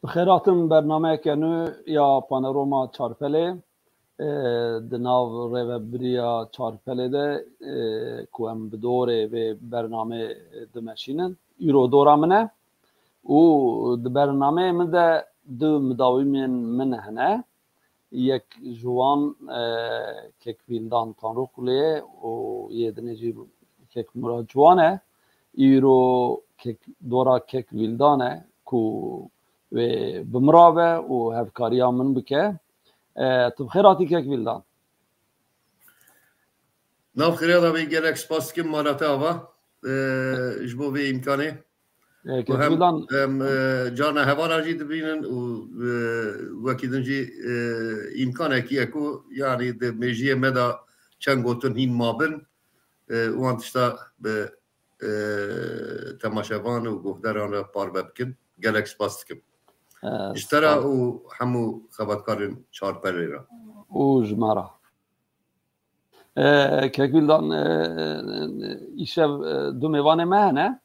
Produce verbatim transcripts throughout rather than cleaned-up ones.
Bi xêr hatin bernameyeke nû ya Panorama Çarpelê. E, di nav rêvebiriya Çarpelê de, e, ku em bi dorê vê bernamê dimeşînin, îro dora min e û di bernameyê min de du midawîmên min hene. Yek ji wan, e, kek Vîldan Tanrıkulu ye û yê dinê jî kek Murat Ciwan e. Îro kek, dora kek Vîldan e ku wê bi min re be û hevkariya min bike. E, tu bi xêr hatî kek Vîldan. Nav xêriya da bê, gelek spas dikim Maratê Ava, e, ji bo vê îmkanê. E, Û hem, Vîldan, em, e, carna hevala jî dibînin û, e, wekî din jî, e, îmkanekî ye ku, yanî di mêjiyê me de çend gotin hîn mabin, e, û wan tişta bi, e, temaşevan û guhderan re parve bikin. Gelek spas dikim. E, Ji te re spas. Û hemû xebatkarên Çarpelê re. Û ji me re. E, Kek Vîldan, e, e, îşev, e, du mêvanê me hene.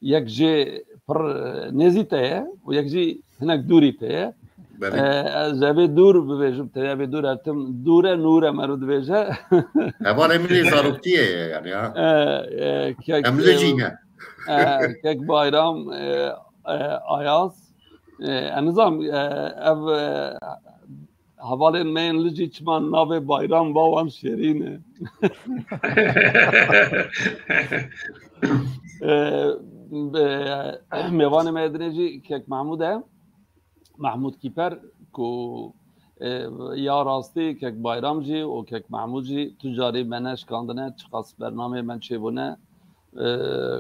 Yek jê pir, e, nêzî te ye û yek jî hinek dûrî te ye. Belê. E, ez ji evê dûr bibêjim, te evê dûr, her tim dûr e, nûr e, mero dibêje. Hevalê min ê zaroktiyê ye yani ha. E, e, kek, Em li e, cî ne. E, kek Bayram, e, e, Ayaz, e, ez nizam, e, ev, e, Hevalên me yên li cî çima navê Bayram ba wan şêrîn e. E, be, mêvanê me dinê jî kek Mahmûd e. Mahmûd Kîper ku, e, ya rastî kek Bayram jî û kek Mahmûd jî tu carî me neşkandine, çiqas bernameyê me çêbûne, e,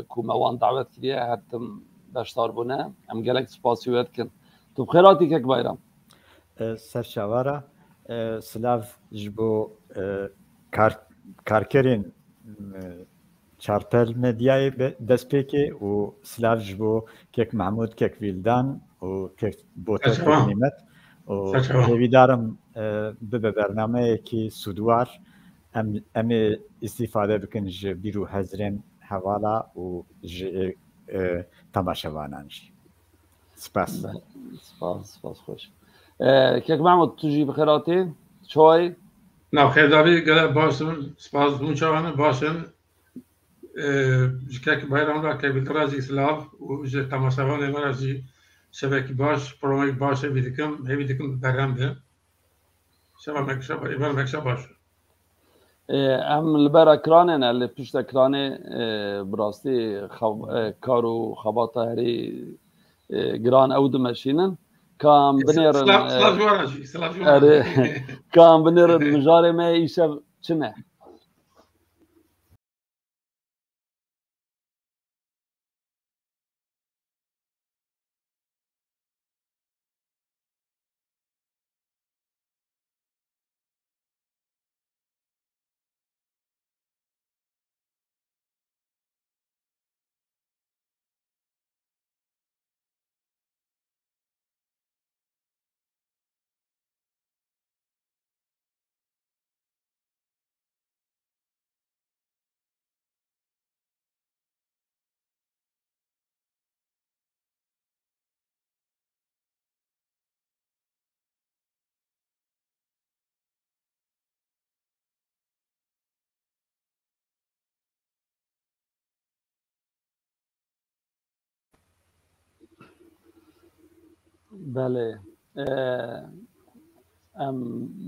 ku me wan dawet kiriye, her tim beşdar bûne. Em gelek spasî we dikin. Tu bi xêr hatî kek Bayram. E, ser çava re, e, silav ji bo, e, kar-, karkerên, e, Çarpel Medyayê be-, destpêkê û silav ji bo kek Mahmûd, kek Vîldan û kek Boto, Ser çava. Kek Nîmet û Ser çava. Hêvîdarim, e, bibe bernameyekî sûdwar. Em, em ê îstîfade bikin ji bîr û hezirên hevala û ji, e, temaşevanan jî. Spas. Spas, spas xweş. E, kek Mahmud, tu jî bi xêr hatî. Çawa yî? Na, xêrdabî, gelek baş in. Spas, hûn çawa ne? Baş in. E, ji kek Bayram re, kek Bildir re jî silav û ji temaşevanê me re jî şevekî baş, programekî baş hêvî dikim, hêvî dikim berhem be. Şeva me, şeva, êvar me şeva baş. E, em li ber ekranê ne, li pişt ekranê, e, bi rastî xev-, e, kar û xebata herî, e, giran ew dimeşînin. Ka em binêrin, silav, e, silav ji wan re jî, silav ji wan re erê, jî. Ka em binêrin mijarê me îşev çi ne? Belê. Ee, em,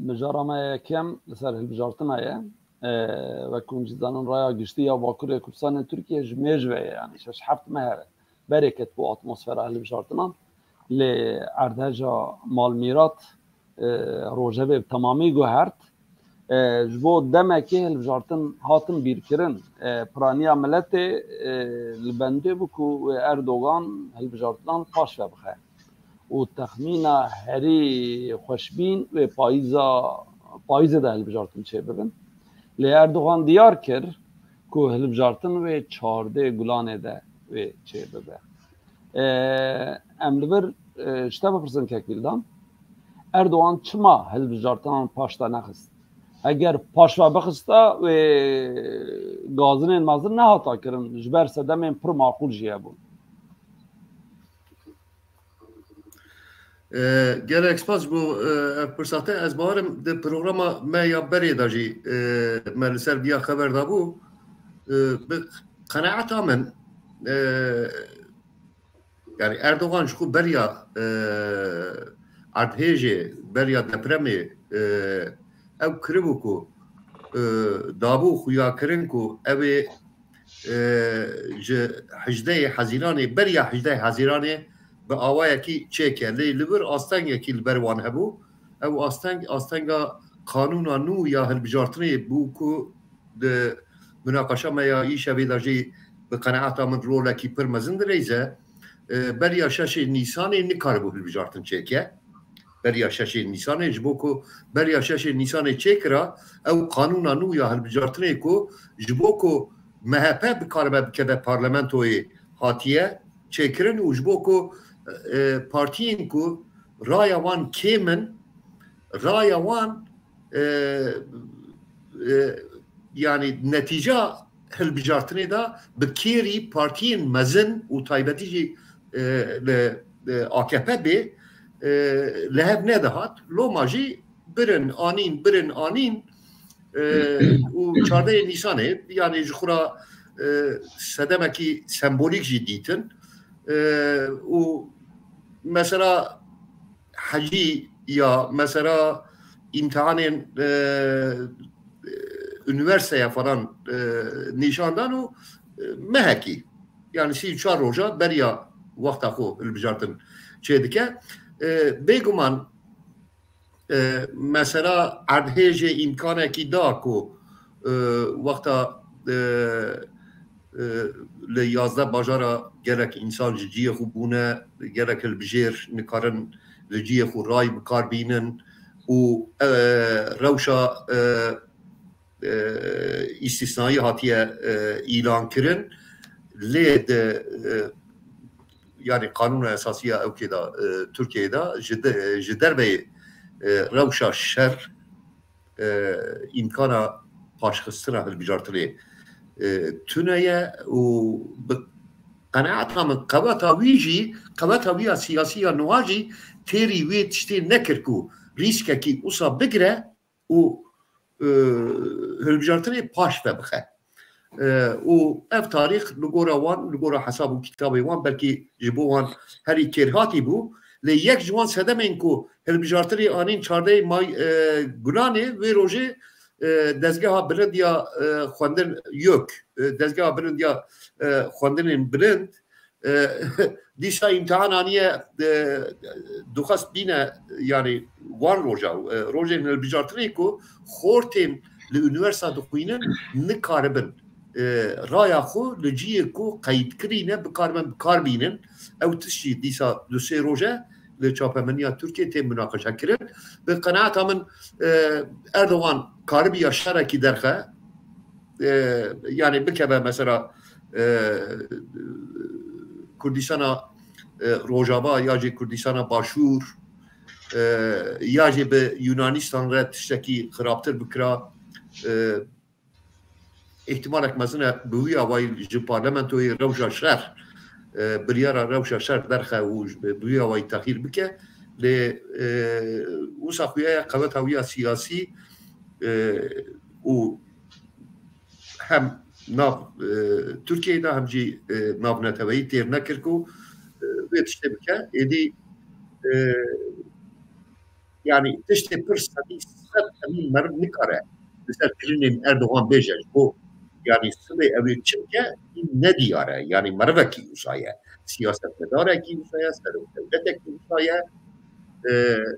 mijara me yekem li ser hilbijartina ye. Ee, wek hûn jî zanin, raya giştî ya Bakurê Kurdistanê Tirkiye ji mêj ve ye, yanî şeş heft meh e. Berê ketibû atmosfera hilbijartinan. Lê erdheja malmîrat, e, rojevê bi temamî guhert. E, ji bo demekê hilbijartin hatin bîrkirin. E, piraniya miletê, e, li bendê bû ku wê Erdogan hilbijartinan paş ve bixe. Û texmîna herî xweşbîn wê payîza, payîzê de hilbijartin çêbibin. Lê Erdogan diyar kir ku hilbijartin wê çardê Gulanê de wê çêbibe. E, em li vir, e, ji te bipirsin kek Vîldan. Erdogan çima hilbijartinan paş de nexist? Eger paş ve bixista, wê gazinên mezin nehata kirin, ji ber sedemên pir maqûl jî hebûn. E, gelek spas ji bo, e, ev pirsate. Ez bawerim di programa me ya berê de jî, e, me li ser viya xeber dabû. E, bi qenaeta min, e, yani Erdogan ji xwe beriya, e, erdhêjê, beriya depremê, e, ew kiribû ku, e, dabû xuyakirin ku ew ê e, ji hejdehê Hezîranê, beriya hejdehê Hezîranê bi awayekî çêke. Lê li vir astengekî li ber wan hebû. Ew asteng, astenga qanûna nû ya hilbijartinê bû ku di munaqeşa me ya îşevê de jî bi qenaeta min rolekî pir mezin direyze. E, beriya şeşê Nîsanê nikaribû hilbijartin çêke. Beriya şeşê Nîsanê, ji bo ku beriya şeşê Nîsanê çêkira, ew qanûna nû ya hilbijartinê ku ji bo ku M H P bikaribe bikeve parlamentoyê hatiye çêkirin û ji bo ku, e, partiyên ku raya wan kêm in, raya wan, e, e, yani netîca hilbijartinê de bi kêrî partiyên mezin û taybetî jî, e, li, e, A K P bê, e, li hev nedihat. Loma jî birin anîn, birin anîn, e, û çardehê Nîsanê, yani ji xwe re, e, sedemekî sembolîk jî dîtin. E, û mesela hecî ya mesela îmtihanên, e, e, unîversîteya falan, e, nîşan dan û, e, mehekî, yani sî û çar roja beriya wexta xwe hilbijartin çêdike. E, bêguman, e, mesela erdhêjê îmkanekî da ku, e, wexta, e, e, li yazdeh bajara gelek însan ji cihê xwe bûne, gelek hilbijêr nikarin li cihê xwe ray bi kar bînin û, e, rewşa, e, e, îstîsnayî hatiye, e, îlan kirin. Lê di, e, yani Qanûna Esasî ya ewkê de, e, Tirkiyeyê de ji de, ji derveyê, e, rewşa şer, e, îmkana paşxistina hilbijartinê, e, tune ye û bi qenaeta min qeweta wî jî, qeweta wî ya siyasî ya nuha jî têrî wê tiştê nekir ku rîskekî wisa bigire û, e, hilbijartinê paş ve bixe. E, û ev tarîx li gora wan, li gora hesab û kitabê wan belkî ji bo wan herî kêrhatî bû. Lê yek ji wan sedemên ku hilbijartinê anîn çardehê May, e, Gulanê, vê rojê, e, dezgeha bilind ya, e, xwendin yok, e, dezgeha bilind ya, e, xwendinên bilind, e, dîsa îmtihan aniye, e, dixwest bîne, yani wan roja, e, rojên hilbijartinê ku xortên li unîversîta dixwînin nikaribin, e, raya xwe li cihê ku qeyd kirîne bikaribin bi kar bînin. Ew tişt jî dîsa du sê roj e li çapemeniya Tirkiyê tê munaqeşe kirin. Bi qenaeta min, e, Erdogan karibiya şerekî derxe, e, yani bikeve mesela, e, Kurdistana, e, Rojava ya jî Kurdistana Başûr, e, ya jî bi Yunanistan re tiştekî xirabtir bikira, e, îhtimalek mezin e bi wî awayî ji parlamentoyê rewşa şer, e, biryara rewşa şer derxe û bi wî awayî texîr bike. Lê, e, wisa xuya ye qeweta wî ya siyasî, e, û hem nav, e, Tirkiyeyê de hem jî, e, navneteweyî têr nekir ku, e, vê tiştê bike. Êdî, e, yani tiştê pir sedî sed emîn meriv nikare li ser kirinên Erdogan bêje ji bo, yani sibê ew ê çi bike, hîn nediyar e. Yani merivekî wisa ye. Siyasetmedarekî wisa ye, serokdewletekî wisa ye. E,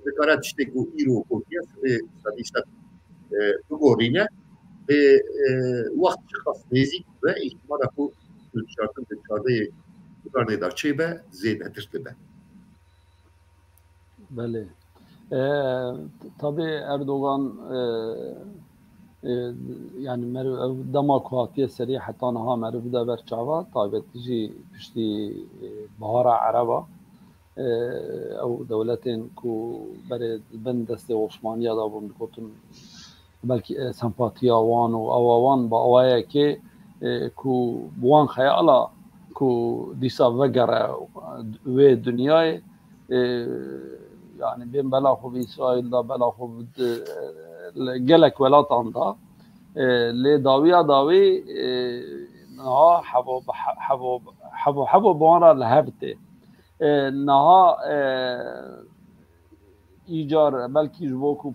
dikare tiştê ku îro gotiye sibê sedî sed, e, bigorîne. Lê, e, wext çiqas nêzîk be, îhtimala ku hilbijartin di çardehê Gulanê de çêbe zêdetir dibe. Belê. E, t-, tabî Erdogan, e, e, yani meriv ev dema ku hatiye serî heta niha meriv de ber çava, taybetî jî piştî, e, Bihara Ereba, e, ew dewletên ku berê bin destê Osmaniya de bûn, digotin belkî, e, sempatiya wan û awa wan bi awayekê, e, ku bi wan xeyala ku dîsa vegere wê dinyayê, e, Yani bên bela xwe bi Îsraîl da, bela xwe bi, e, li gelek welatan da. E, lê dawiya dawî, e, niha hevo, hevo, hevo, hevo bi wan re li hev tê. E, niha, e, îcar belkî ji bo ku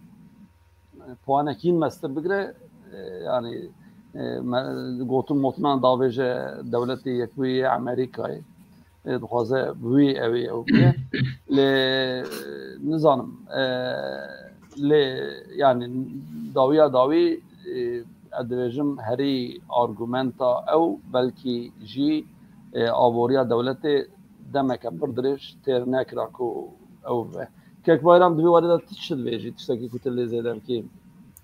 puanekî mestir bigire, e, yani, e, me, gotin motinan davêje dewletê Yekbûyî yê Amerîkayê, e, dixwaze bi wî ew ê ew bike. Lê, e, nizanim, e, lê, yani, dawiya dawî, e, ez dibêjim herî argumenta ew belkî jî, e, aboriya dewletê demeke pir dirêj têr nekira ku ew bibe. Kek Bayram, di vê warê de tu çi dibêjî, tiştekî ku tu lê zêde bikî?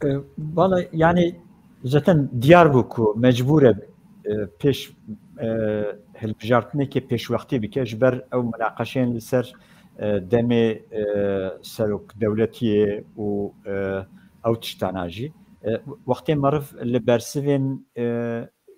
E, Valla, yani, zaten diyar bû ku mecbûr e, e, pêş, e, hilbijartinekê pêşwextî bike, ji ber ew munaqeşeyên li ser, e, demê, e, serok dewletiyê û, e, ew tiştana jî. E, wextê meriv li bersivên, e,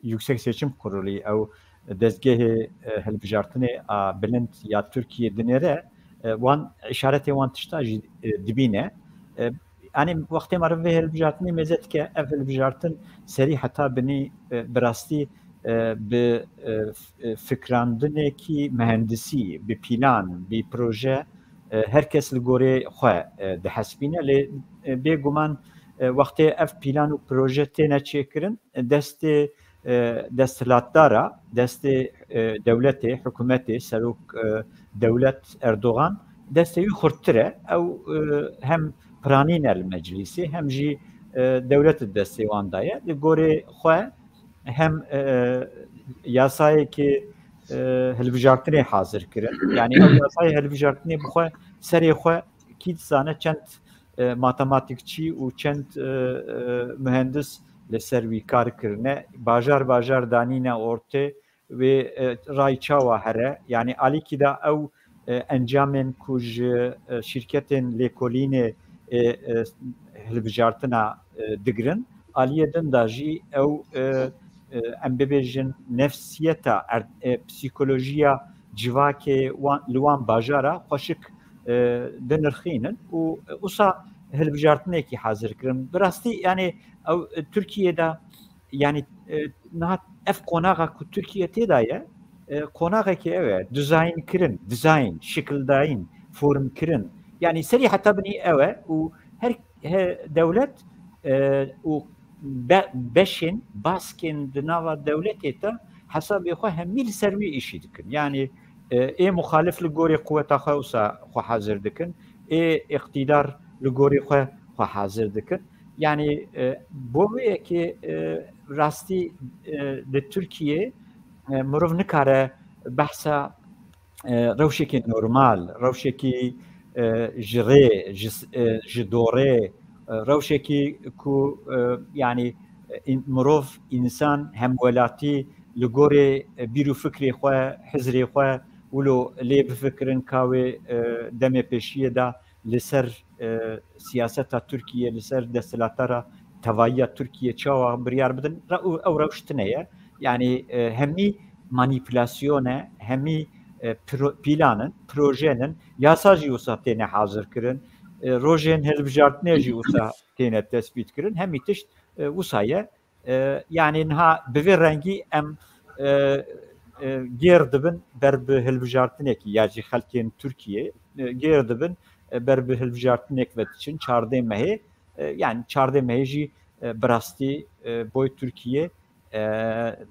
Yüksek Seçim Kurulî, ew dezgehê, e, hilbijartinê a bilind ya Tirkiyê dinêre, e, wan, îşaretê wan tişta jî, e, dibîne. E, Yanî wextê meriv vê hilbijartinê mêze dike, ev hilbijartin serî heta binî, e, bi rastî, e, bi, e, f-, e, fikrandinekî mehendisî, bi pîlan, bi proje, e, her kes li gorê xwe, e, dihesibîne. Lê, e, bêguman, e, wextê ev pîlan û proje têne çêkirin, destê, e, desthilatdara, destê, e, dewletê, hikûmetê, serok, e, dewlet Erdogan, destê wî xurttir e. Ew, e, hem piranî ne li meclîsê, hem jî, e, dewlet di destê wan de ye. Li gorê xwe hem, e, yasayekê, e, hilbijartinê hazir kirin. Yani ew yasayê hilbijartinê bi xwe, serê xwe kî dizane çend, e, matematîkçî û çend, e, e, muhendis li ser wî kar kirine. Bajar bajar danîne ortê wê, e, ray çawa here. Yani alîkî de ew, e, encamên ku ji, e, şîrketên lêkolînê, e, e, hilbijartina, e, digirin, aliyê din de jî ew, e, e, em bibêjin nefsiyeta er-, e, psîkolojiya civakê wan, li wan bajara xweşik, e, dinirxînin û, e, wisa hilbijartinekî hazir kirin. Bi rastî, yani ew, e, Tirkiye de, yani, e, niha ev qonaxa ku Tirkiye tê de ye, e, qonaxekî ew e, dizayn kirin, dizayn, şikildayîn, form kirin. Yani serî heta binî ew e û her, he, dewlet, e, û be-, beşên, baskên di nava dewletê de hesabê xwe hemî li ser wî îşî dikin. Yani, e, ê muxalif li gorî quweta xwe wisa xwe hazir dikin, ê îqtîdar li gorî xwe xwe hazir dikin. Yani, e, bo vê yekê, e, rastî, e, di Tirkiyê, e, mirov nikare behsa, e, rewşekî normal, rewşekî, e, ji rê, ji s-, e, ji dorê, e, rewşekî ku, e, yani, e, in-, mirov, însan, hemwelatî li gorê, e, bîr û fikrê xwe, hizrê xwe wilo lê bifikirin ka wê, e, demê pêşiyê de li ser, e, siyaseta Tirkiye, li ser desthilatdara tevayiya Tirkiye çawa biryar bidin, re-, û ew rewş tune ye. Yani, e, hemî manîpulasyon e, hemî, e, pro-, pîlan in, proje in, yasa jî wisa têne hazir kirin, e, rojên hilbijartinê jî wisa têne tespît kirin, hemî tişt, e, wisa ye. E, yani niha bi vê rengî em, e, e, gêr dibin ber bi hilbijartinekî ya jî xelkên Tirkiye, e, gêr dibin, e, ber bi hilbijartinek ve diçin çardeh mehê, e, yani çardeh mehê jî, e, bi rastî, e, boy Tirkiye, e,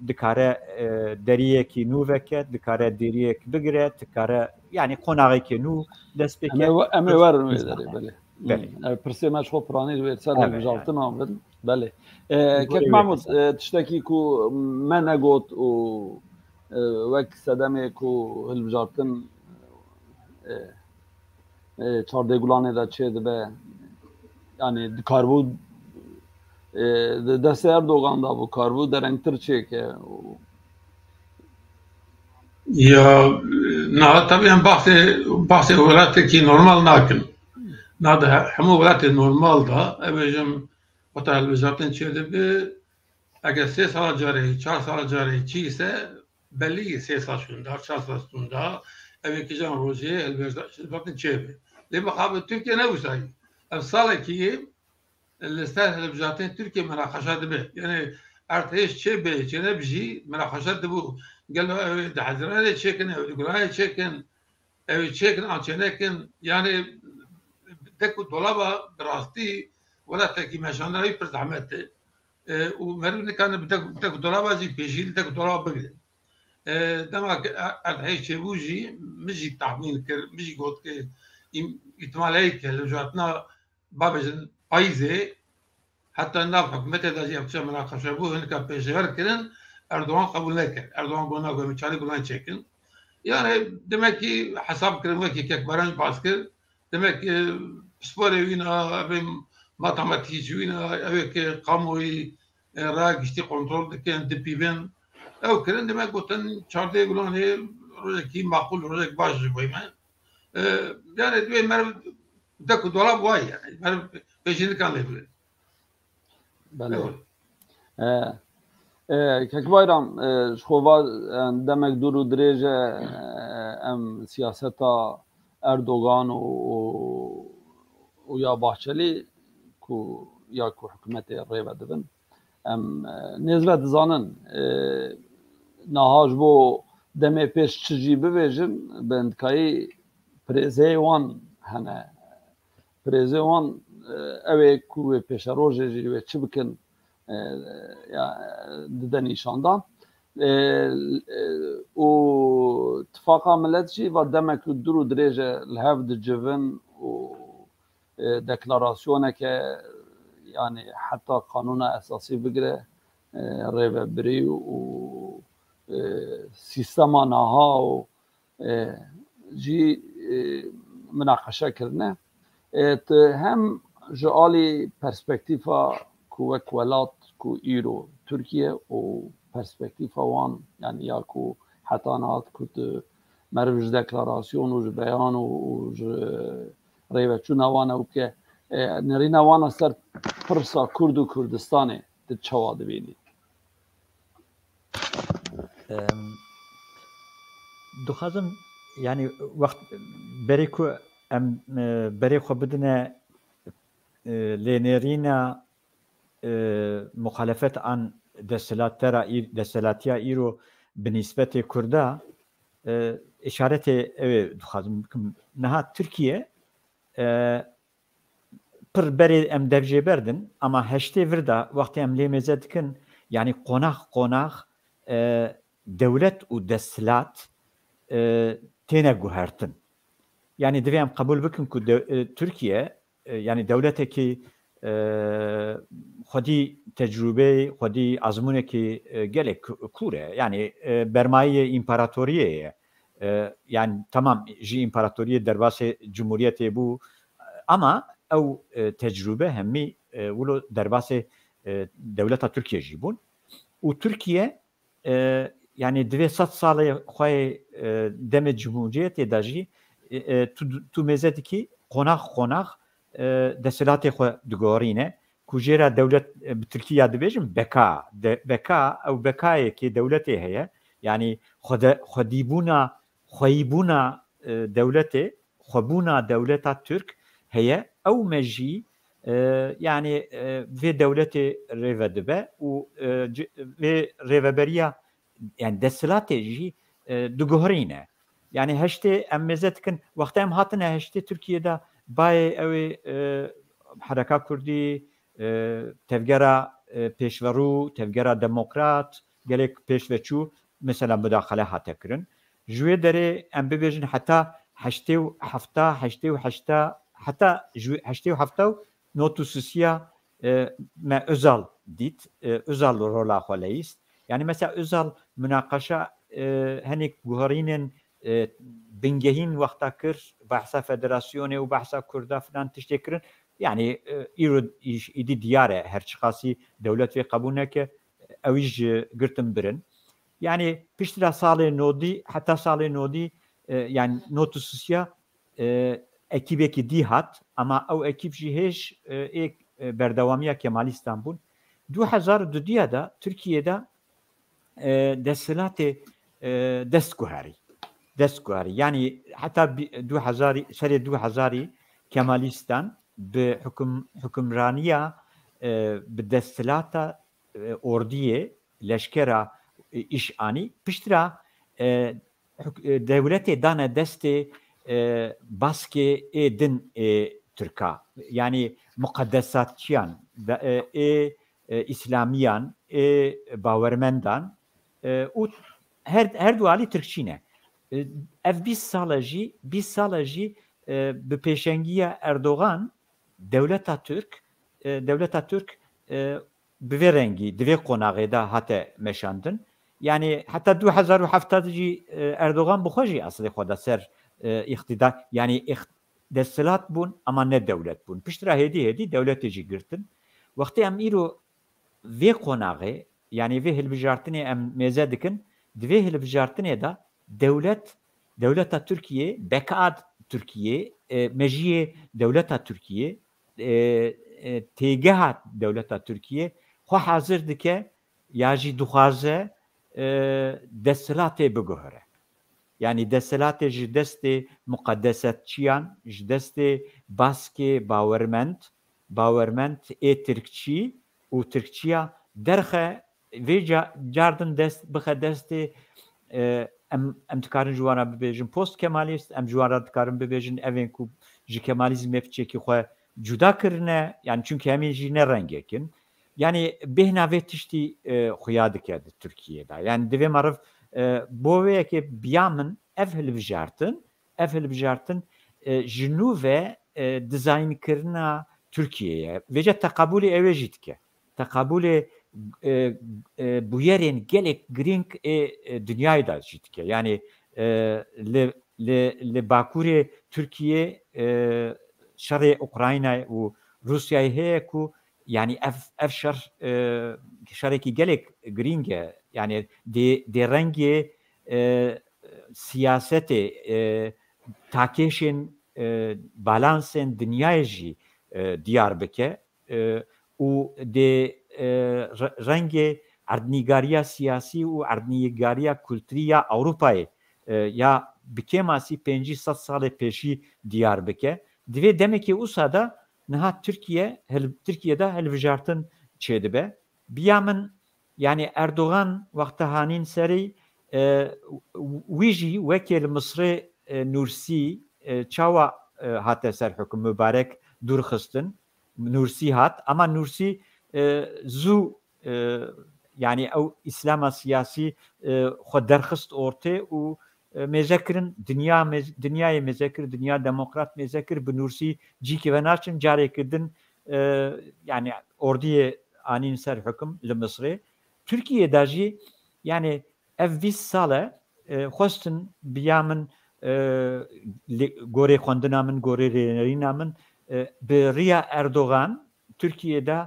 dikare, e, deriyekî nû veke, dikare deriyek bigire, dikare, yani qonaxekê nû dest pê Em ê ke. we-, em ê werin wê derê, belê. Belê. Hmm. Ev pirsê me ji xwe piranî wê ser Evet, hilbijartina bin. Belê. E, Kek Mahmud, e, tiştekî ku me negot û, e, wek sedemê ku hilbijartin, e, e, çardeh Gulanê de çêdibe, yani dikaribû, e, di destê Erdogan de bû, karibû derengtir çêke. Ya, na, tabii em bahsê, bahsê welatekî normal nakin. Na de he-, hemû welatê normal de, em bêjim, weta hilbijartin çêdibe, eger sê sala carê, çar sala carê çi ise, belî sê sal şûnda, çar sal şûnda, ev ê kîjan rojê hilbijartin çêbe. Lê mixabin Tirkiye ne wisa ye. Ev salekî ye li ser hilbijartên Tirkiye minaqeşe dibe. Yani erdhêj çêbe, çênebe jî minaqeşe dibû. Gelo ew ê di Hezîranê çêkin, ew ê di Gulanê çêkin, ew ê çêkin an çênekin. Yani dek û dolaba bi rastî welatekî meşandina wî pir zehmet e. E, û meriv nikane bi dek, dek û dolaba jî pêşî li dek û dolaba bigire. E, dema ku e-, erdhêj çêbû jî, min jî tahmîn kir, min jî got ku îm-, îhtimaleyek heye, hilbijartina, ba bêjin, payîzê, heta nav hikûmetê de jî ev tişta minaqeşe bû, hinek pêşever kirin, Erdogan qebûl nekir. Erdogan got, nabe, min çarê Gulan çêkin. Yani demek ki hesab kirin, wekî kek Baran jî behs kir, demek ki pisporê wîna, evê matematîkçî wîna, evê ki kamuoyî, e, raya giştî kontrol dikin, dipîvin. Ew kirin, demek gotin çardeh Gulanê rojekî maqûl, rojek baş ji bo me. E, yani divê meriv dek û dolab wayî yani. Meriv pêşî nikan lê bigrin. Belê. Ew. E, e, Kek Bayram, e, ji xwe va, e, demek dûr û dirêj e, e, em siyaseta Erdogan û, û, û ya Bahçelî ku, ya ku hikûmetê rê ve dibin. Em, e, nêz ve dizanin, e, niha ji bo demê pêş çi jî bibêjin, bi hindikayî pirêzeyê wan hene. Pirêzê wan, e, ew ê ku wê pêşerojê jî wê çi bikin, e, ya, dide nîşandan. E, e, û Tifaqa Milet jî va demek dûr û dirêj e li hev dicivin û, e, deklarasyoneke, yani heta qanûna esasî bigire, e, rêvebirî û, e, sîstema naha û, e, jî, e, minaqeşe kirine. E, tu hem ji alî perspektîfa ku wek welat ku îro Tirkiye û perspektîfa wan, yani ya ku heta niha ku tu meriv ji deklarasyon û ji beyan û, û ji rêveçûna wan ew ke, e, nerîna wan ser pirsa Kurd û Kurdistanê tu çawa dibînî? Em, dixwazim, yani, wext berê ku em, e, berê xwe bidine, e, lênerîna, e, muxalefet an desthilatera îr-, desthilatiya îro bi nîsbetê Kurda, e, îşaretê ew ê dixwazim bikim. Niha Tirkiye, e, pir berê em dev jê berdin, ama heştê vir de wextê em lê mêze dikin, yani qonax qonax, e, dewlet û desthilat, e, têne guhertin. Yani divê em qebûl bikin ku de-, e, Tirkiye, e, yani dewletekî, e, xwedî tecrûbeyê, xwedî azmûnekî, e, gelek kûr e. Yani, e, bermayiyê împaratoriyê ye. E, yani tamam, ji împaratoriyê derbasê cumhuriyetê bû, ama ew, e, tecrûbe hemî, e, wilo derbasê, e, dewleta Tirkiye jî bûn. Û Tirkiye, e, yani divê sed salê xwe yê, e, demê cumhuriyetê de jî, e, e, tu, tu mêze dikî qonax qonax, e, desthilatê xwe digorîne. Ku jê re dewlet, e, bi tirkî ya dibêjin beka. De-, beka, ew bekayekê dewletê heye. Yani xwede-, xwedîbûna, xweyîbûna, e, dewletê, xwebûna dewleta Tirk heye. Ew me jî, e, yani, e, vê dewletê rêve dibe û, e, ci-, vê rêveberiya, yani desthilatê jî, e, diguherîne. Yani heştê em mêze dikin, wexta em hatine heştê Tirkiye de bayê ew ê, e, hereka Kurdî, e, tevgera, e, pêşverû, tevgera demokrat, gelek pêş ve çû, mesela mudaxele hate kirin. Ji wê derê em bibêjin heta heştê û hefta, heştê û heşta, heta ji wê heştê û hefta û notûsisiya, e, me Özal dît, e, Özal rola xwe leyîst. Yani mesela Özal munaqeşa, e, henêk guherînên, e, bingehîn wexta kir, behsa federasyonê û behsa Kurda filan tiştê kirin. Yani, e, îro îş-, îdî diyar e, her çiqasî dewlet vê qebûl neke, ew îş ji girtin birin. Yani piştre salê nodî, heta salê nodî, e, yani notûsisiya, e, ekîbekî dî hat, ama ew ekîb jî hêj, e, ê, e, berdewamiya Kemalîstan bûn. Du hezar û dudiya de Tirkiye de, e, desthilatê, e, dest guherî. Dest guherî. Yani heta bi-, du hezarî, serê du hezarî, Kemalîstan bi hukum, hukimraniya, e, bi desthilata, e, ordiyê, leşkera, e, îş anî. Piştre, e, huk-, e, dewletê dane destê, e, baskê ê din ê Tirka. Yanî muqedesatçiyan, de, e, ê, e, îslamiyan, ê bawermendan, e, û her, her du alî Tirkçî ne. E, ev bîst sal e jî, bîst sal e jî, e, bi pêşengiya Erdogan, dewleta Tirk, e, dewleta Tirk, e, bi vê rengî, di vê qonaxê de hate meşandin. Yanî heta du hezar û heft jî, e, Erdogan bi xwe jî eslê xwe de ser, e, îqtîdar, yanî îq-, desthilat bûn, ama ne dewlet bûn. Piştre hêdî hêdî dewletê jî girtin. Wextê em îro vê qonaxê, yanî vê hilbijartinê em mêze dikin, di vê hilbijartinê de dewlet, dewleta Tirkiyê, beka Tirkiyê, e, mejiyê dewleta Tirkiyê, e, e, têgeha dewleta Tirkiyê xwe hazir dike ya jî dixwaze, e, desthilatê biguhere. Yanî desthilatê ji destê muqedesetçiyan, ji destê baskê bawermend, bawermend ê Tirkçî û Tirkçiya derxe vê ca-, cardin dest, bixe destê, e, em, em dikarin ji wan re bibêjin post Kemalîst, em ji wan re dikarin bibêjin evên ku ji Kemalîzmê piçekî xwe cuda kirine, yanî çunke hemî jî ne rengek in. Yanî bêhna vê tiştî, e, xuya dike di Tirkiyê de. Yanî divê meriv, e, bo vê yekê biya min ev hilbijartin, ev hilbijartin, e, ji nû ve, e, dizayn kirina Tirkiyê ye. Vêca teqabûlê ew ê jî dike. Teqabûlê, e, e, bûyerên gelek girîng ê, e, dinyayê de jî dike. Yanî, e, li, li, li bakurê Tirkiyê, e, şerê Ukraynayê û Rûsyayê heye ku, yanî ev, ev şer, e, şerekî gelek girîng e. Yanî dê, dê rengê, e, siyasetê, e, takêşên, e, balansên dinyayê jî, e, diyar bike, e, û dê, e, re-, rengê erdnîgariya siyasî û erdnîgariya kulturî ya Ewropayê, e, ya bi kêmasî pêncî sed salê pêşî diyar bike. Di vê demekê wisa de niha Tirkiye, hil-, Tirkiye de hilbijartin çêdibe. Biya min, yanî Erdogan wexta hanîn serî, e, wî jî wekê li Misrê, e, Nûrsî, e, çawa, e, hate ser hukum, Mubarek dûr xistin, Nûrsî hat, ama Nûrsî, e, zû, e, yanî ew îslama siyasî, e, xwe derxist ortê û, e, mêze kirin, dinya mêz-, dinyayê mêze kir, dinya demokrat mêze kir, bi Nûrsî cîkê ve naçin, carekî din, e, yanî ordiyê anîn ser hukum li Misrê. Tirkiyê de jî, yanî ev bîst sal e, e, xwestin biya min, e, li, gorê xwendina min, gorê rênerîna min, e, bi riya Erdogan Tirkiyê de,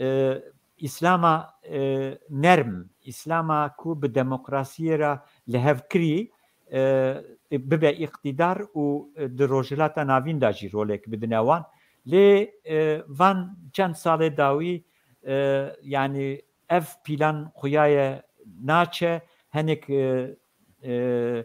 e, îslama, e, nerm, îslama ku bi demokrasiyê re li hev kirî, e, bibe îqtîdar û, e, di Rojhilata Navîn de jî rolek bidine wan. Lê, e, van çend salê dawî, e, yanî ev pîlan xuyaye naçe, hinek, e, e,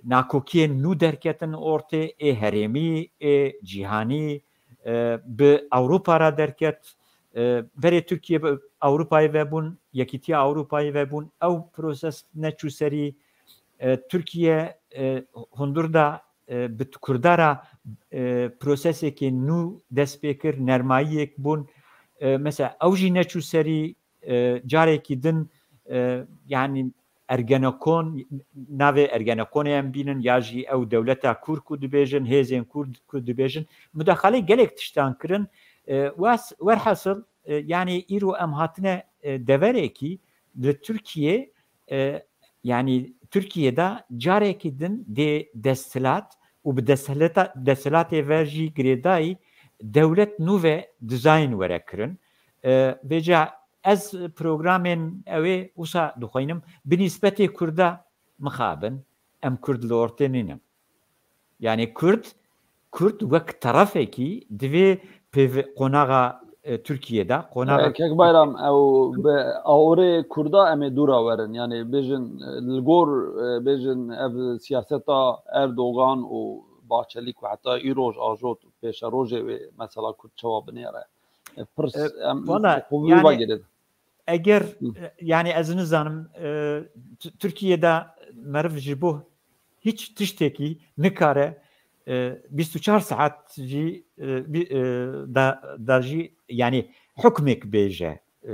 nakokiyên nû derketin ortê, ê herêmî, ê cîhanî, e, bi Ewropa re derket. E, berê Tirkiye bi Ewropayê vebûn, Yekîtiya Ewropayê vebûn, ew proses neçû serî. E, Tirkiye, e, hundir da, e, bi Kurda re, e, prosesekê nû dest pê kir, nermayiyek bûn. E, mesela ew jî neçû serî, e, carekî din, e, yanî Ergenekon, navê Ergenekonê em bînin, ya jî ew dewleta Kurd ku dibêjin, hêzên Kurd ku dibêjin, mudaxalê gelek tiştan kirin. E, was-, werhasil, e, yanî îro em hatine, e, deverekî li Tirkiye, e, yanî Tirkiye de carekî din dê desthilat û bi desthilata-, desthilatê ve jî girêdayî dewlet nû ve dizayn were kirin. E, vêca ez programên ew ê wisa dixwînim, bi nîsbetê Kurda mixabin, em Kurd li ortê nînin. Yanî Kurd, Kurd wek terefekî divê pêv-, qonaxa, e, Tirkiye de, qonaxa E, Kek Bayram, ew bi awirê Kurda em ê dûra werin. Yanî bêjin, e, li gor, e, bêjin ev siyaseta Erdogan û Bahçelî ku heta îroj ajot û pêşerojê wê mesela Kurd çawa binêre? E, pirs, E, em valla, qûvî yani, vegirin. Eger, Hı. e, yani ez nizanim, e, T-, Tirkiyê de meriv ji bo hiç tiştekî nikare, e, bîst û çar saet jî, e, bi-, e, da, da jî, yani hukmêk bêje. E,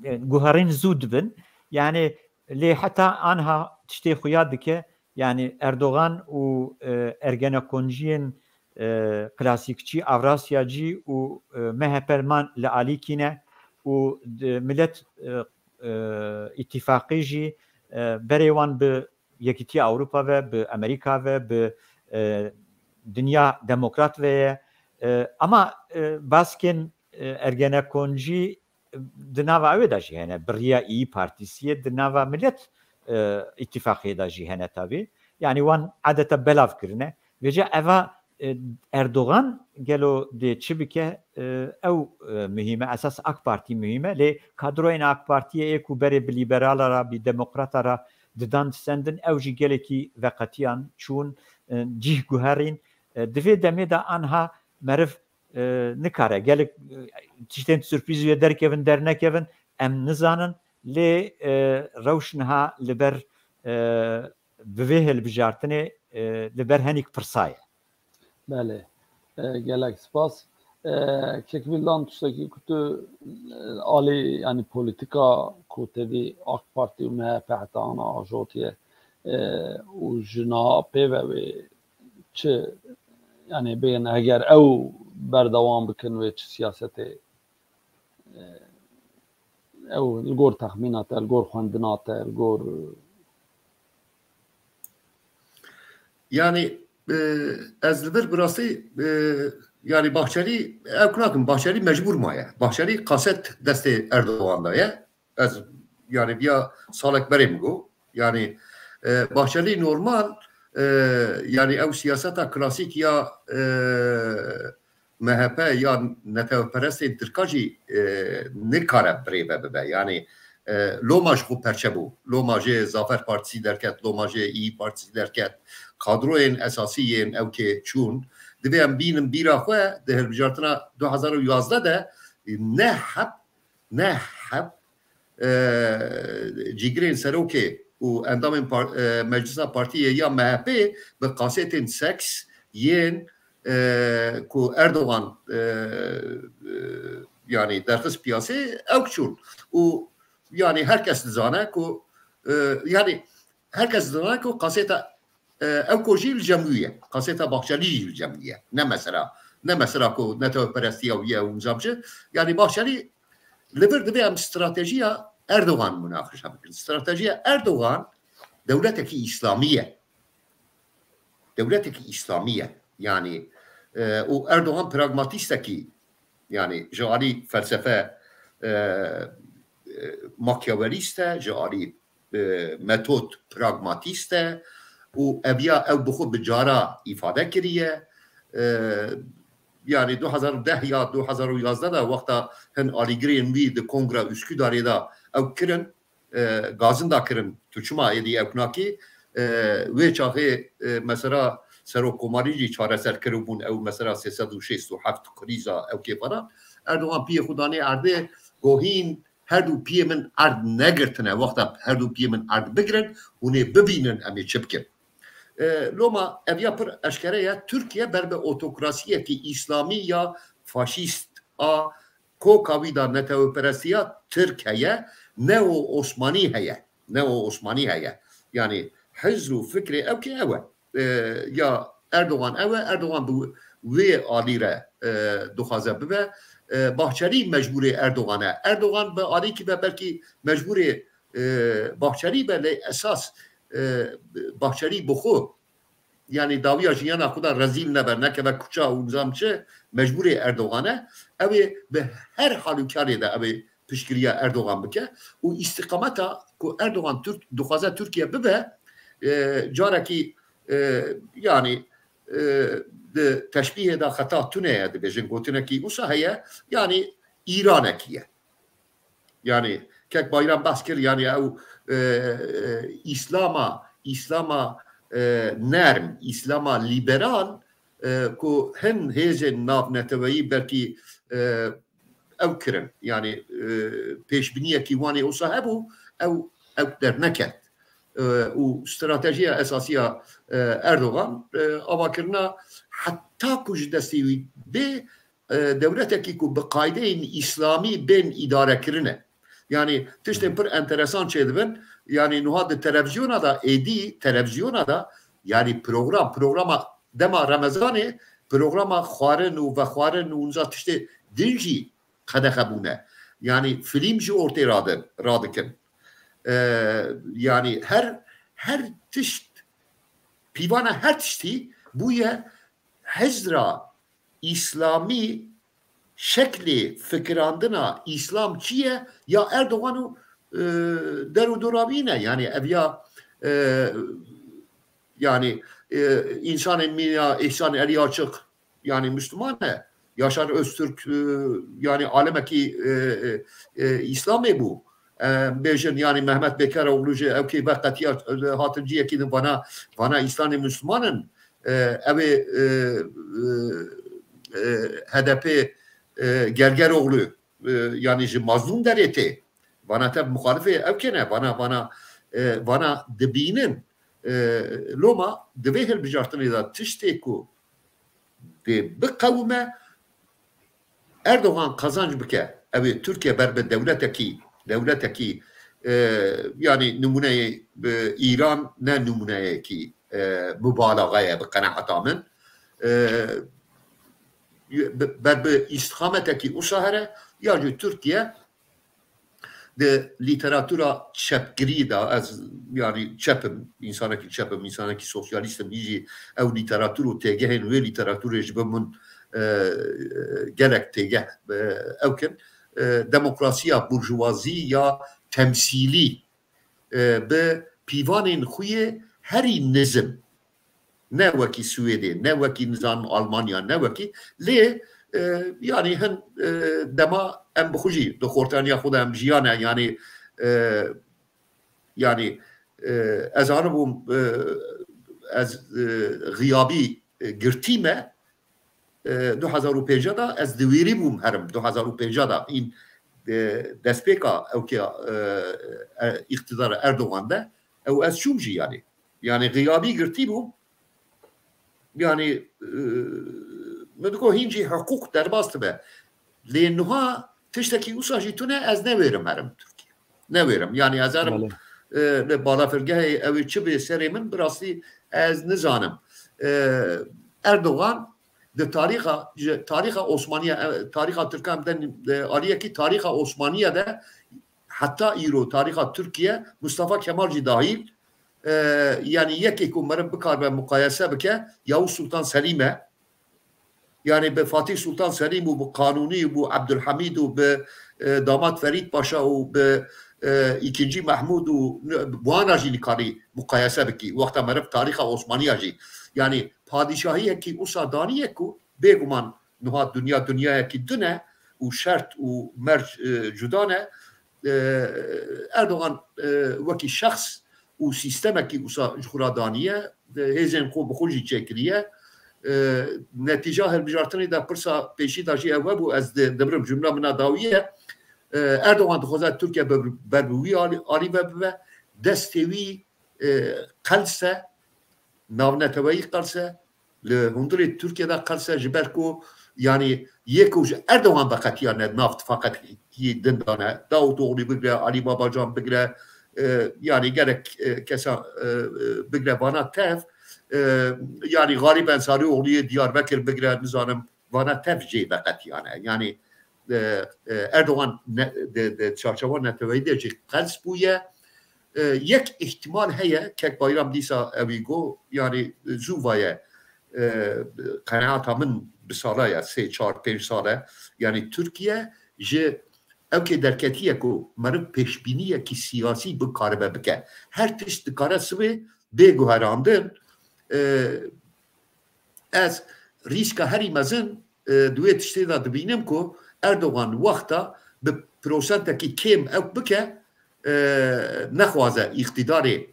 e, guherîn zû dibin. Yani lê heta anha tiştê xuya dike. Yani Erdogan û, e, ergenekonciyên, e, klasîkçî, avrasyacî û, e, M H P man li alîkî ne û d-, Millet, e, e, Îtîfaqî jî, e, berê wan bi Yekîtiya Ewropa ve, bi Amerîka ve, bi, e, dinya demokrat ve ye. E, ama, e, baskên, e, ergenekoncî di nava ew de jî hene, bi riya İYİ Partîsiyê, di nava Millet, e, Îtîfaqiyê de jî hene tabi. Yani wan adeta belav kirine. Vêca eva, e, Erdogan gelo dê çi bike, e, ew, e, muhîm e, esas AK Partî muhîm e. Lê kadroyên AK Partiyê ê ku berê bi lîberala re, bi demokrata re didan disendin, ew jî gelekî veqetiyan çûn, e, cîh guherîn. E, di vê demê de anha meriv, e, nikare. Gelek, e, tiştên sürprîz wê derkevin, dernekevin, em nizanin. Lê, e, rewş niha li ber, e, bi vê hilbijartinê, e, li ber henîk pirsa ye. Belê. E, gelek spas. E, Kek Vildan, tiştekî ku tu, e, alî, yani polîtîka ku tevî AK Partî û M H P heta ana ajotiye, e, û ji niha pê ve wê çi, yani bêne, eger ew berdewam bikin, wê çi siyasetê, e, ew li gor texmîna te, li gor xwendina te, li gor Yani, e, ez li vir bi rastî, e, yani Bahçelî, ew ku nakim, Bahçelî mecbûr maye. Bahçelî kaset destê Erdogan de ye. Ez, yani, viya salek berê min got. Yani, e, Bahçelî normal, e, yani ew siyaseta klasîk ya, e, M H P ya neteweperestên Tirka jî, e, nikare birêve bibe. Yani, e, loma ji xwe perçe bû. Loma jê Zafer Partisi derket, loma jê İYİ Partisi derket. Kadroyên esasî yên ewkê çûn. Divê em bînin bîra xwe di hilbijartina du hezar û yazdeh de ne heb, ne heb, e, cîgirên serokê û endamên par-, e, Meclisa Partiyê ya M H P bi kasetên seks yên, e, ku Erdogan, e, e, yani derxist piyasê, ew çûn. Û yani herkes dizane ku, e, yani herkes dizane ku kaseta, e, ew ku jî li cem wî ye. Kaseta Bahçelî jî li cem wî ye. Ne mesela, ne mesela ku neteweperestiya wî ye û nizam çi. Yani Bahçelî li vir divê em stratejiya Erdogan munaqişe bikin. Stratejiya Erdogan dewletekî îslamî ye. Dewletekî îslamî ye. Yani, e, û Erdogan pragmatîstekî, yani ji alî felsefe, e, e, makyawelîst e, ji alî, e, metod pragmatîst e û eviya ew bi xwe bi cara îfade kiriye. E, yani du hezar û deh ya du hezar û yazdeh de wexta hin alîgirên wî di Kongra Üsküdarê de ew kirin, e, gazinda kirin, tu çima êdî ew nakî? E, wê çaxê, e, mesela serokkomarî jî çareser kiribûn, ew mesela sê sed û şêst û heft krîza ew kêfanan. Erdogan piyê xwe danê erdê, got hîn her du piyê min erd negirtine, wexta her du piyê min erd bigirin, hûn ê bibînin em ê çi bikin. E, loma ev ya pir eşkere ye, Tirkiye ber bi otokrasiyekî îslamî ya faşîst a koka wî de neteweperestiya Tirk heye, neo-Osmanî heye. Neo-Osmanî heye. Yani hizr û fikrê ew kê ew e. E, ya Erdogan ew e, Erdogan bi wê alî re, e, dixwaze bibe. E, Bahçelî mecbûrê Erdogan e. Erdogan bi alîkî ve belkî mecbûrê, e, Bahçelî be, lê esas, e, Bahçelî bi xwe, yani dawiya jiyana xwe de rezîl nebe, nekeve kuça û nizam çi, mecbûrê Erdogan e. Ew ê bi her hal û karê de ew ê piştgiriya Erdogan bike û îstiqameta ku Erdogan Türk, dixwaze Tirkiye bibe, e, carekî, e, yani, e, di teşbîhê de xeta tune ye, dibêjin gotinekî wisa heye, yani Îranekî ye. Yani Kek Bayram behs kir, yani ew, e, e, Îslama, Îslama, e, nerm, Îslama liberal, e, ku hin hêzên navneteweyî belkî, e, ew kirin. Yanî, e, pêşbîniyekî wan ê wisa hebû, ew, ew derneket. E, û stratejiya esasiya, e, Erdogan, e, avakirina heta ku ji destê wî bê, e, dewletekî ku bi qaydeyên îslamî bên îdarekirine. Yanî tiştên pir enteresan çêdibin. Yanî nuha di televizyona da, êdî televizyona da, yanî program, programa dema Remezanê, programa xwarin û vexwarin û niza tiştê din jî qedexe bûne. Yanî film ji ortê radin, radikin. E, yanî her, her tişt, pîvana her tiştî bûye hizra îslamî, şeklê fikirandina îslam çi ye ya Erdogan û, e, der û dora wî ne. Yanî ev ya, e, yanî, e, însanên mîna Îhsan Elî Açık, yanî Müslüman e. Yaşar Öztürk, e, yanî alimekî, e, e, e, Îslamê bû. E, bêjin, yanî Mehmet Bekeroğlu jî ew kê ve qetiya, e, hatin ciyekî din vana, vana Îslamê Müslüman in. E, ew ê, e, e, e, H D P, e, Gergeroğlu, e, yanî ji Mazlûm derê tê. Vana te muxalifê ew kê ne, vana, vana, e, vana dibînin. E, loma di vê hilbijartinê de tiştê ku dê biqewime, Erdogan qazanc bike, ew ê Tirkiye ber bi dewletekî, dewletekî, e, yanî nimûneyê, e, Îran ne nimûneyekî, e, mubalaxa ye bi qenaeta min. E, bi-, ber bi îstîqametekî wisa here, ya jî Tirkiye di lîteratura çepgirî de, ez, yanî çep im, însanekî çep im, însanekî sosyalîst im, î jî ew lîteratur û têgehên wê lîteraturê ji bo min, e, gelek têgeh, e, ew kin, e, demokrasiya burjuvazî ya temsîlî, e, bi pîvanên xwe yê herî nizm, ne wekî Swêdê, ne wekî, nizanim, Almanya, ne wekî, lê, e, yanî hin, e, dema em bi xwe jî di xortaniya xwe de em jiyane, yanî, e, yanî, e, ez anibûm, e, ez, e, xiyabî, e, girtî me, e, du hezar û pênc de ez di wêrî bûm herim, du hezar û pênc de hîn, e, destpêka ewkê, e, e, îqtidara Erdogan de, ew ez çûm jî yanî. Yanî xiyabî girtî bûm. Yanî, e, min digot hîn jî hiqûq derbas dibe. Lê niha tiştekî wisa jî tune, ez newêrim herim Tirkiye. Newêrim. Yanî ez herim, Belê. e, li balafirgehê ew ê çi bê serê min, bi rastî ez nizanim. E, Erdogan di tarîxa, ji tarîxa Osmaniye, e, tarîxa Tirkan de, e, aliyekî tarîxa Osmaniye de heta îro tarîxa Tirkiye, Mustafa Kemal jî dahîl, e, yanî yekê ku meriv bikaribe muqayese bike, Yavuz Sultan Selîm e. Yanî bi Fatih Sultan Selîm û bi Kanûnî û bi Abdulhamîd û bi, e, damat Ferîd Paşa û bi, e, îkincî Mehmûd û n-, wana jî nikarî muqayese bikî. Wexta meriv tarîxa Osmaniya jî. Yanî padîşahiyekî wisa daniye ku bêguman niha dinya dinyayekî din e û şert û merc, e, cuda ne. E, Erdogan, e, wekî şexs û sîstemekî wisa ji xwe re daniye, e, hêzên xwe bi xwe jî çêkiriye. E, netîca hilbijartinê de pirsa pêşî de jî ew hebû, ez di-, dibirim cumla min a dawî ye. E, Erdogan dixwaze Tirkiye ber, ber bi wî alî, alî ve bibe, destê wî, e, qels e, navneteweyî qels e, li hundirê Tirkiye de qels e, ji ber ku, yanî, yê ku ji Erdogan veqetiyane nav tifaqetî din dane, Davutoğlu bigire, Ali Babacan bigire, e, yanî gerek, e, kesa, e, e, bigire vana tev, e, yanî Galip Ensarioğlu yê Diyarbekir bigire, nizanim, vana tev jê veqetiyane. Yanî, e, e, Erdogan ne, di, di çarçewa neteweyî de jî qels bûye. E, yek îhtimal heye, Kek Bayram dîsa ewî got, yanî zû vaye, e, qenaeta min bi sala ye, sê, çar, pênc sal e. Yanî Tirkiye ji ewkê derketiye ku meriv pêşbîniyekî siyasî bikaribe bike. Her tişt dikare sibê bê guherandin. E, ez rîska herî mezin, e, di wê tiştê de dibînim ku Erdogan wexta bi prosentekî kêm ew bike, e, nexwaze îqtîdarê,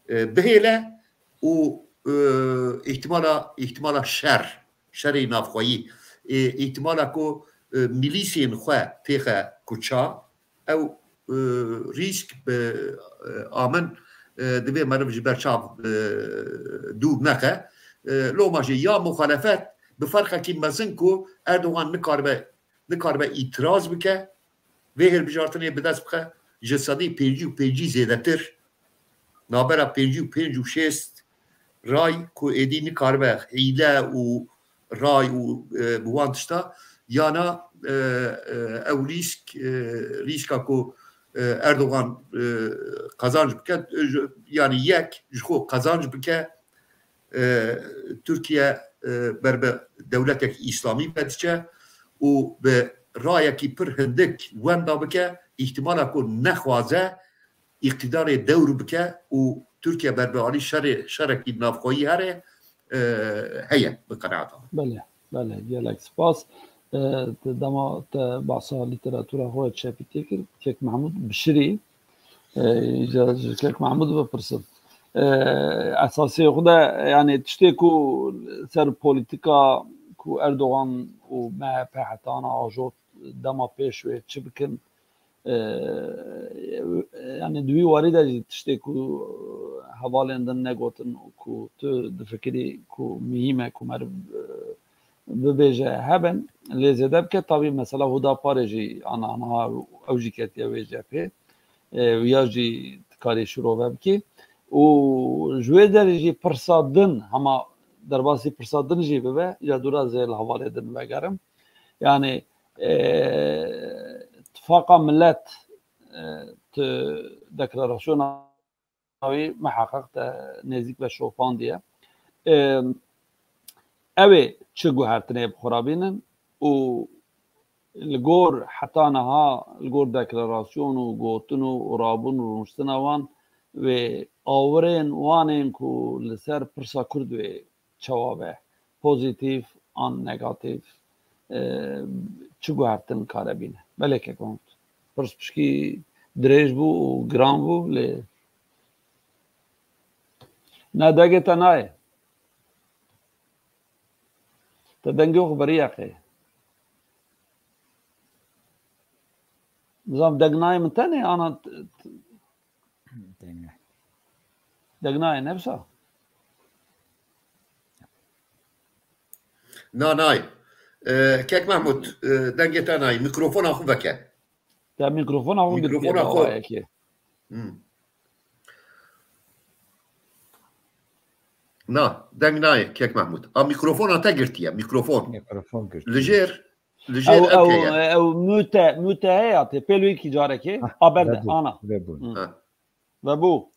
e, bihêle û, e, îhtimala, îhtimala şer, şerê navxweyî, e, îhtimala ku, e, milîsên xwe têxe kuça, ew, e, rîsk bi, e, amin, e, divê meriv ji ber çav, e, dûr nexe. E, loma jî ya muxalefet bi ferqekî mezin ku Erdogan nikaribe, nikaribe îtiraz bike, vê hilbijartinê bi dest bixe, ji sedî pêncî û pêncî zêdetir, navbera pêncî û pênc û şêst ray ku êdî nikaribe hîle û ray û, e, bi wan tişta, yana, e, e, ew rîsk, e, rîska ku, e, Erdogan, e, qazanc bike, e, ji, yanî yek ji xwe qazanc bike, e, Tirkiye, e, ber bi dewletek îslamî ve diçe û bi rayekî pir hindik wenda bike, îhtimala ku nexwaze îqtîdarê dewr bike û Tirkiye ber bi alî şerê, şerekî navxweyî here, e, heye bi qenaeta min. Belê, belê, gelek spas. E, te dema te bahsa lîteratûra xwe çepîtê kir, Kek Mehmûd Bişirî, e, ji, ji Kek Mehmûd bipirsim. E, esasê xwe de, yani tiştê ku ser polîtîka ku Erdogan û M H P heta ana ajot dema pêş wê çi bikin, e, yani di wî warî de jî tiştê ku hevalên din negotin û ku tu difikirî ku muhîm e ku meriv, e, bibêje hebin, lê zêde bike. Tabî mesela Huda Parê jî ana, ana ew jî ketiye wê cephê, e, ya jî dikarî şirove bikî. Û ji wê derê jî pirsa din, hema derbasî pirsa din jî bibe, ya dûra zê li hevalê din vegerim. Yani, e, Tifaqa Millet, e, tu deklarasyona wî miheqeq te nêzîk ve şopandiye. E, ew ê çi guhertinê bi xwe re bînin û li gor heta niha, li gor deklarasyon û gotin û rabûn û rûniştina wan wê awirên wan ên ku li ser pirsa Kurd wê çawa be, pozîtîf an negatîf, e, çi guhertin kare bîne? Belê kek Mahmûd. Pirs pişkî dirêj bû û giran bû, lê ne dengê te nayê. Te dengê xwe beriye qê. Nizam deng nayê min tenê, ana t-, t-, Deng ne. Deng nayê, ne wisa? Na, nayê. E, Kek Mahmûd, e, dengê te nayê. Mikrofona xwe veke. Te mikrofona xwe girtiye. Mikrofona xwe. Dawayekê. Hmm. Na, deng nayê, Kek Mahmûd. A, mikrofona te girtiye, mikrofon. Mikrofon girtiye. Li jêr, li jêr Ew, ew ew, heye. Ew mute, mute heye, tê pêl wî kî carekê. Hah, a berde, vebû, ana. Vebû. Hmm. Ha. Vebû.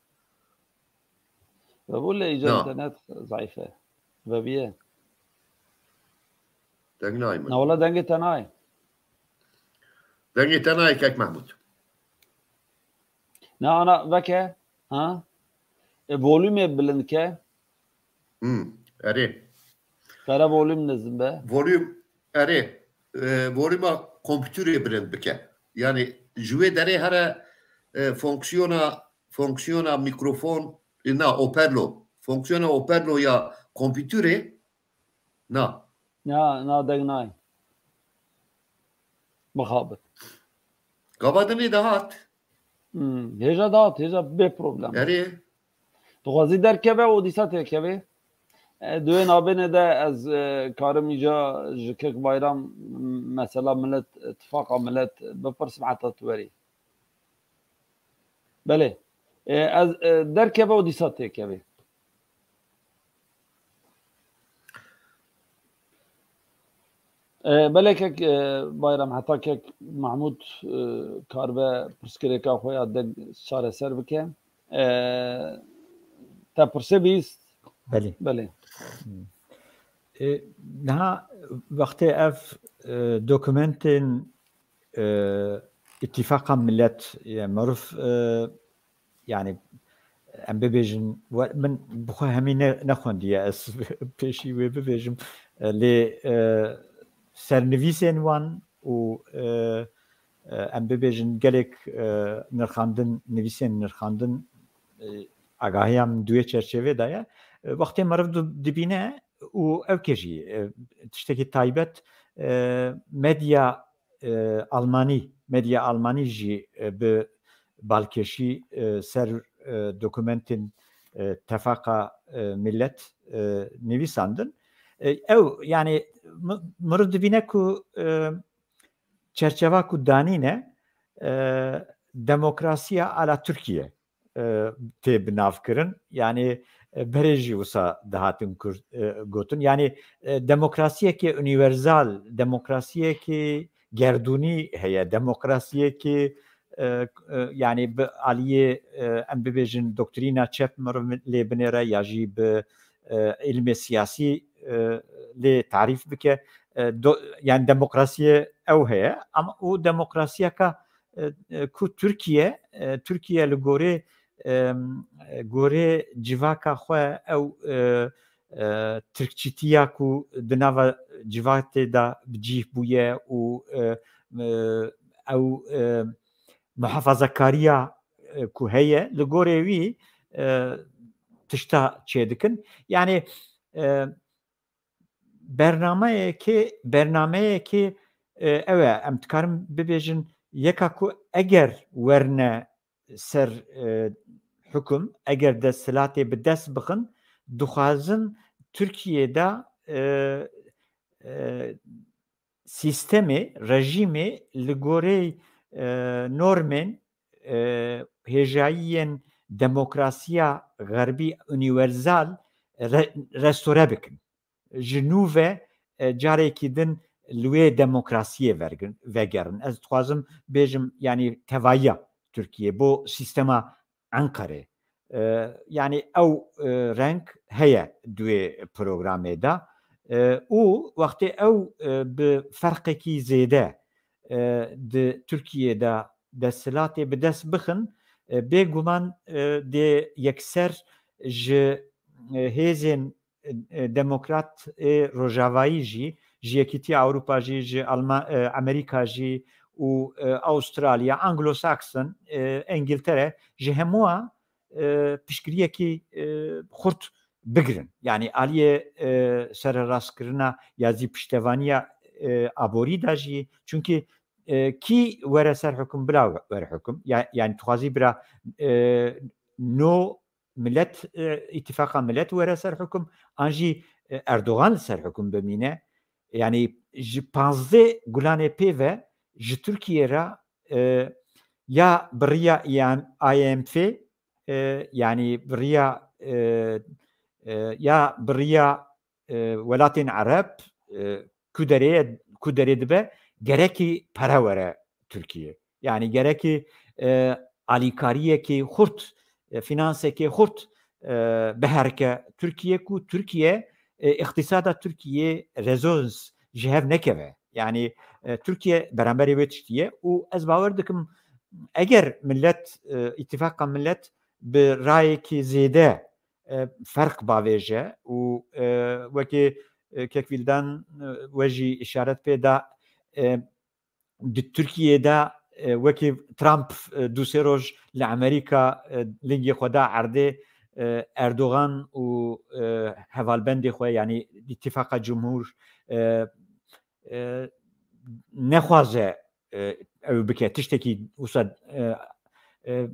Vebû lê îcar Na. Înternet zayîf e. Vebiye. Deng nayê min. Na wala dengê te nayê. Dengê te nayê Kek Mahmûd. Na ana veke, ha? E, volûmê bilind ke. Hmm, erê. Kara volûm nizm be. Volûm, erê. E, volûma kompûterê bilind bike. Yani ji wê derê here, e, fonksiyona, fonksiyona mikrofon, e, na, operlo. Fonksiyona operlo ya kompûterê, na. Na, na deng nayê. Mixabin. Gava dinê de hat. Hmm, hêja dihat, hêja bê problem. Erê. Dixwazî derkeve û dîsa têkevê. E, di wê nabênê de ez, e, karim îca ji Kek Bayram mesela millet, tifaqa millet bipirsim heta tu werî. Belê. E, ez, e, derkeve û dîsa têkevê. E, belê kek, e, Bayram, heta kek Mahmûd, e, karibe pirsgirêka xwe ya deng çareser bike. E, te pirsê bihîst? Belê. Belê. Hmm. E, niha wextê ev, e, dokumentên, e, Îtîfaqa Milet, e, meriv, e, yani, em bibêjin, we-, min bi xwe hemî ne-, nexwendiye, ez pêşî wê bibêjim. E, lê, e, sernivîsên wan û, e, e, em bibêjin gelek, e, nirxandin, nivîsên nirxandin, e, agahiya min di wê çerçevê de ye. E, wextê meriv di-, dibîne û ew kê jî, e, tiştekî taybet, e, medya, e, Almanî, medya Almanî jî, e, bi balkêşî, e, ser, e, dokumentên, e, Tefaqa, e, Millet, e, nivîsandin. E, ew, yani, mi-, meriv dibîne ku, e, çerçeva ku danîne, e, demokrasiya ala Tirkiye, e, tê binavkirin. Yani, e, berê jî wisa dihatin kur-, e, gotin. Yani, e, demokrasiyekê unîversal, demokrasiyekê gerdûnî heye, demokrasiyekê, e, e, yani bi aliyê, e, em bibêjin doktrîna çep meriv lê binêre ya jî bi, e, îlmê siyasî, e, lê tarîf bike. E, do-, yani demokrasiyê ew heye. Ama û demokrasiyeka, e, e, ku Tirkiye, e, Tirkiye li gorê, e, gorê civaka xwe ew, e, e, Tirkçîtiya ku di nava civatê de bi cîh bûye û, e, e, ew, e, muhafazakariya, e, ku heye, li gorê wî, e, tişta çêdikin. Yani, e, bernameyekê, bernameyekê, e, ew e, em dikarin bibêjin, yeka ku eger werne ser, e, hukum, eger desthilatê bi dest bixin, dixwazin Tirkiyê de, e, e, sîstemê, rejîmê li goreyê, e, normên, e, hêjayiyên demokrasiya xerbî unîversal re-, restore bikin. Ji nû ve, e, carekî din li wê demokrasiyê vergin-, vegerin. Ez dixwazim bêjim, yani tevayiya Tirkiye bo sîstema Enqerê. E, yani ew, e, reng heye di wê programê de. E, û wextê ew, e, bi ferqekî zêde, e, di Tirkiyê de desthilatê bi dest bixin, e, bêguman, e, dê yekser ji, e, hêzên, e, demokrat ê rojavayî jî, ji Yekîtiya Ewropa jî, ji Alma-, e, Amerîka jî û, e, Avustralya, Anglo-Saxon, e, Îngiltere, ji hemûa, e, piştgiriyekî, e, xurt bigirin. Yani aliyê, e, sererastkirina ya zî piştevaniya, e, aborî de jî, çunkî, e, kî were ser hukum bila were hukum, ya-, yani dixwazî bira, e, no Millet, e, Îtîfaqa Millet were ser hukum, an jî, e, Erdogan li ser hukum bimîne. Yani ji panzdeh Gulanê pê ve ji Tirkiye re, e, ya bi riya I M F, e, yani bi riya, e, e, ya bi riya, e, welatên Ereb, e, ku derê, ku derê dibe, gerekî pere were Tirkiye. Yani gerekî, e, alîkariyekê xurt, e, finansekê xurt, e, biherike Tirkiye ku Tirkiye, e, îqtîsada Tirkiye rezons ji hev nekeve. Yani, e, Tirkiye beramberê wê tiştî ye û ez bawer dikim eger millet, e, Îtîfaqa Millet bi rayekî zêde, e, ferq bavêje û, e, wekî, e, Kek Vîldan, e, we jî îşaret pê da, e, di Tirkiyê de, e, wekî Trump, e, du sê roj li Amerîka, e, lingê xwe da erdê, e, Erdogan û, e, hevalbendê xwe, yanî Îtîfaqa Cumhur, e, e, nexwaze, e, ew bike, tiştekî wisa, e, e,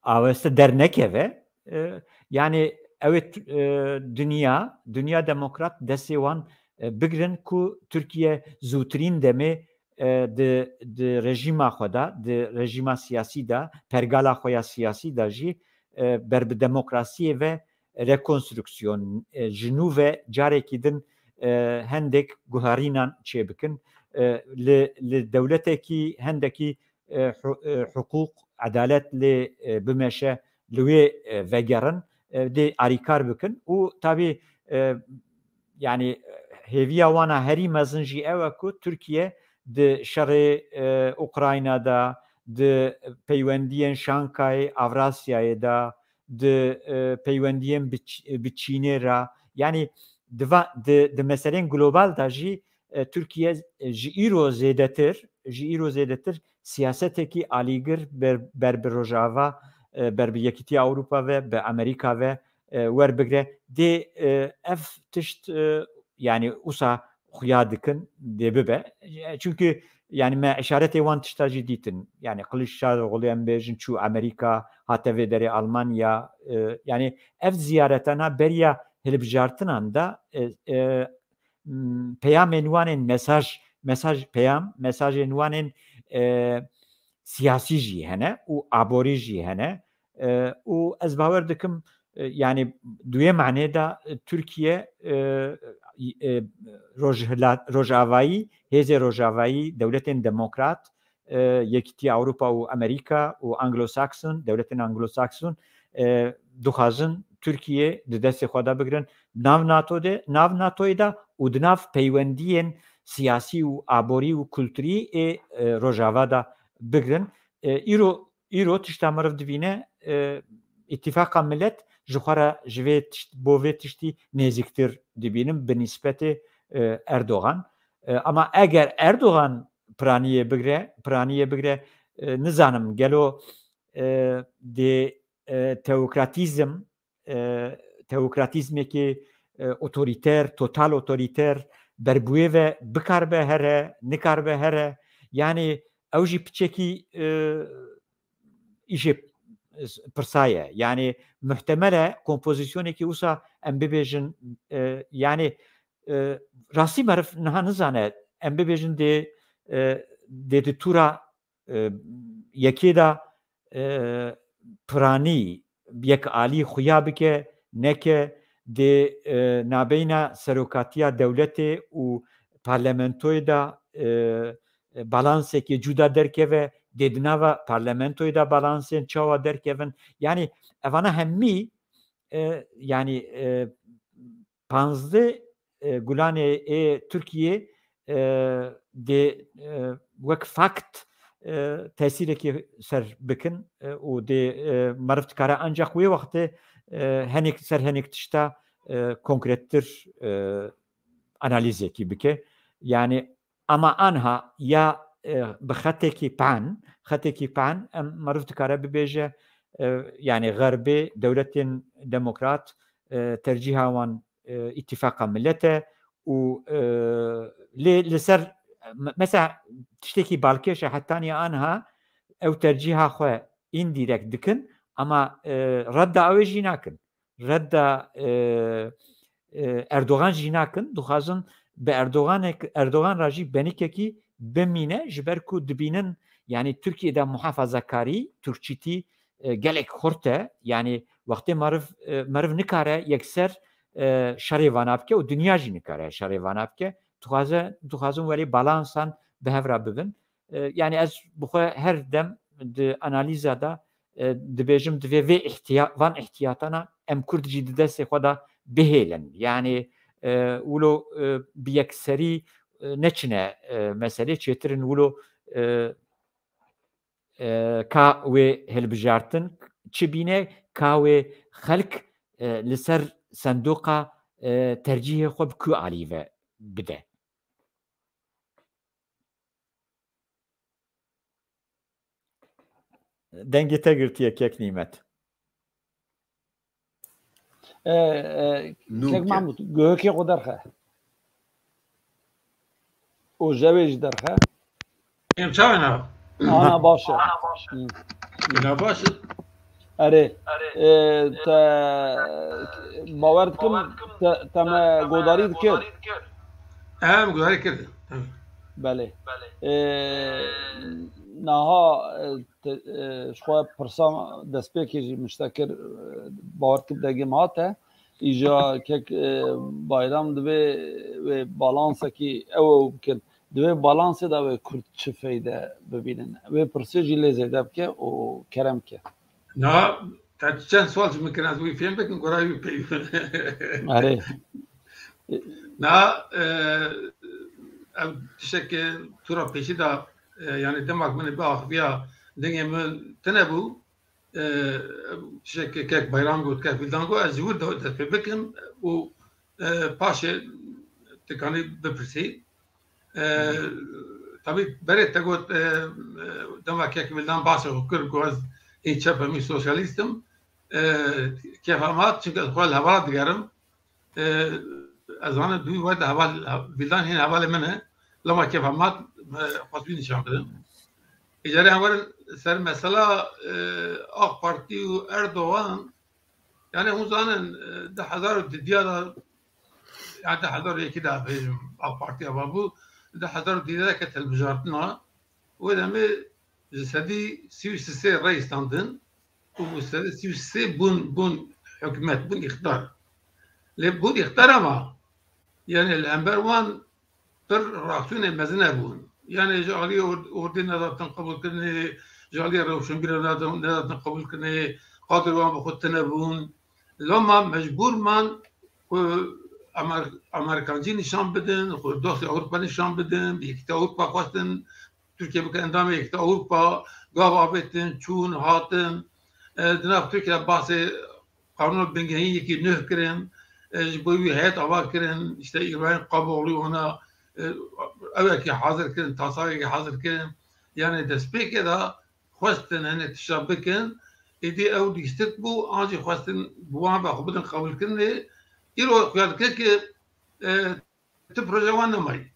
aweste dernekeve. E, yani ew ê t-, e, dinya, dinya demokrat destê wan, e, bigirin ku Tirkiye zûtirîn demê, e, di, di rejîma xwe de, di rejîma siyasî de, pergala xwe ya siyasî de jî, e, ber bi demokrasiyê ve rekonstruksiyon, e, ji nû ve carekî din, e, hendek guherînan çêbikin. E, li, li dewletekî hendekî, e, hu-, e, hiqûq, edalet lê, e, bimeşe, li wê, e, vegerin, e, dê arîkar bikin û tabî, e, yani hêviya wana herî mezin jî ew e ku Tirkiye di şerê, e, Ukrayna de, di peywendiyên Şankay Avrasyayê de, di, e, peywendiyên bi Ç-, bi Çînê re, yani di va-, di, di meselên global de jî, e, Tirkiye, e, ji îro zêdetir, ji îro zêdetir siyasetekî alîgir ber, ber bi Rojava, e, ber bi Yekîtiya Ewropa ve, bi Amerîka ve, e, werbigre. Dê, e, ev tişt, e, yanî usa xuya dikin dê bibe. E, çünkü yanî me işaretê wan tişta jî dîtin. Yanî Kılıçdaroğlu em bêjin çû Amerîka, hate vê derê Almanya. E, yanî ev ziyaretana beriya hilbijartinan da, e, e, m, peyamên wan ên mesaj, mesaj, peyam, mesajên wan ên, e, siyasî jî hene û aborî jî hene. E, û ez bawer dikim, e, yanî di wê manê de, e, Tirkiye, e, e, Rojhila-, Rojavayî, hêzê Rojavayî, dewletên demokrat, e, Yekîtiya Ewropa û Amerîka û Anglo-Saxon, dewletên Anglo-Saxon, e, dixwazin Tirkiye di destê xwe de bigirin, nav NATO de, nav NATOyê de û di nav peywendiyên siyasî û aborî û kulturî ê, e, Rojava de bigirin. E, îro, îro tişta meriv dibîne, e, Îtîfaqa Milet ji xwe re ji vê tişt-, bo vê tiştî nêzîktir dibînim bi nîsbetê, e, Erdogan. E, ama eger Erdogan piraniyê bigre, piraniyê bigre, e, nizanim gelo, e, dê, e, teokratîzm, e, teokratîzmekî, e, otorîter, total otorîter, berbuê ve bikaribe here, nikaribe here. Yanî ew jî piçekî, e, îşê pirsa ye. Yanî muhtemel e kompozisyonekî wisa em bibêjin, e, yanî, e, rastî meriv niha nizane, em bibêjin dê, e, dê di tûra, e, yekê de, e, piranî, yekalî xuya bike, neke, dê, e, nabeyna serokatiya dewletê û parlamentoyê de, e, e, balansekê cuda derkeve, dê di nava parlamentoyê de balansên çawa derkevin. Yanî evana hemî, e, yanî, e, panzdeh, e, gulanê ê Tirkiyê, e, dê, e, wek fakt, e, tesîrekî ser bikin, e, û dê, e, meriv dikare ancak wê wextê, e, henek, ser henek tişta, e, konkrettir, e, analîzekî bike. Yanî ama anha ya, e, bi xetekî pan, xetekî pan em meriv dikare bibêje, e, yanî Xerbê, dewletên demokrat, e, tercîha wan, e, Îtîfaqa Milet e û, e, lê li ser, me-, mesela tiştekî balkêş e, hetanî anha ew tercîha xwe îndirekt dikin, ama, e, redda ew ê jî nakin. Redda, e, e, Erdogan jî nakin. Dixwazin bi Erdoganek-, Erdogan re jî benikekî bimîne, ji ber ku dibînin, yanî Tirkiyê de muhafazakarî, Tirkçîtî, e, gelek xurt e. Yanî wextê meriv, e, meriv nikare yekser, e, şerê vana bike û dinya jî nikare şerê vana bike. Dixwaze, dixwazin welê balansan bi hev re bibin. E, yanî ez bi xwe her dem di analîza de, e, dibêjim, divê vê îhtiya-, van îhtiyatana em Kurd jî di destê xwe de bihêlin. Yanî, e, wilo, e, bi yekserî, e, neçine, e, meselê çêtir in wilo, e, e, ka wê hilbijartin çi bîne, ka wê xelk, e, li ser sendoqa, e, tercîhê xwe bi ku alî ve bide. Dengê te girtiye kek Nîmet. E, e, Nû kek ke- Mahmûd, guhekê xwe derxe. Û jewê jî derxe. Em çawa ne? Ana baş e. Hı. Ena baş e. Erê, e, te bawer dikim, te, te me godarî dikir. Em godarî kir. Belê. E, naha, e, te, e, ji xwe pirsa destpêkê jî min ji te kir, e, bawer dikim dengê me hate. Îja kek, e, Bayram divê wê balansekî ew ew bikin. Di wê balansê de wê Kurd çi feyde bibînin? Wê pirsê jî lê zêde bike û kerem ke. Na, te çend sual ji min kirin, ez wî fêm bikim, gora wî peyv. Erê. Na, e, ev tiştekê tu ra pêşî de, e, yanî dema min biaxiviya dengê min tune bû, e, tiştekê kek Bayram got, kek Vildan got, ez ji wir de dest pê bikim û, e, paşê tu kanî bipirsî. E, tabî berê te got, e, e, dema kek Vildan bahsa xwe kir, got, ez hîn çep em, hîn sosyalîst im. e, kêfem hat, çunke ez xwe li hevala digerim. E, ez zanim dû wê de heval, Vîlan hîn hevalê min e. Loma kêfem hat, e, xwest wî nîşan bidim. Îcarê em werin ser mesela, e, AK Partî û Erdogan. Yani hûn zanin, e, di hezar û didiya de, yani di hezar û yekî de bêjim, AK Partî ava bû, di hezar û didiya de ket hilbijartina, wê demê ji sedî sî û sê rey standin û bi sedî sî û sê bûn, bûn hikûmet, bûn îqtidar. Lê bûn îqtidar ama, yani li hember wan pir reaksiyonê mezin hebûn. Yani ji aliyê or-, ordê nedatin qebûlkirinê, ji aliyê rewşenbîra nedatin, nedatin qebûlkirinê, qadrê wan bi xwe tune bûn. Loma mecbûr man ku Amer-, Amerkancî nîşan bidin, xwe dostê Ewropa nîşan bidin, bi Yekîtiya Ewropa xwestin Tirkiye bike endamê Yekîtiya Ewropa, gav avêtin, çûn, hatin. E, di nav Tirkiye de bahsê qanûna bingehîn yekî nuh kirin, e, ji bo wî heyet ava kirin, işte Îbrahîm Kaboğlu wana, e, ewekî hazir kirin, tasawekî hazir kirin. Yani destpêkê de xwestin hinek tişta bikin, êdî ew lîstik bû, an jî xwestin bi wan ve xwe bidin qebûlkirinê. Îro xuya dike ki, e, tu proje wan nemayî.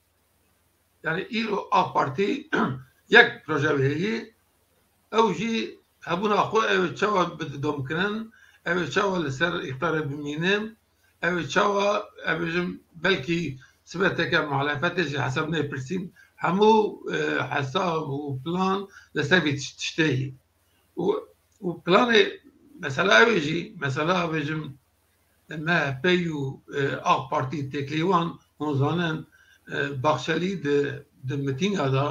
Yani îro A Partî yek proje wê heyî, ew jî hebûna xwe ew ê çawa bi didom kirin, ew ê çawa li ser îqtidarê bimînin, ew ê çawa, ew bêjim, belkî sibeteke muhalefetê jî hesab nêpirsîn, hemû, e, hesab û plan li ser vî tiş-, tiştê yî. Û, û planê, mesela ew ê jî, mesela ew bêjim, M H P û, e, A K Partî têkilî wan, hûn zanin, e, Baxçelî di, di mitînga de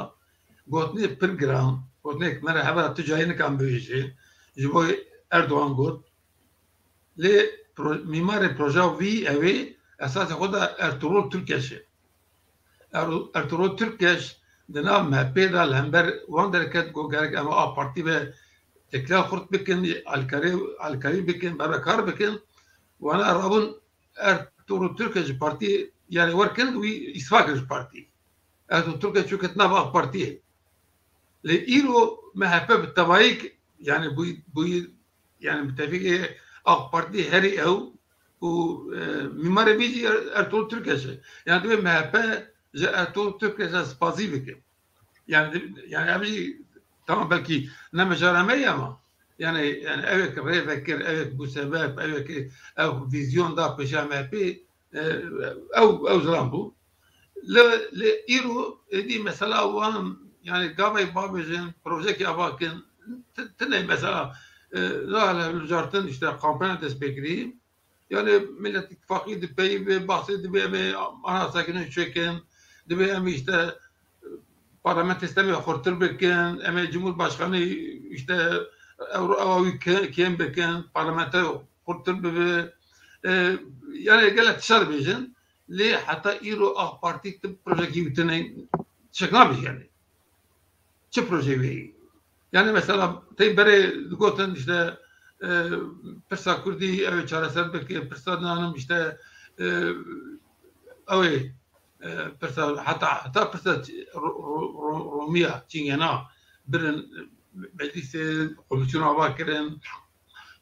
gotinê pir giran, gotinê ki me re hevera tu cayê nikan bibêjê, ji bo Erdogan got. Lê pro-, mîmarê projeya vî ew ê esasê xwe de Ertuğrul Türkeş e. Er-, Ertuğrul Türkeş di nav M H P de li hember wan derket, got gerek em A K Partî ve têkila xurt bikin, alkarî, alkarî bikin, beraber kar bikin. Wana rabûn Ertuğrul Türkeş ji partî, yani wer kirin, wî îstifa kir ji partî. Ertuğrul Türkeş çû ket nav A K Partiyê. Lê îro M H P bi tevayî, yani bû, bû, yani bi tevî A K Partî herî ew û, e, mîmarê vî jî Er-, Ertuğrul Türkeş e. Yani divê M H P ji Ertuğrul Türkeş re spazî bike. Yani di-, yani ev jî tamam belkî ne mijara me ye ama yani, yani ew ê ki rê vekir, ew ê ki bû sebeb, ew ê ki ew vîzyon da pêşiya M H P, e, ew, ew zilam bû. Lê, lê îro êdî mesela wan, yani gavê bavêjin, projekê ava kin, ti-, tine mesela, e, zahel hilbijartin, işte kampanya dest pê kirî. Yani Millet İttifakı dipeyive, bahsê divê em ê anayasa kirin çêkin, divê em işte parlamentê sistemê xurtir bikin, em ê Cumhurbaşkanı işte ew, ew wî ke-, kêm bikin, parlamenter xurtir bibe. E, yani gelek tişa dibêjin. Lê heta îro A K Partî tu projekî wî tune çek nabêjî yani. Çi projeyê wê? Yani mesela tey berê digotin işte, e, pirsa Kurdî ew ê çareser bike, pirsa nanim işte, e, ew ê, e, pirsa heta, heta pirsa ro-, ro-, ro-, Romiya, Çingena birin, meclîsê komisyon ava kirin,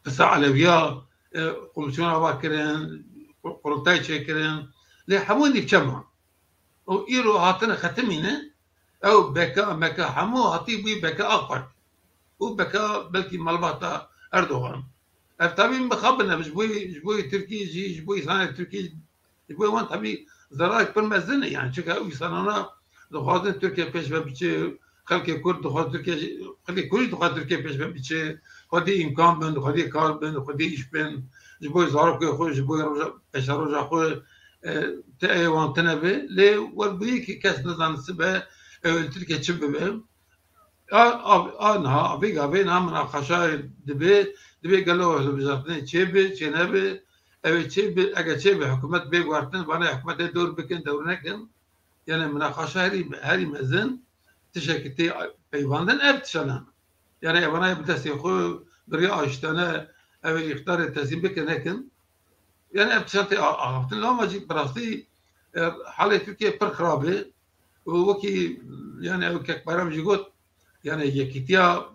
pirsa Elewiya, e, komisyon ava kirin, qu-, qurultay çêkirin. Lê hemû nîvçe man. Û îro hatine xetimîne, ew beka, meka hemû hatî bûyî beka A K Partî. Û beka belkî malbata Erdogan. Ev tabî mixabin e, ji bo, ji bo Tirkî jî, ji bo însanê Tirkî, ji bo wan tabî zerarek pir mezin e. Yani çunke ew însanana dixwazin Tirkiye pêş ve biçe, xelkê Kurd dixwaz Tirkiye, xelkê Kurd jî dixwaz Tirkiye pêş ve biçe, xwedî îmkan bin, xwedî kar bin, xwedî îş bin, ji bo zarokê xwe, ji bo roja, peşeroja xwe, e, te ê wan tine be, lê wer bûyî ki kes nizane sibe, ew li Tirkiye çi bibe. A, a, a niha, a vê gavê niha minaqaşa dibe, dibe gelo hilbijartinê çê be, çê nebe, ew ê çê be, eger çê be, hikûmet bê guhertin, vane hikûmetê dor bikin, dewr nekin. Yani minaqaşa herî, herî mezin tiştekî tê peyvandin ev tiştane. Yani evana bi destê xwe bi rêya aştane ev ê îqtidarê teslîm bike nekin. Yani ev tiştan tê a-, axaftin. Lama jî bi rastî, e, halê Tirkiye pir xirab e. Û wekî, yani ew Kek Bayram jî got, yani yekîtiya,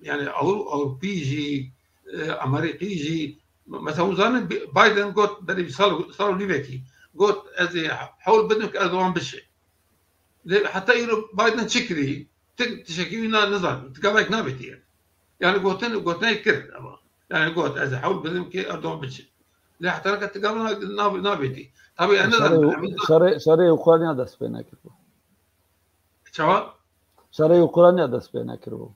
yani Ewro-, Ewropî jî e, Amerîkî jî, mesela hûn zanin Bi-, Biden got berê sal, sal û nîvekî, got ez ê hewl bidim ki Erdogan biçe. Lê heta îro Biden çi kirî? Ti tişekî wî na, nizan, ti gavek nabêtiye. Yani gotin, gotinê kir ama. Yani got ez ê hewl bidim ki Erdogan biçe. Lê heta naka ti gavek na, na, nabêtî. Tabii en Şerê, şerê, şerê Ukrayna dest pê nekiribû. Çawa? Şerê Ukrayna dest pê nekiribû.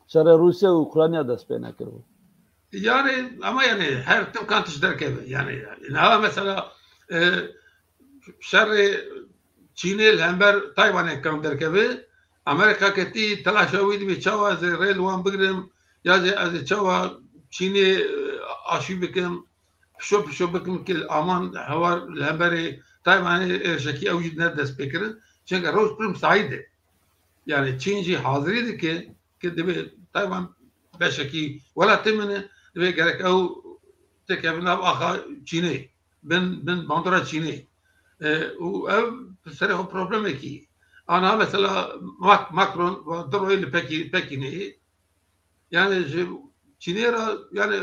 Şerê Rûsya û Ukrayna dest pê nekiribû. Yani ama yani her tim kan tişt derkeve. Yani, yani niha mesela, e, şerê Çînê li hember Taywanê kan derkeve. Amerîka ketî telaşa wî dibê çawa ez ê rê li wan bigrim, ya jî ez ê çawa Çînê, e, aşî bikim, pişo pişo bikim ki aman hewar li hemberê Taywanê êrişekî ew jî ne dest pê kirin. Çenke roj pir misaîd e. Yani Çîn jî hazirî dike ki dibê Taywan beşekî welatê min e, dibê gerek ew têkevin nav axa Çînê, bin, bin bandora Çînê. E, û ev serê xwe problemekî. Ana mesela Mac-, Macron va du royê li Pekî-, Pekînê ye. Yani ji Çînê re, yani,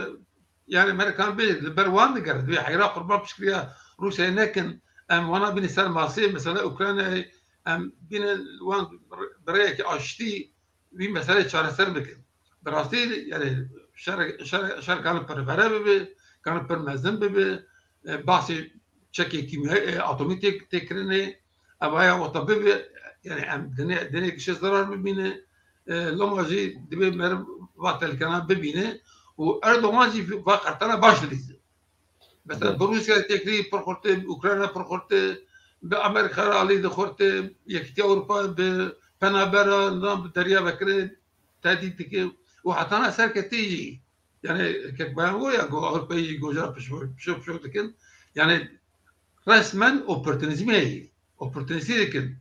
yani Amerîkan bê li ber wan digere, divê heyra qurban piştgiriya Rûsyayê nekin. Em wana bînin ser masê, mesela Ukraynayê, em bînin wan bi rêyekî aştî vî meselê çareser bikin. Bi rastî, yani şer, şer, şer kanin pir vere bibe, kanin pir mezin bibe, e, basê çekê kîmyayî, e, atomî tê, tê kirinê, evaya wexta bibe, yani em dinê, dinê gişê zarar bibîne, e, loma jî dibê meriv va tehlikana bibîne û Erdogan jî va qertana baş dilîze. Mesela Evet. bi Rûsya têkilî pir xurtê, bi Ukrayna pir xurtê, bi Amerîka re alî dixurtê, Yekîtiya Ewropa bi penabera, nidan bi derya vekirê tehdît dike û hetana serketî jî. Yani kek beyan go ya go Ewropayê jî goja pişo, pişo, pişo dikin. Yani resmen oportunîzmê ye. Oportunîstî dikin.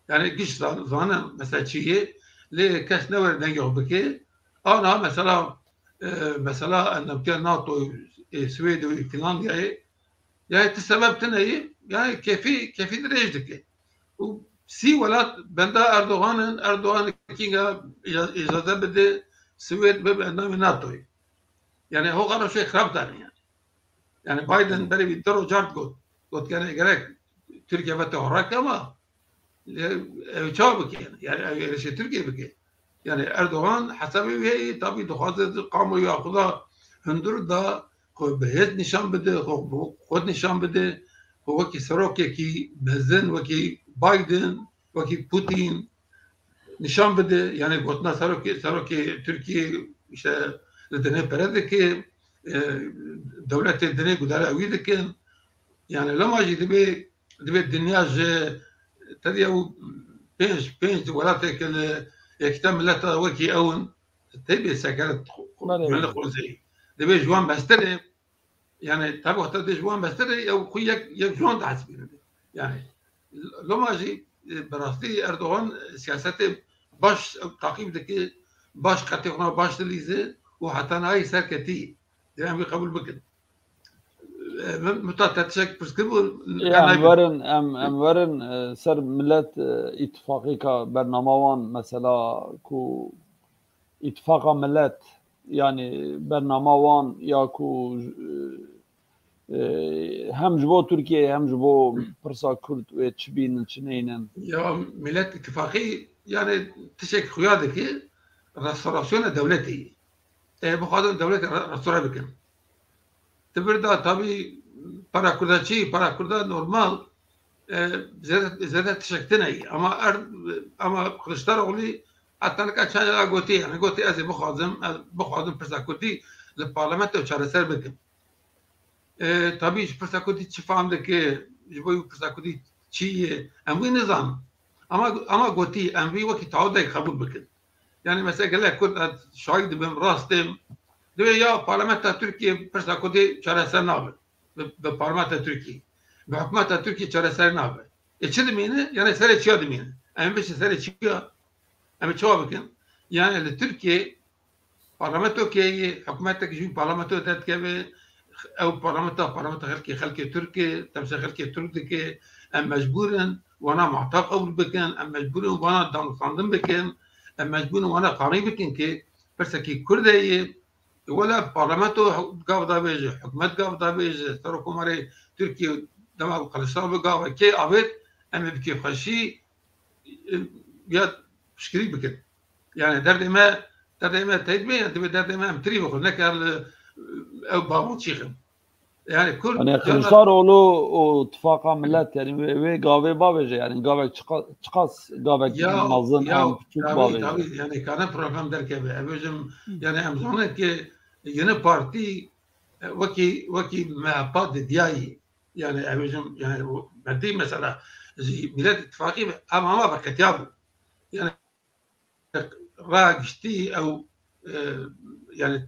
Yani giş zan-, zanin mesela çi ye, lê kes ne were dengê xwe bike. Ana mesela, e, mesela endamtiya NATO, e, Swêdê û Finlandiyayê, yani ti sebeb tune ye, yani kefî, kefî dirêj dike. Û sî welat benda Erdogan in, Erdogan kinga îca-, îcaze bide Swêd bibe endamê NATOyê. Yani ho xwe rewşê xirab dane yani. Yani Biden berê wî du roj ard got. Got yani gerek Tirkiye vete horek ama, e, ew çawa bike yani? Yani ew êrişê Tirkiye bike. Yani Erdogan hesabê wî heye, tabî dixwaze di kamuoya xwe de hundir da, xwe bi hêz nîşan bide, xwe bi xwe nîşan bide, xwe wekî serokekî mezin, wekî Biden, wekî Putin nîşan bide. Yani gotina serokê, serokê Tirkiye işte li dinê pere dike, e, dewletê dinê gudara wî dikin. Yani loma jî dibê, dibê dinya ji te diye û pênc, pênc welatê ke li Yekîtiya Mileta wekî ew in, tê bê sekeret Belê. Mele xozeyî. Dibê ji wan bestirê, yani tabi wexta dê ji wan bestirê ew xwe yek, yek ji wan dihesibîne. Yani loma jî, e, bi rastî Erdogan, e, siyasetê baş, e, taqîb dike, baş qetê xwe baş dilîze û heta nayê serketî. Dê em wî qebûl bikin. E, min, min ta te tiştek pirs kiribû, Ya, em werin, em, em werin, e, ser Millet, e, Îtifaqîka bernama wan, mesela ku Îtifaqa Millet, yani bernama wan ya ku, e, e, hem ji bo Tirkiyeyê hem ji bo pirsa Kurd wê çi bînin, çi neynin? Ya Millet Îtifaqî yani tiştek xuya dike, restorasyona dewletê ye. Ê, bixwazin dewletê re-, restore bikin. Di vir de tabî para Kurda çi? Para Kurda normal, e, zêde, zêde tiştek tune ye. Ama er, ama Kiliçdaroglu heta nika çend cara gotiye, yani gotiye ez ê bixwazim, ez bixwazim pirsa Kurdî li parlamento çareser bikim. E, tabî ji pirsa Kurdî çi fam dike, ji bo wî pirsa Kurdî çi ye, em wî nizanin. Ama, ama gotî, em wî wekî tahodek qebûl bikin. Yani mesela gelek Kurd, ez şahî dibim, rast im. Divê ya parlamenta Tirkiye pirsa Kurdî çareser nabe. Bi, bi parlamenta Tirkiye. Bi hikûmeta Tirkiye çareser nabe. E çi dimîne? Yani serê çiya dimîne. Em bişin serê çiya. Em ê çawa bikin? Yani li Tirkiye parlamento keye, hikûmetek ji wî parlamento derdikeve, ew parlamento, parlamento xelkê, xelkê Tirk e, temsîl xelkê Tirk dike, em mecbûr in wana muhatap qebûl bikin, em mecbûr in wana danûstandin bikin, em mecbûr in wana qanî bikin ki pirsekî Kurd heye, Wele parlamento gav da bêje, hikûmet gav da bêje, Serokkomarê Tirkiyê dema Kiliçdaroglu gav kê avêt, em ê bi kêfxweşî, e, ya piştgirî bikin. Yani derdê me, derdê me teyt bê, yani divê derdê me em tirî bixwin, neke li, e, ew bavû çîxin. Yani Kurd Yani carna Kiliçdaroglu û Tifaqa Millet, yani wê, wê gavê bavêje, yani gavek çiqa-, çiqas gavek Ya, mezin ya, an piçûk tabii, bavêje. Tabii, yani karin problem derkeve. Ev bêjim, Hı. yani em zanin ki yeni partî, e, wekî, wekî M H P didiyayî. Yani ev bêjim, yani o, berdî mesela ji Millet Îttifaqî ve, em ama veqetiya bû. Yani raya giştî ew, e, yani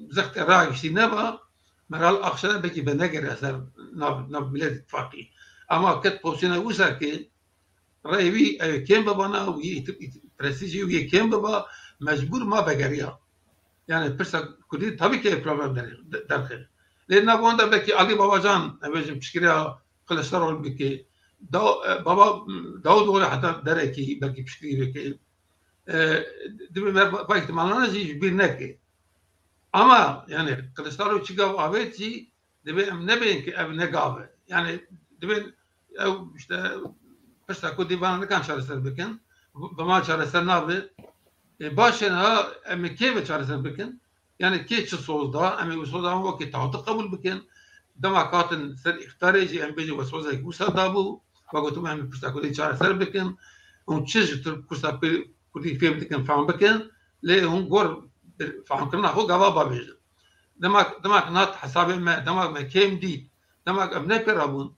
zextê raya giştî neba, Meral Akşener belkî venegere ser nav, nav Millet Îttifaqî. Ama ket pozîsyona wisa ki rayê wî ew kêm bibana, wî îtî-, îtî-, prestîjê wî kêm biba, mecbûr ma vegeriya. Yani pirsa Kurdî tabii ki problem der-, de-, derxe. Lê nav wan de belkî Ali Babacan, em bêjin piştgiriya Kiliçdaroglu bike. Da-, e, Baba, Davutoğlu heta derekî belkî piştgirî bike. E, divê me va-, va ihtimalana jî ji bîr neke. Ama, yani, Kiliçdaroglu çi gav avêt jî, divê em nebêjin ki ev ne gav e. Yani, divê ew, işte, pirsa ku dîvana nikan çareser bikin, bi ma çareser nabe. E, baş e, niha em ê kê ve çareser bikin? Yani kê çi soz da, em ê wê soza wan wekî taxtî qebûl bikin. Dema hatin ser îxtidarê jî em bêjin wê sozek wisa dabû, ve gotim em ê pirsa Kurdî çareser bikin. Hûn çi ji Tirk pirsa Kurdî fêm dikin, fehm bikin. Lê hûn gor bir fehmkirina xwe gava bavêjin. Demek, demek nat hesabê me, demek me kêm dît, demek em ne pê rabûn.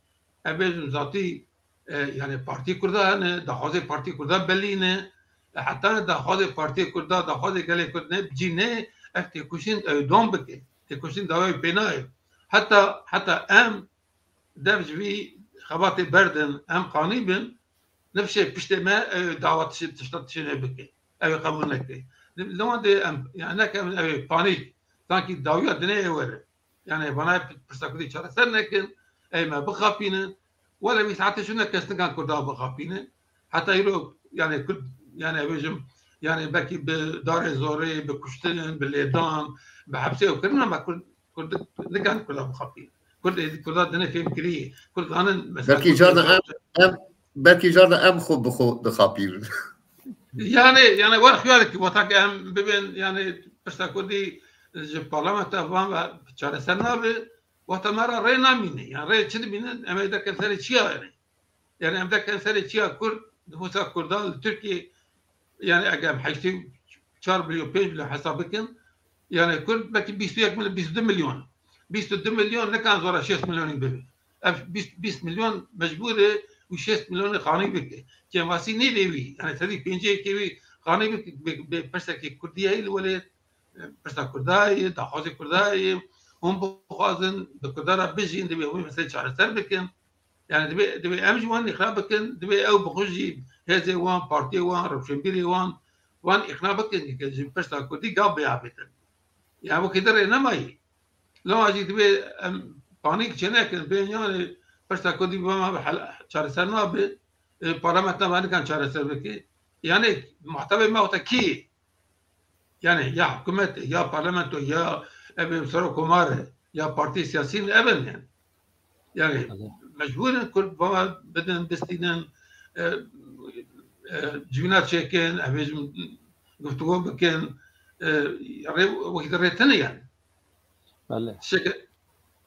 Em bêjin zatî, e, yani Partî Kurda hene, daxwazê Partî Kurda belî ne. E, heta daxwazê Partî Kurda, daxwazê gelê Kurd ne, cî ne, ev têkoşîn ew dom bike. Têkoşîn dawa wî pê nayê. Heta, heta em dev ji vî xebatê berdin, em qanî bin, nifşê piştê me, ew dawa tişt-, tişta tiştê bike. Ew ê qebûl neke. Li wan dê em, yani neke em, ew ê panîk, sankî dawiya dinê ê were. Yani bana pirsa Kurdî çareser nekin, ey me bixapînin. Wele wî saetê şûne kes nikan Kurda bixapîne. Heta îro, yani Kurd, yani ev bêjim, yani belkî bi darê zorê, bi kuştin, bi lêdan, bi hepsê û kirin, ama Kurd, Kurd nikan Kurda bixapîne. Kurd êdî Kurda dine fêm kirî. Kurd zanin mesela Belkî Kurd carna êdî em, em, belkî carna em xwe bi xwe dixapînin. Yani, yani wer xiyar ki wata ki em bibin, yani pirsa Kurdî ji parlamentoya van ve çareser nabe, wata me re rê namîne. Yani rê çi dibînin, em ê derken serê çiya yani. Yani em derken serê çiya Kurd, nüfusa Kurda li Tirkiyê, yani eger em heştê çar milyon, pênc milyon hesab bikin, yani Kurd belkî bîst û yek milyon, bîst û du milyon. Bîst û du milyon nikan zora şêst milyonî bibe. Ev bîst, bîst milyon mecbûr e û şêst milyonî qanî bike. Kêmasî nêdê wî. Yani sedî pêncî yekê wî qanî bike, bê, bê pirsekê Kurdî heye li welêt, e, pirsa Kurda ye, daxwazê Kurda ye. Hûn bixwazin bi Kurda re bijîn, divê hûn meselê çareser bikin. Yani divê, divê em jî wan îqna bikin, divê ew bi xwe jî hêzê wan, partiyê wan, rewşenbîrê wan, wan îqna bikin ki ji pirsa Kurdî gav bê avêtin. Yani wekî din rê nemayî. Lewma jî divê em panîk çênekin, bê yanî pirsa Kurdî bi me hel-, çareser nabe, e, parlamenta me nikan çareser bike. Yani muhatabê me wata kî? Yani ya hikûmet e, ya parlamento, ya ev ê serokkomar e, ya partî siyasî ne, ev in yani. Yani Belê. mecbûr in Kurd bana bidin, bistînin, e, e, civîna çêkin, ev ê jî guftûgo bikin, e, rê, wekî rê tune yani. Belê. Şeke-,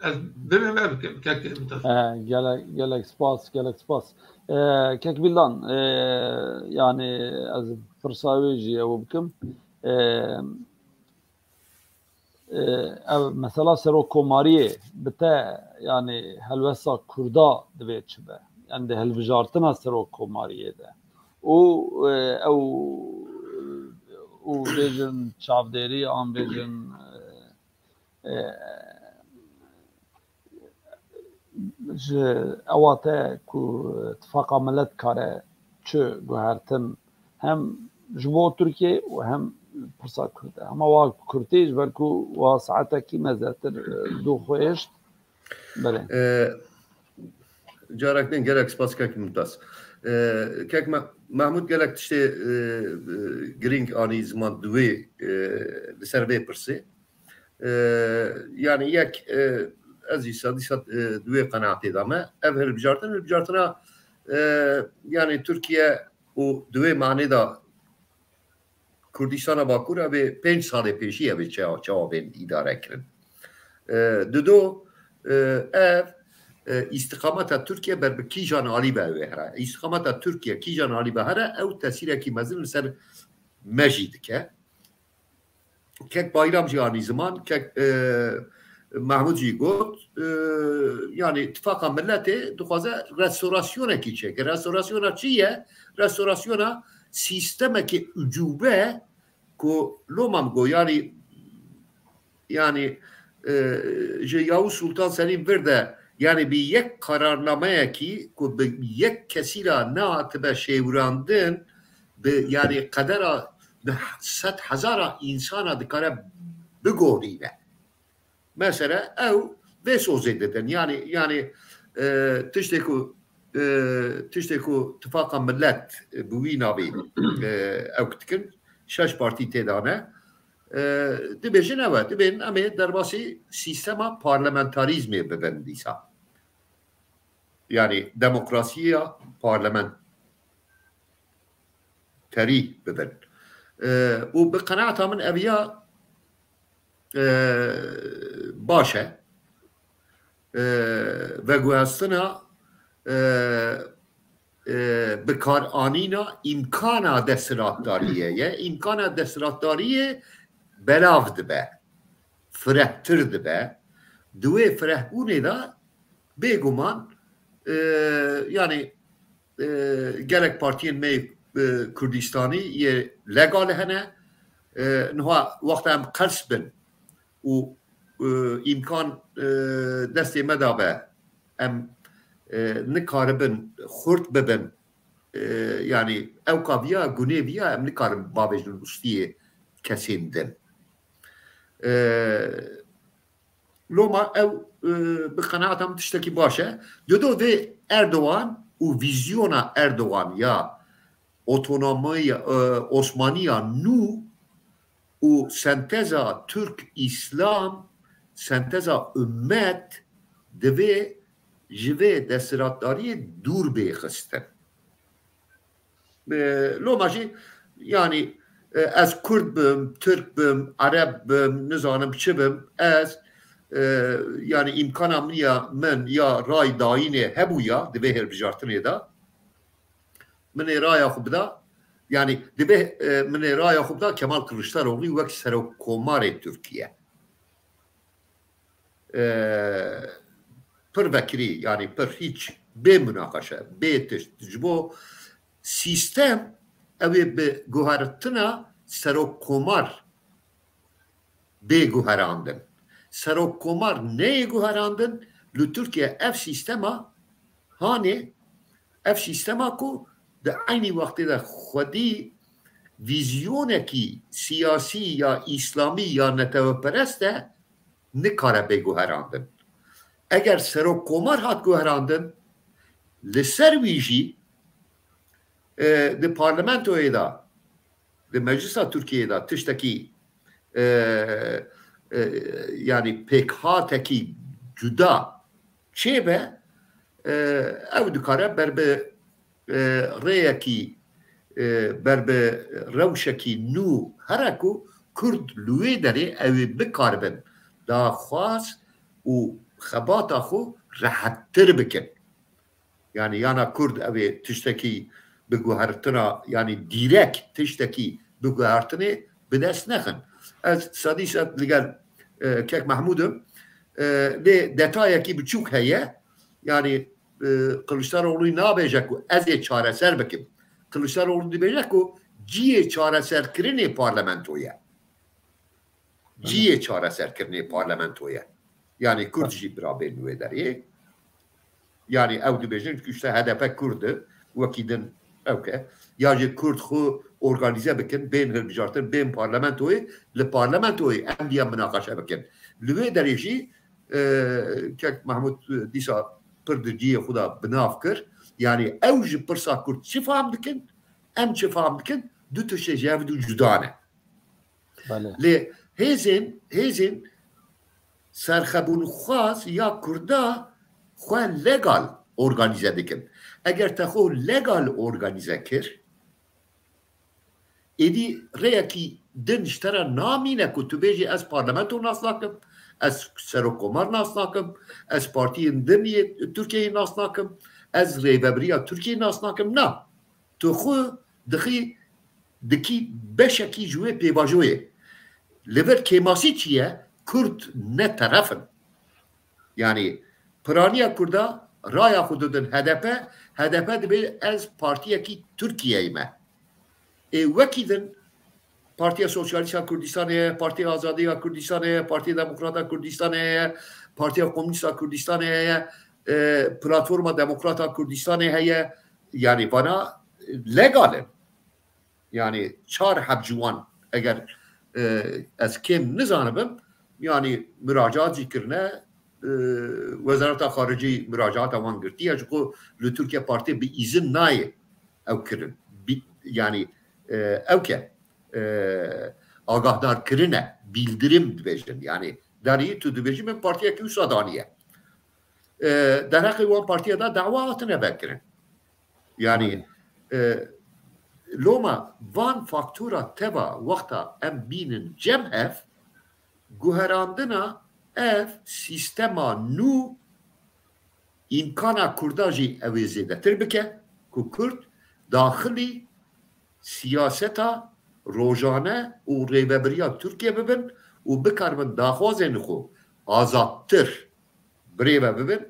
ez bibim ev ke-, kek Mümtaz. E, gelek, gelek spas, gelek spas. E, kek Bîldan, e, yani ez pirsa wê jî ew bikim. E, e, ev mesela serokkomariyê bi te, yani helwesta Kurda divê çi be? Yani di hilbijartina serokkomariyê de. Û, e, ew, û bêjin çavdêrî, an bêjin, e, e, ji ewa te ku Tifaqa Milet kare çi guhertin hem ji bo Tirkiye û hem pirsa Kurd e. Hema wa kurtî ji ber ku wa saetekî me zêdetir, e, dû xwe hêşt. Belê. E, carek din gelek spas kek Mumtaz. E, kek Me-, Mahmud gelek tiştê, e, e, girîng anî ziman di wê, e, li ser vê pirsê. E, yani yek, e, ez jî sedî sed, e, di wê qenaetê de me. Ev hilbijartin, hilbijartina, e, yani Tirkiye û di wê manê de Kurdistana Bakur ev ê pênc salê pêşî ev ê çawa, çawa bên îdare kirin. E, dido, e, ev, e, îstiqameta Tirkiye ber bi kîjan alî be ew ê here. Îstiqameta Tirkiye kîjan alî be here ew tesîrekî mezin li ser me jî dike. Kek Bayram jî anî ziman, kek, e, Mahmud jî got, e, yani Tifaqa Milletê dixwaze restorasyonekî çêke. Restorasyona çi ye? Restorasyona sîstemekê ucube ku loma min got, yani, yani, e, ji Yavuz Sultan Selîm vir de, yani bi yek kararnameyekî ku bi yek kesî re nehatibe şêwirandin, bi, yani qedera bi sed hezara însana dikare bigorîne. Mesela ew vê sozê didin. Yani, yani, e, tiştê ku, e, tiştê ku Tifaqa Millet, e, bi wî navî, e, ew dikin, şeş partî tê de ne. E, dibêjin ew e, dibên em ê derbasî sîstema parlamentarîzmê bibin dîsa. Yani demokrasiya parlamenterî bibin. E, û bi qenaeta min ev ya, e, baş e. E, veguhestina, e, e, bikaranîna îmkana desthilatdariyê ye. Îmkana desthilatdariyê belav dibe, firehtir dibe. Di wê firehbûnê de bêguman, e, yani, e, gelek partiyên me yê, e, Kurdistanî yê legal hene. E, niha wexta em qels bin û, e, îmkan, e, destê me de be, em, e, nikaribin xurt bibin. E, yani ewka viya, gunê viya em nikarin bavêjin ustiyê kesên din. E, Loma ew, e, bi qenaeta min tiştekî baş e. Dido vê Erdogan û vîzyona Erdogan ya otonomiya, e, Osmaniya nû û senteza Türk-Îslam, senteza ummet divê ji vê desthilatdariyê dûr bê xistin. E, loma jî, yani, e, ez Kurd bim, Tirk bim, Ereb bim, nizanim çi bim, ez, e, yani îmkana min ya, min ya ray dayînê hebûya di vê hilbijartinê de, min ê raya xwe bida, yani divê, e, min ê raya xwe bida Kemal Kiliçdaroglu wek serokkomarê Tirkiye. E, pir vekirî, yani pir hiç bê munaqeşe, bê tişt. Ji bo sîstem ew ê bi guhertina serokkomar bê guherandin. Serokkomar neyê guherandin, li Tirkiye ev sîstema hanê, ev sîstema ku di eynî wextê de xwedî vîzyonekî siyasî ya îslamî ya neteweperest e, nikare bê guherandin. Eger serokkomar hat guherandin, li ser wî jî, e, di parlamentoyê de, di meclisa Tirkiyeyê de tiştekî, e, e, yani pêkhatekî cuda çêbe, e, ew dikare ber bi, e, rêyekî, e, ber bi rewşekî nû here ku Kurd li wê derê ew ê bikaribin daxwaz û xebata xwe rehettir bikin. Yani yana Kurd ew ê tiştekî bi guhertina, yani dîrek tiştekî bi guhertinê bi dest nexin. Ez sedî sed li gel, e, Kek Mehmûd im. E, lê detayekî biçûk heye. Yani, e, Kiliçdaroglu nabêje ku ez ê çareser bikim. Kiliçdaroglu dibêje ku cihê çareserkirinê parlamento ye. Cihê çareserkirinê parlamento ye. Yani Kurd jî bira bên wê derê. Yani ew dibêjin ku işte H D P Kurd e, wekî din ew ke. Ya jî Kurd xwe organîze bikin, bên hilbijartin, bên parlamentoyê, li parlamentoyê em diya minaqeşe bikin. Li wê derê jî, e, Kek Mahmud, e, dîsa pir di cihê xwe de bi nav kir. Yani ew ji pirsa Kurd çi fam dikin, em çi fam dikin, du tiştê ji hev du cuda ne. Belê. Lê hêzên, hêzên serxebûnxwaz ya Kurda xwe legal organîze dikin. Eger te xwe legal organîze kir, êdî rêyekî din ji te re namîne ku tu bêjî, ez parlamento nas nakim, ez serokkomar nas nakim, ez partiyên din yê Tirkiyeyê nas nakim, ez rêvebiriya Tirkiyeyê nas nakim. Na. Tu xwe dixî, dikî beşekî ji wê pêvajoyê. Li vir kêmasî çi ye? Kurd ne teref in. Yanî piraniya Kurda raya xwe didin H D P, H D P dibê ez partiyekî Tirkiyeyê me. Ê wekî din Partiya Sosyalîst a Kurdistanê heye, Partiya Azadî ya Kurdistanê heye, Partiya Demokrat a Kurdistanê heye, Partiya Komûnîst a Kurdistanê heye, e, Platforma Demokrat a Kurdistanê heye. Yanî vana legal in. Yanî çar heb ji wan, eger, e, ez kêm nizanibim, yanî muracaat jî kirine, e, Wezareta Xaricî muracaata wan girtiye, ji xwe li Tirkiye partî bi îzin nayê ew kirin. Bi-, yanî, e, ew ke, e, agahdar kirine, bildirim dibêjin. Yanî derî tu dibêjî min partiyekî wisa daniye. E, derheqê wan partiya da dawa hatine vekirin. Yanî, e, loma van faktora teva wexta em bînin cem hev, guherandina ev sîstema nû îmkana Kurda jî ew ê zêdetir bike ku Kurd daxilî siyaseta rojane û rêvebiriya Tirkiye bibin û bikaribin daxwazên xwe azadtir birêve bibin.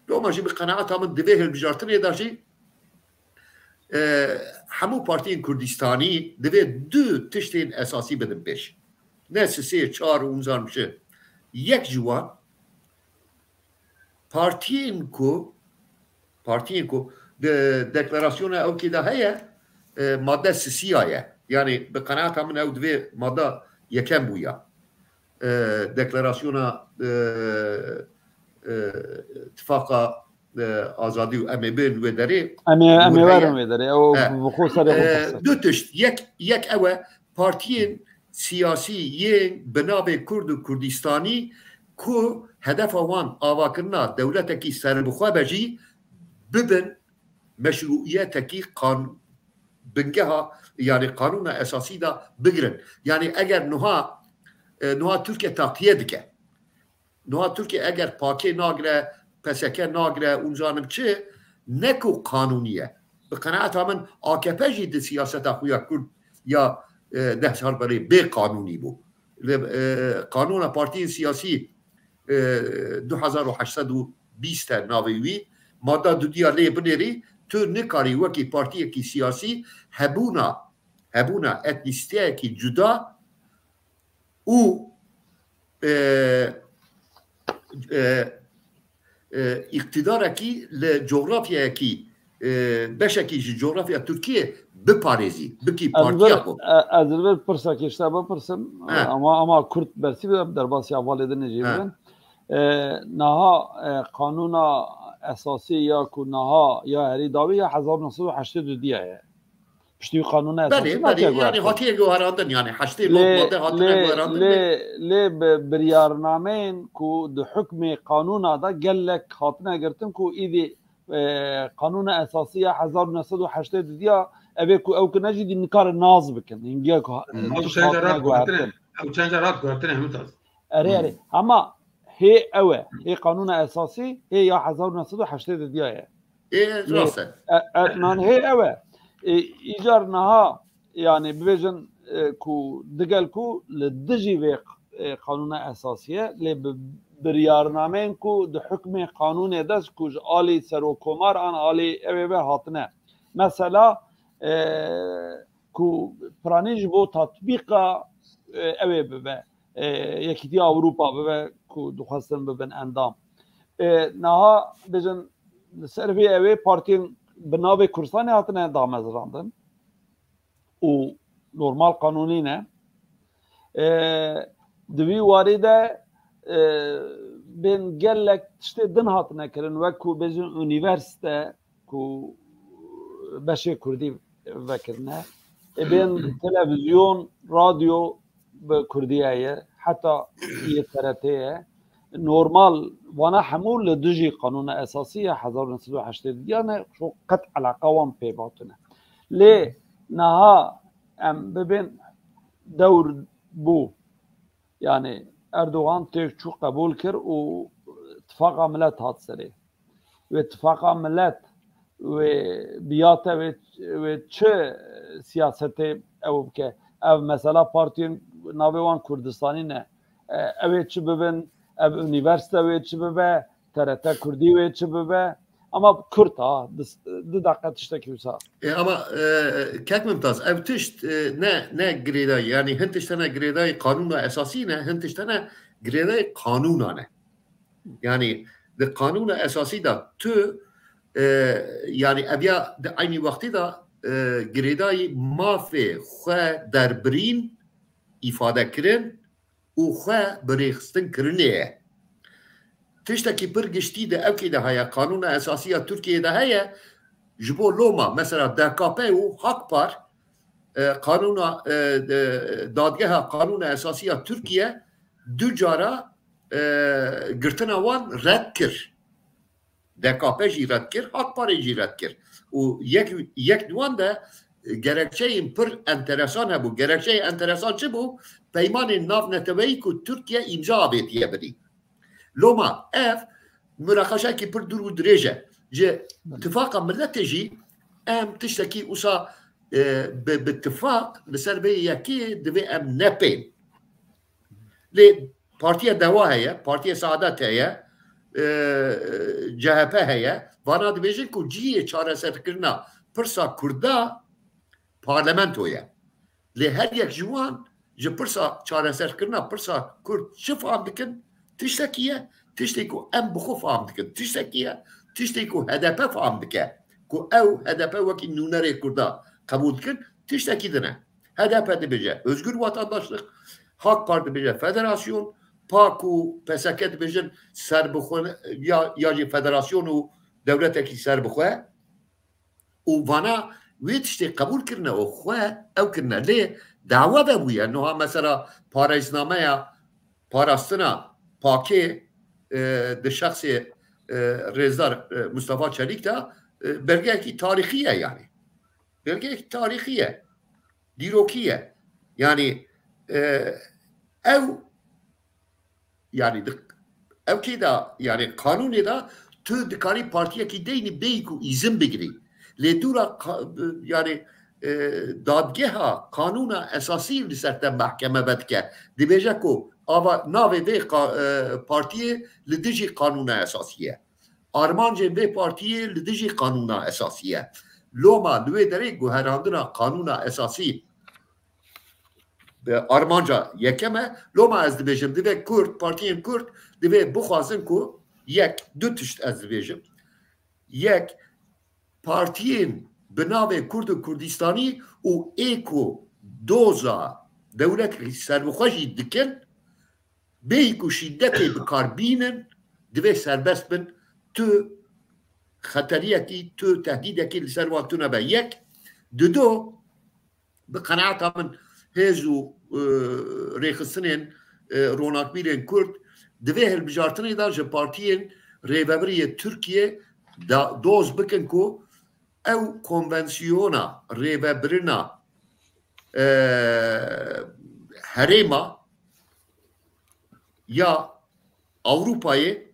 Loma jî bi qenaeta min di vê hilbijartinê de jî, e, hemû partiyên Kurdistanî divê du tiştên esasî bidin pêş. Ne sisê çar û nizanim çi. Yek ji wan partiyên ku, partiyên ku di deklarasyona ewkê de heye, e, madde sisiya ye. Yanî bi qenaeta min ew divê madda yekem bûya. E, deklarasyona, e, e, Tifaqa, e, Azadî û em ê bên wê derê. Em ê, em ê werin wê derê. Ew bi xwe serê xwe behs e. Du tişt. Yek, yek ew e, partiyên siyasî yên bi navê Kurd û Kurdistanî ku hedefa wan avakirina dewletekî serbixwe be jî bibin meşrûiyetekî qan-, bingeha, yanî qanûna esasî de bigirin. Yanî eger nuha, e, nuha Tirkiye taqiye dike. Nuha Tirkiye eger pakê nagire, P S K nagire û nizanim çi, ne ku qanûnî ye. Bi qenaeta min A K P jî di siyaseta xwe ya Kurd ya, e, deh sal berê bê qanûnî bû. Li, e, qanûna partiyên siyasî, e, du hezar û heşt sed û bîst e navê wî, madda dudiya lê binêrî, tu nikarî wekî partiyekî siyasî hebûna, hebûna etnîsiteyekî cuda û, e, e, e, îqtîdarekî li cografyayekî, e, beşekî ji cografya Tirkiyê biparêzî, bikî partiya xwe. Ez li vir pirsekî ji te bipirsim, ama, ama kurt bersî bibim, derbasî hevalê din jî bibim. E, niha, e, qanûna esasî ya ku niha ya herî dawî ya hezar neh sed û heştê û du ye. Piştî wî qanûna esasî hatiye guhertin. Belê, belê, yanî hatiye guherandin, yanî heştê nod madde hatine guherandin. Lê, lê bi biryarnameyên ku di hukmê qanûna de gelek hatine girtin ku îdî, e, qanûna esasî ya hezar neh sed û heştê û du ya, ev ê ku ew kine jî dî nikare nas bikin. Hingî ku, hmm, hatine guhertin. Ew çend car hat guhertin, hemû tas. Erê, erê. Hmm. Ama hê ew e. Hê qanûna esasî, hê ya hezar neh sed û heştê û du ye. Ê, rast e. E, e, nan hê ew e. E, îcar niha, yanî bibêjin, e, ku digel ku li dijî vê, e, qanûna esasî ye, lê bi biryarnameyên ku di hukmê qanûnê de ku ji alî serokkomar an alî ew ê ve hatine. Mesela, e, ku piranî ji bo tatbîqa, e, ew ê bibe, e, Yekîtiya Ewropa bibe ku dixwestin bibin endam. E, niha bêjin li ser vê ew ê partiyên bi navê Kurdistanê hatine damezrandin û normal qanûnî ne. E, di vî warî de, e, bên gelek tiştê din hatine kirin, wek ku bêjin unîversîte, ku beşê kurdî vekirine. Ê bên televîzyon, radyo bi kurdî heye, heta yê T R T ye. normal vana hemû li dijî Qanûna Esasî ya hezar û neh sed û heştê digiya ne, şo qet eleqa wan pê batine. Lê niha em bibên dewr bû. Yani Erdogan têk çû qebûl kir û tifaqa milet hat serê. Wê tifaqa milet wê biyate wê, wê çi siyasetê ew bike? Ev mesela partiyên navê wan Kurdistanî ne. E, ew ê çi bibin? Ev unîversîte wê çi bibe? T R T Kurdî wê çi bibe? Ama kurt ha, di, di deqe tiştekî wisa. E, ama, e, Kek Mimtaz, ev tişt, e, ne, ne girêdayî, yani hin tiştene girêdayî qanûna esasî ne, hin tiştene girêdayî qanûna ne. Yani di qanûna esasî de tu, e, yani ev ya di eynî wextî de, e, girêdayî mafê xwe derbirîn, îfade kirin û xwe bi rêxistin kirinê ye. Tiştekî pir giştî di ewkê de heye, qanûna esasî ya Tirkiyeyê de heye, ji bo loma, mesela D K P û Hakpar, e, qanûna, e, e, dadgeha qanûna esasî ya Tirkiye du cara, e, girtina wan red kir. D K P jî red kir, Hakparê jî red kir. Û yek, yek di wan de, e, gerekçeyên pir enteresan hebû. Gerekçeyê enteresan çi bû? Peymanên navneteweyî ku Tirkiye îmza avêtiye bidî. Loma ev muraqeşekî pir dûr û dirêj e. Ji tifaqa miletê jî em tiştekî wisa, e, bi, bi tifaq li ser vê yekê divê em nepên. Lê Partiya Dewa heye, Partiya Saadet heye, e, C H P heye. Vana dibêjin ku cihê çareserkirina pirsa Kurda parlamento ye. Lê her yek ji wan ji pirsa çareserkirina pirsa Kurd çi fam dikin? Tiştekî ye, tiştê ku em bi xwe fam dikin. Tiştekî ye, tiştê ku H D P fam dike. Ku ew H D P wekî nûnerê Kurda qebûl dikin, tiştekî din e. H D P dibêje özgür vatandaşlık, Hakpar dibêje federasyon, PAK û P S K dibêjin serbixwe ya, ya jî federasyon û dewletekî serbixwe. Û vana wê tiştê qebûl kirine û xwe ew kirine. Lê dawa vebûye. Niha mesela parêznameya parastina PAKê, e, di şexsê, e, Rêzdar, e, Mustafa Çelîk de, e, belgeyekî tarîxî ye yani. Belgeyekî tarîxî ye. Dîrokî ye. Yani, e, ew Yani di, ew kê de, yani qanûnê de tu dikarî partiyekî deynî bêyî ku îzin bigirî. Lê dûra qa-, yani, e, dadgeha qanûna esasî li ser te mehkeme vedike. Dibêje ku ava navê vê qa-, e, partiyê li dijî qanûna esasî ye. Armancên vê partiyê li dijî qanûna esasî ye. Loma li wê derê guherandina qanûna esasî bi armanca yekem e. Loma ez dibêjim, divê Kurd, partiyên Kurd divê bixwazin ku yek, du tişt ez dibêjim. Yek, partiyên bi navê Kurd û Kurdistanî û ê ku doza dewletê serbixwe jî dikin, bêyî ku şîdetê bi kar bînin, divê serbest bin, tu xeteriyekî, tu tehdîdekî li ser wan tune be. Yek, dido, bi qenaeta min hêz û, e, rêxistinên, e, ronakbîrên Kurd di vê hilbijartinê de ji partiyên rêvebirê yê Tirkiyê da-, doz bikin ku ew konvansiyona rêvebirina, e, herêma ya Ewropayê,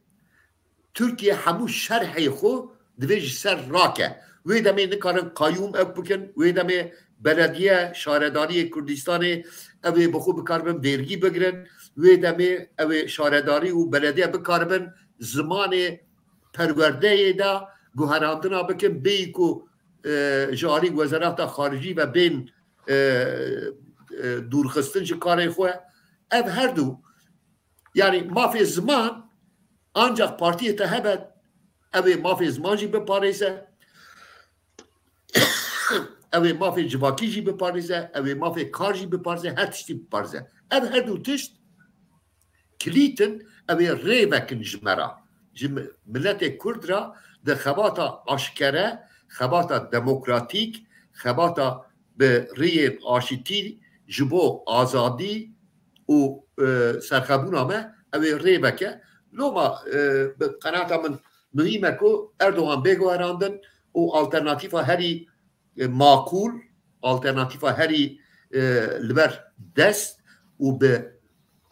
Tirkiye hemû şerhê xwe divê ji ser rake. Wê demê nikarin qayûm ew bikin, wê demê belediye, şaredariyê Kurdistanê ew ê bi xwe bikaribin vergî bigirin, wê demê ew ê şaredarî û belediye bikaribin zimanê perwerdeyê de guherandina bikin, bêyî ku, e, ji alî Wezareta Xaricî ve bên, e, e, dûrxistin ji karê xwe. Ev her du, yani mafê ziman ancak partiyê te hebe, ew ê mafê ziman jî biparêze, ew ê mafê civakî jî biparêze, ew ê mafê kar jî biparêze, her tiştî biparêze. Ev her du tişt kilît in, ew ê rê vekin ji me re. Ji mi-, miletê Kurd re di xebata aşkere, xebata demokratîk, xebata bi rêyên aşitî ji bo azadî û, e, serxebûna me, ew ê rê veke. Loma e, bi qenaeta min muhîm e ku Erdogan bê guherandin û alternatîfa herî e, makûl, alternatîfa herî e, li ber dest û bi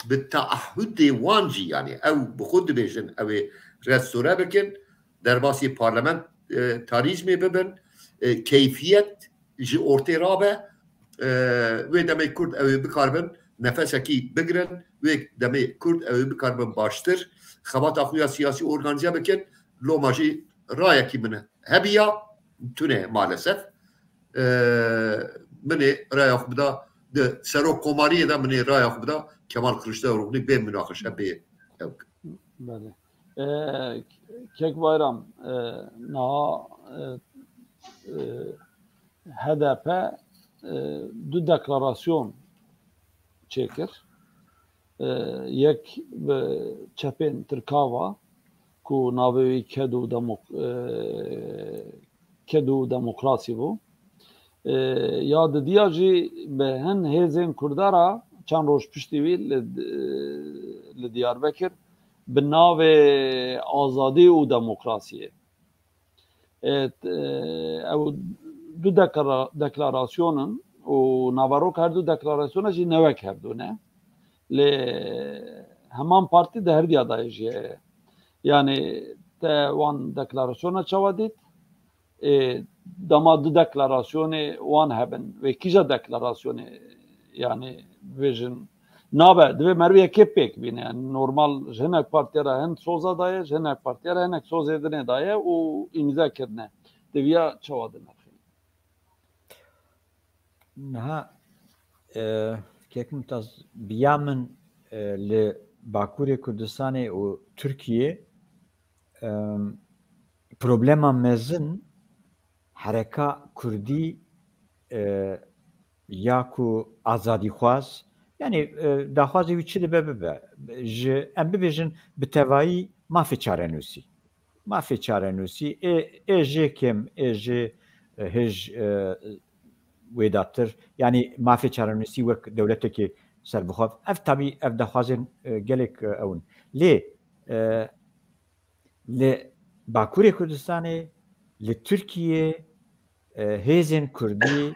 bi taahhudê wan jî, yani ew bi xwe dibêjin ew ê restore bikin, derbasî parlamentarîzmê bibin, e, keyfiyet ji ortê rabe, e, wê demê Kurd ew ê bikaribin nefesekî bigirin, wê demê Kurd ew ê bikaribin baştir xebata xwe ya siyasî organîze bikin. Loma jî rayekî min hebiya, tune maalesef. E, min ê raya xwe bida di serok komariyê de, min ê raya xwe bida Kemal Kiliçdaroglu bê munaqeşe bê ew. Belê. E, Kek Bayram, e, niha e, e, H D P e, du deklarasyon çêkir. E, yek bi çepên Tirka va ku navê wî ked û demok-, e, ked û demokrasî bû. E, ya didiya jî bi hin hêzên Kurda re çend roj piştî wî li, li Diyarbekir bi navê azadî û demokrasiyê. E, t-, e, ew du deklara-, deklarasyon in û naverok her du deklarasyona jî ne wek hevdu ne. Lê heman partî di her diya dayê jî heye. Yani te wan deklarasyona çawa dît? E, dema du deklarasyonê wan hebin, wê kîja deklarasyonê yani bibêjin, nabe, divê merivê yekê pêk bîne. Yani normal ji hinek partiya re hin soza daye, ji hinek partiya re hinek sozê dinê daye û îmze kirine. Diviya çawa dinirxîne? Niha, e, Kek Mumtaz, biya min, e, li Bakurê Kurdistanê û Tirkiyê, e, problema mezin hereka Kurdî, e, ya ku azadîxwaz, yani, e, daxwazê wî çi dibe bibe, ji, em bibêjin, bi tevayî mafê çarenûsî. Mafê çarenûsî, ê, ê jê kêm, ê jê, e, hêj, e, wêdatir. Yani mafê çarenûsî wek dewletekê serbixwe. Ev tabî, ev daxwazên, e, gelek, e, ew in. Lê, e, li Bakurê Kurdistanê, li Tirkiyê, e, hêzên Kurdî,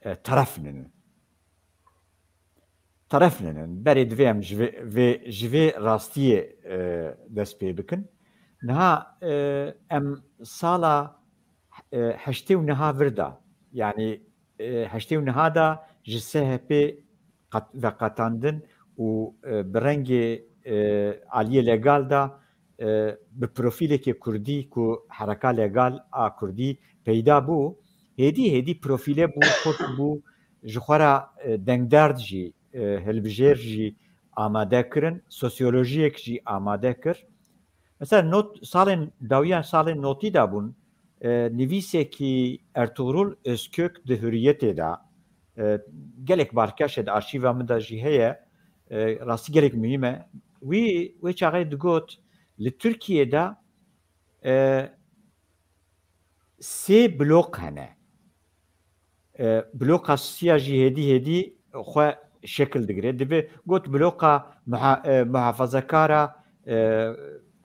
e, teref ninin. Teref ninin. Berê divê em ji vê, vê, ji vê rastiyê, e, dest pê bikin. Niha, e, em sala, e, heştê û niha vir da, yani, e, heştê û niha da ji S H P qet-, veqetandin û, e, bi rengê, e, aliyê legal da, e, bi profîlekê Kurdî ku hereka legal a Kurdî peyda bû, hêdî hêdî profîle bû, xurt bû, ji xwe re, e, dengderd jî, e, hilbijêr jî amade kirin, sosyolojiyek jî amade kir. Mesela not, salên dawiya salên notî de bûn, e, nivîsekî Ertuğrul Özkök di Hürriyetê de, e, gelek balkêş e, di arşîva min de jî heye, e, rastî gelek muhîm e. Wî, wê çaxê digot, li Tirkiyê de, e, sê blok hene. E, bloka siya jî hêdî hêdî xwe şekil digire. Dibe got bloka muha-, e, muhafazekara, e,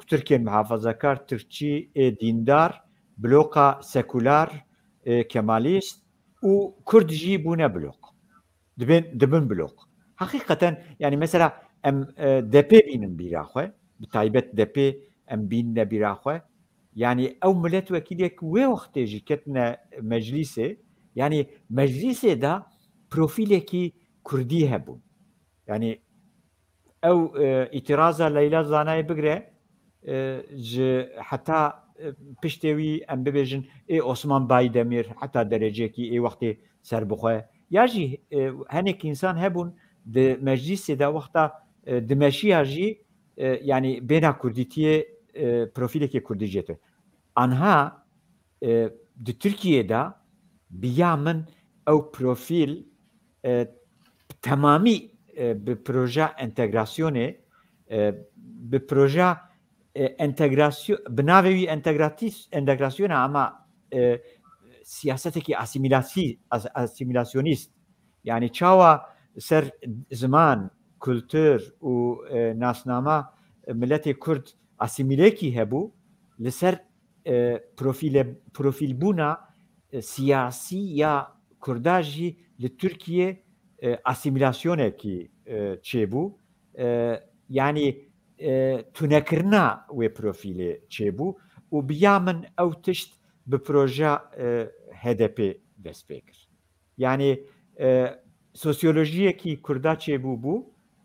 Tirkên muhafazekar, Tirkçî, ê dîndar, bloka sekular, ê kemalîst û Kurd jî bûne blok. Dibin, dibin blok. Heqîqeten, yani mesela em, e, D P bînin bîra xwe, bi taybet D P em bînine bîra xwe. Yani ew milletvekiliyek wê wextê jî ketine meclîsê. Yani meclîsê de profîlekî Kurdî hebûn. Yani ew, e, îtiraza Leyla Zanayê bigre, e, ji heta, e, piştê wî em bibêjin ê Osman Baydemîr heta dereceyekî ê wextê serbixwe. Ya jî, e, hinek însan hebûn di meclîsê de wexta, e, dimeşiya jî, e, yani bêhna kurdîtiyê, e, profîlekê kurdî jê tê. Anha, e, di Tirkiyê de bi ya min ew profîl, e, temamî, e, bi proja entegrasyonê, e, bi proja, e, entegrasyon, bi navê wî entegratîs-, entegrasyona ama, e, siyasetekî asîmîlasî-, as-, asîmîlasyonîst. Yani çawa ser ziman, kultur û, e, nasnama, miletê Kurd asîmîlekî hebû, li ser, e, profîle-, profîlbûna, e, siyasî ya Kurda jî li Tirkiye, e, asîmîlasyonekî, e, çêbû. E, yanî, e, tunekirina wê profîlê çêbû û bi ya min ew tişt bi projeya, e, H D P dest pê kir. Yanî, e, sosyolojiyekî Kurda çêbû bû.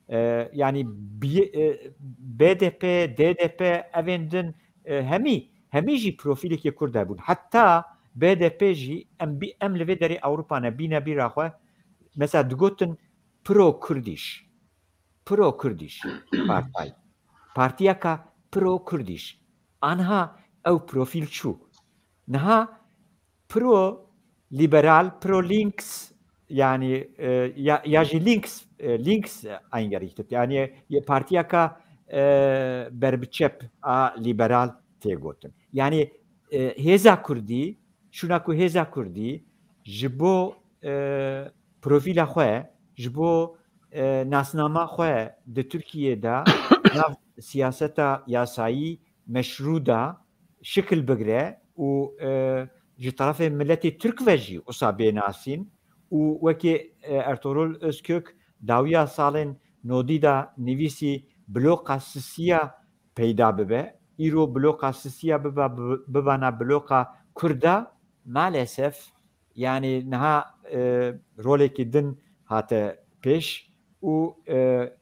E, yanî bi-, e, B D P, D D P, evên din, e, hemî, hemî jî profîlekî Kurd hebûn. Heta B D P jî em bî-, em li vê derê Ewropa ne, bîne bîra xwe. Mesela digotin pro-Kurdiş. Pro-Kurdiş partay. Partiyeka pro-Kurdiş. Anha ew profîl çû. Niha pro-liberal, pro-links, yanî, e, ya, ya jî links, e, links eingerichtet. Yanî yê partiyeka, e, berbiçep a liberal tê gotin. Yanî, e, hêza Kurdî, şûna ku hêza Kurdî ji bo, e, profîla xwe, ji bo, e, nasnama xwe di Tirkiyê de nav siyaseta yasayî meşrû de şikil bigire û, e, ji terefê miletê Tirk ve jî wisa bê nasîn û wekî, e, Ertuğrul Özkök dawiya salên nodî de nivîsî bloka sisiya peyda bibe. Îro bloka sisiya bibe, bibana bloka Kurda, maalesef, yanî niha, e, rolekî din hate pêş û, e,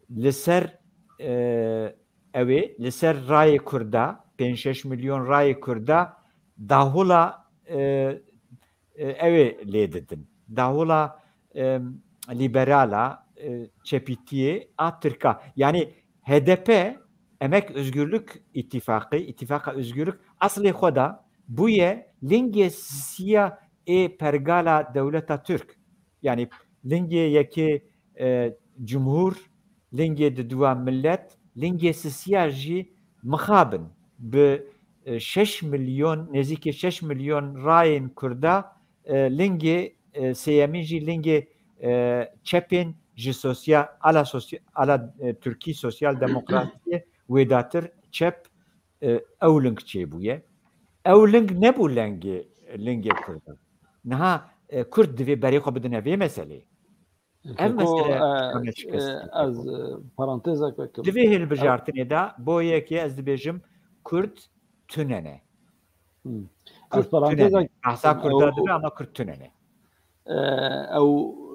li ser, e, ew ê, li ser rayê Kurda, pênc şeş milyon rayê Kurda dahula, e, e, ew ê lê didin. Dahula, e, liberala, e, çepîtiyê a Tirka. Yanî H D P, Emek Özgürlük İttifakı, İttifaka Özgürlük, aslê xwe de bûye lingê sisiya ê pergala dewleta Tirk. Yanî lingê yekê, e, cumhur, lingê diduwa millet, lingê sisiya jî mixabin bi, e, şeş milyon, nêzîkî şeş milyon rayên Kurda, e, lingê, e, sêyemîn jî lingê, e, çepên ji sosyal, ala sosya-, ala, e, Tirkî sosyal demokrasiyê wêdatir çep, e, ew ling çêbûye. Ew ling nebû lengê, lingê Kurdan. Niha, e, Kurd divê berê xwe bidine vê meselê. Ev Feko, mesele e, tane şikest e, ez, e, parantezek vekim. Divê hilbijartinê de bo yekê ez dibêjim Kurd tune ne. Hmm. Kurd Ez parantezek tune ne. Behsa Kurda ew, dibe ama Kurd tune ne. E, ew,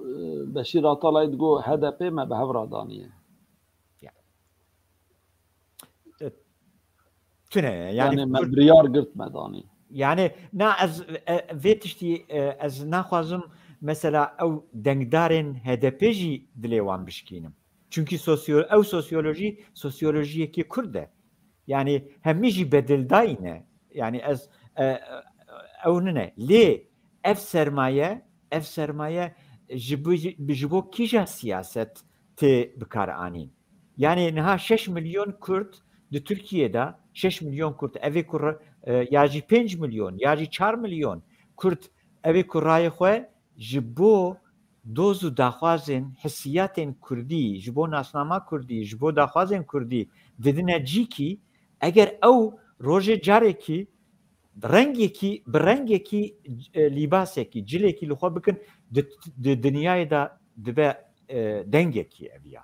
e, Beşîr Atalayî digo H D P me bi hev re daniye. Ya. E, tune ne. Yani, yani me Kurd biryar girt me danî. Yani, na ez, e, vê tiştî, e, ez naxwazim mesela ew dengdarên H D P jî dilê wan bişkînim. Çünkü sosyo-, ew sosyolojî, sosyolojiyekî Kurd e. Yani hemî jî bedildayî ne. Yani ez, e, e, ew nine. Lê ev sermaye, ev sermaye ji bo, ji bo kîja siyaset tê bikaranîn? Yani niha şeş milyon Kurd di Tirkiyê de, şeş milyon Kurd, evê ku re-, e, ya jî pênc milyon, ya jî çar milyon Kurd, evê ku rayê xwe ji bo doz û daxwazên, hissiyatên Kurdî, ji bo nasnama Kurdî, ji bo daxwazên Kurdî didine cîkî, eger ew rojê carekî rengekî, bi rengekî, e, lîbasekî, cilekî li xwe bikin, di, di dinyayê de dibe, e, dengekî ev ya.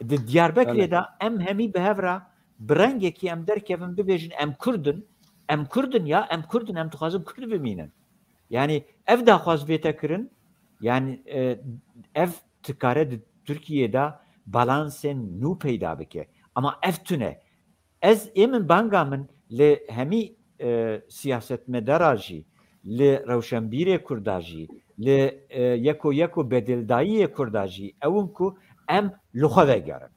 Di Diyarbekirê Belê. de em hemî bi hev re bi rengekî em derkevin, bibêjin, "Em Kurd in, em Kurd in ya, em Kurd in, em dixwazin Kurd bimînin." Yani ev daxwaz bête kirin, yani, e, ev dikare di Tirkiyê de balansên nû peyda bike. Ama ev tune. Ez ê min banga min li hemî, e, siyasetmedara jî, li rewşenbîrê Kurda jî, li, e, yeko yeko bedildayiyê Kurda jî, ew in ku em li xwe vegerin.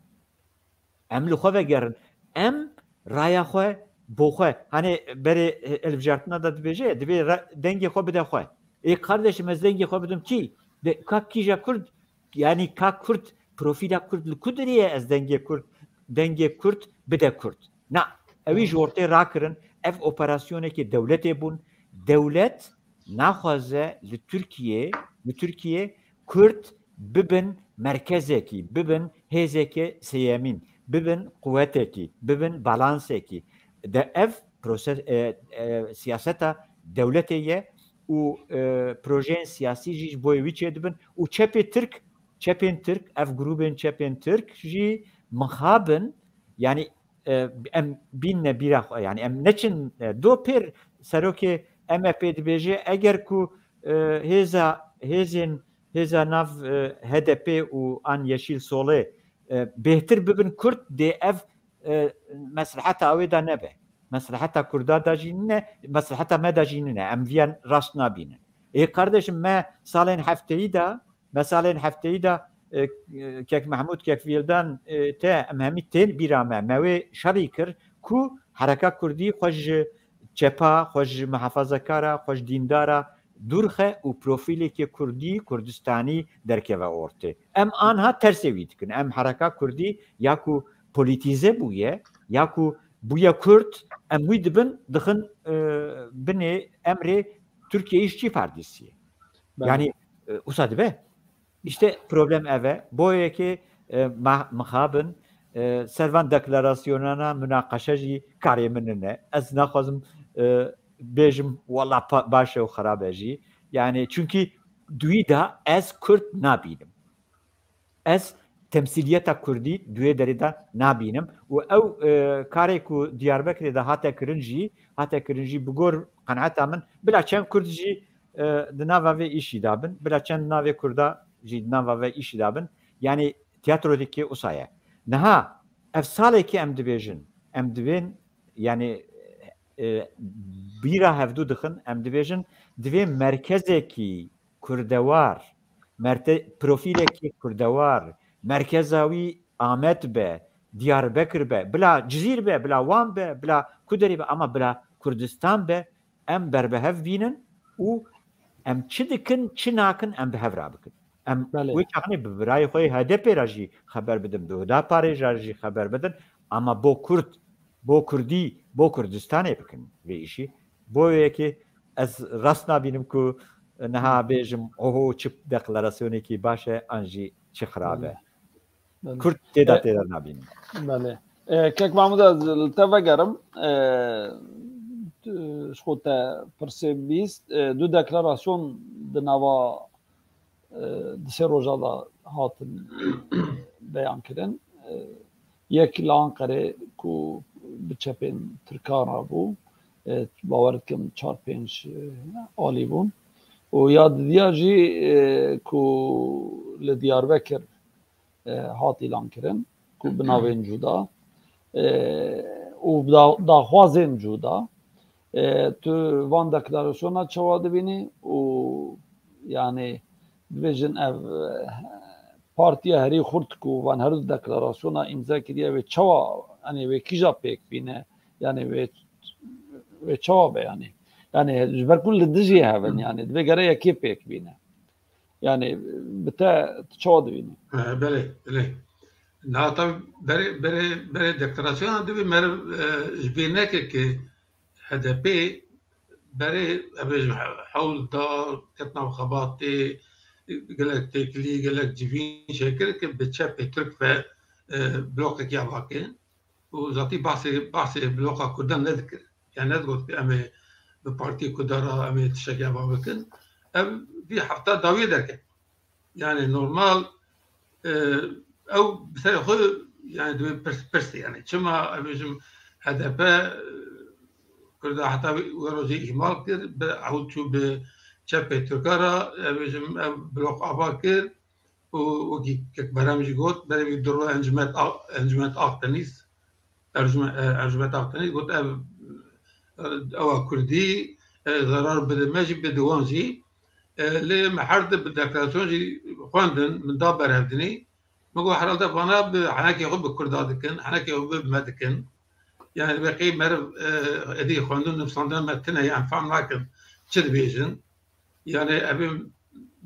Em li xwe vegerin. Em raya xwe bo xwe. Hani berê, e, hilbijartina de dibêje, divê ra-, dengê xwe bide xwe. Ê kardeşim, ez dengê xwe bidim kî? De, ka kîja Kurd? Yani ka Kurd, profîla Kurd li ku derê ye ez dengê Kurd, dengê Kurd bide Kurd? Na, ew jî ortê rakirin. Ev operasyonekê dewletê bûn. Dewlet naxwaze li Tirkiyê, li Tirkiyê Kurd bibin merkezekî, bibin hêzeke sêyemîn. bibin quwetekî, bibin balansekî. De ev proses, e, e, siyaseta dewletê ye û, e, projeyên siyasî jî ji bo wî çêdibin û çepê Tirk, çepên Tirk, ev grûbên çepên Tirk jî mixabin, yanî, e, em bînne bîra xwe, yanî em neçin, e, do pêr serokê M H P dibêje, eger ku, e, hêza, hêzên, hêza nav, e, H D P û an Yeşil Solê, e, bêhtir bibin Kurd, dê ev, e, mesleheta wê de nebe. Mesleheta Kurda de jî nine, mesleheta me de jî nine. Em viyan rast nabînin. Ê kardeşim, me salên hefteyî de, me salên hefteyî de, e, e, kek Mehmûd, kek Vîldan, e, te, em hemî tên bîra me. Me wê şerî kir ku hereka Kurdî xwe ji çepa, xwe ji mihafazekara, xwe ji dîndara dûr xe û profîlekê Kurdî, Kurdistanî derkeve ortê. Em anha tersê wî dikin. Em hereka Kurdî ya ku polîtîze bûye, ya ku bûye Kurd, em wî dibin, dixin, e, binê emrê Türkiye İşçi Partisi'ye. Belê. Yanî, e, wisa dibe. Îşte problem ev e. Boyekê, e, ma-, mixabin, e, ser van deklarasyonana munaqeşe jî karê min nine. Ez naxwazim, e, bêjim wela pa-, baş e û xirab e jî. Yanî, çunkî di wî de ez Kurd nabînim. Ez temsîliyeta Kurdî di wê derê de nabînim û ew, e, karê ku Diyarbekirê de hate kirin jî, hate kirin jî bi gor qenaeta min, bila çend Kurd jî, e, di nava vê îşî de bin, bila çend navê Kurda jî di nava vê îşî de bin. Yanî tiyatrotêkê wisa ye. Niha ev salekê em dibêjin, em divên, yanî, e, bîra hevdû dixin, em dibêjin, divê merkezekî kurdewar, merte-, profîlekî kurdewar, merkeza wî Amed be, Diyarbekir be, bila Cizîr be, bila Wan be, bila ku derê be, ama bila Kurdistan be, em berbehev bînin û em çi dikin, çi nakin, em bi hev re bikin. Em Belê. Wê çaxinê bi birayê xwe yê H D P re jî xeber bidin, bi Huda Parê re jî xeber bidin, ama bo Kurd, bo Kurdî, bo Kurdistanê bikin vê îşî. Bo yekê ez rast nabînim ku niha bêjim, oho, çi deklarasyonekî baş e, an jî çi xirab e. Belê. Belê. Kurd tê de, e, tê de nabînim. Belê. E, kek Mahmud, ez li te vegerim. E, tu, ji xwe te pirsê bîst, e, du deklarasyon di nava, e, di sê roja de hatin beyan kirin. E, yek li Anqerê ku bi çepên Tirkan re bû, e, bawer dikim çar pênc, e, alî bûn. Û ya didiya jî, e, ku li Diyarbekir, e, hat îlan kirin, ku bi navên cuda, e, û da-, daxwazên cuda, e, tu van deklarasyona çawa dibînî û, yanî, dibêjin ev, e, partiya herî xurt ku van her du deklarasyona îmze kiriye, wê çawa, yanî wê kîja pêk bîne, yanî wê, wê çawa be, yanî. Yanî ji ber ku li dijî hev in, yanî divê gere yekê pêk bîne. Yanî bi te, tu çawa dibînî? E, belê, belê. Niha tabii berê, berê, berê deklarasyona divê meriv, e, ji bîr neke ki H D P berê, em bêjin, he-, hewl da, ketina xebatê, gelek têkilî, gelek civîn çêkir ki bi çepê Tirk ve, e, blokekî ava ke. Û zatî bahsê, bahsê bloka Kurdan nedikir. Yani nedigot ki em ê bi partiyê Kurdan re em ê tiştekî ava bikin. Ev vî hefta dawiyê derket. Yani normal, e, ew bi serê xwe, yani divê pirs, pirsê, yani çima em bêjim H D P, e, Kurda heta wê rojê îhmal kir, bi ew çû bi çepê Tirka re, em bêjim ev blok ava kir û wekî kek Berem jî got, berê wî du roj Encûment A-, Encûment Akdeniz, Ercûme-, e, Ercûment Akdeniz got, ev, e, ewa Kurdî, e, zerar bide me jî, bide wan jî. E, lê me her di bi deklarasyon jî xwendin, min da berhevdinî. Min got, herhalde vana bi henekê xwe bi Kurda dikin, henekê xwe bi me dikin. Yani, wê qey meriv, e, êdî xwendin, nivîsandina me tune ye, em fam nakin çi dibêjin. Yani, evê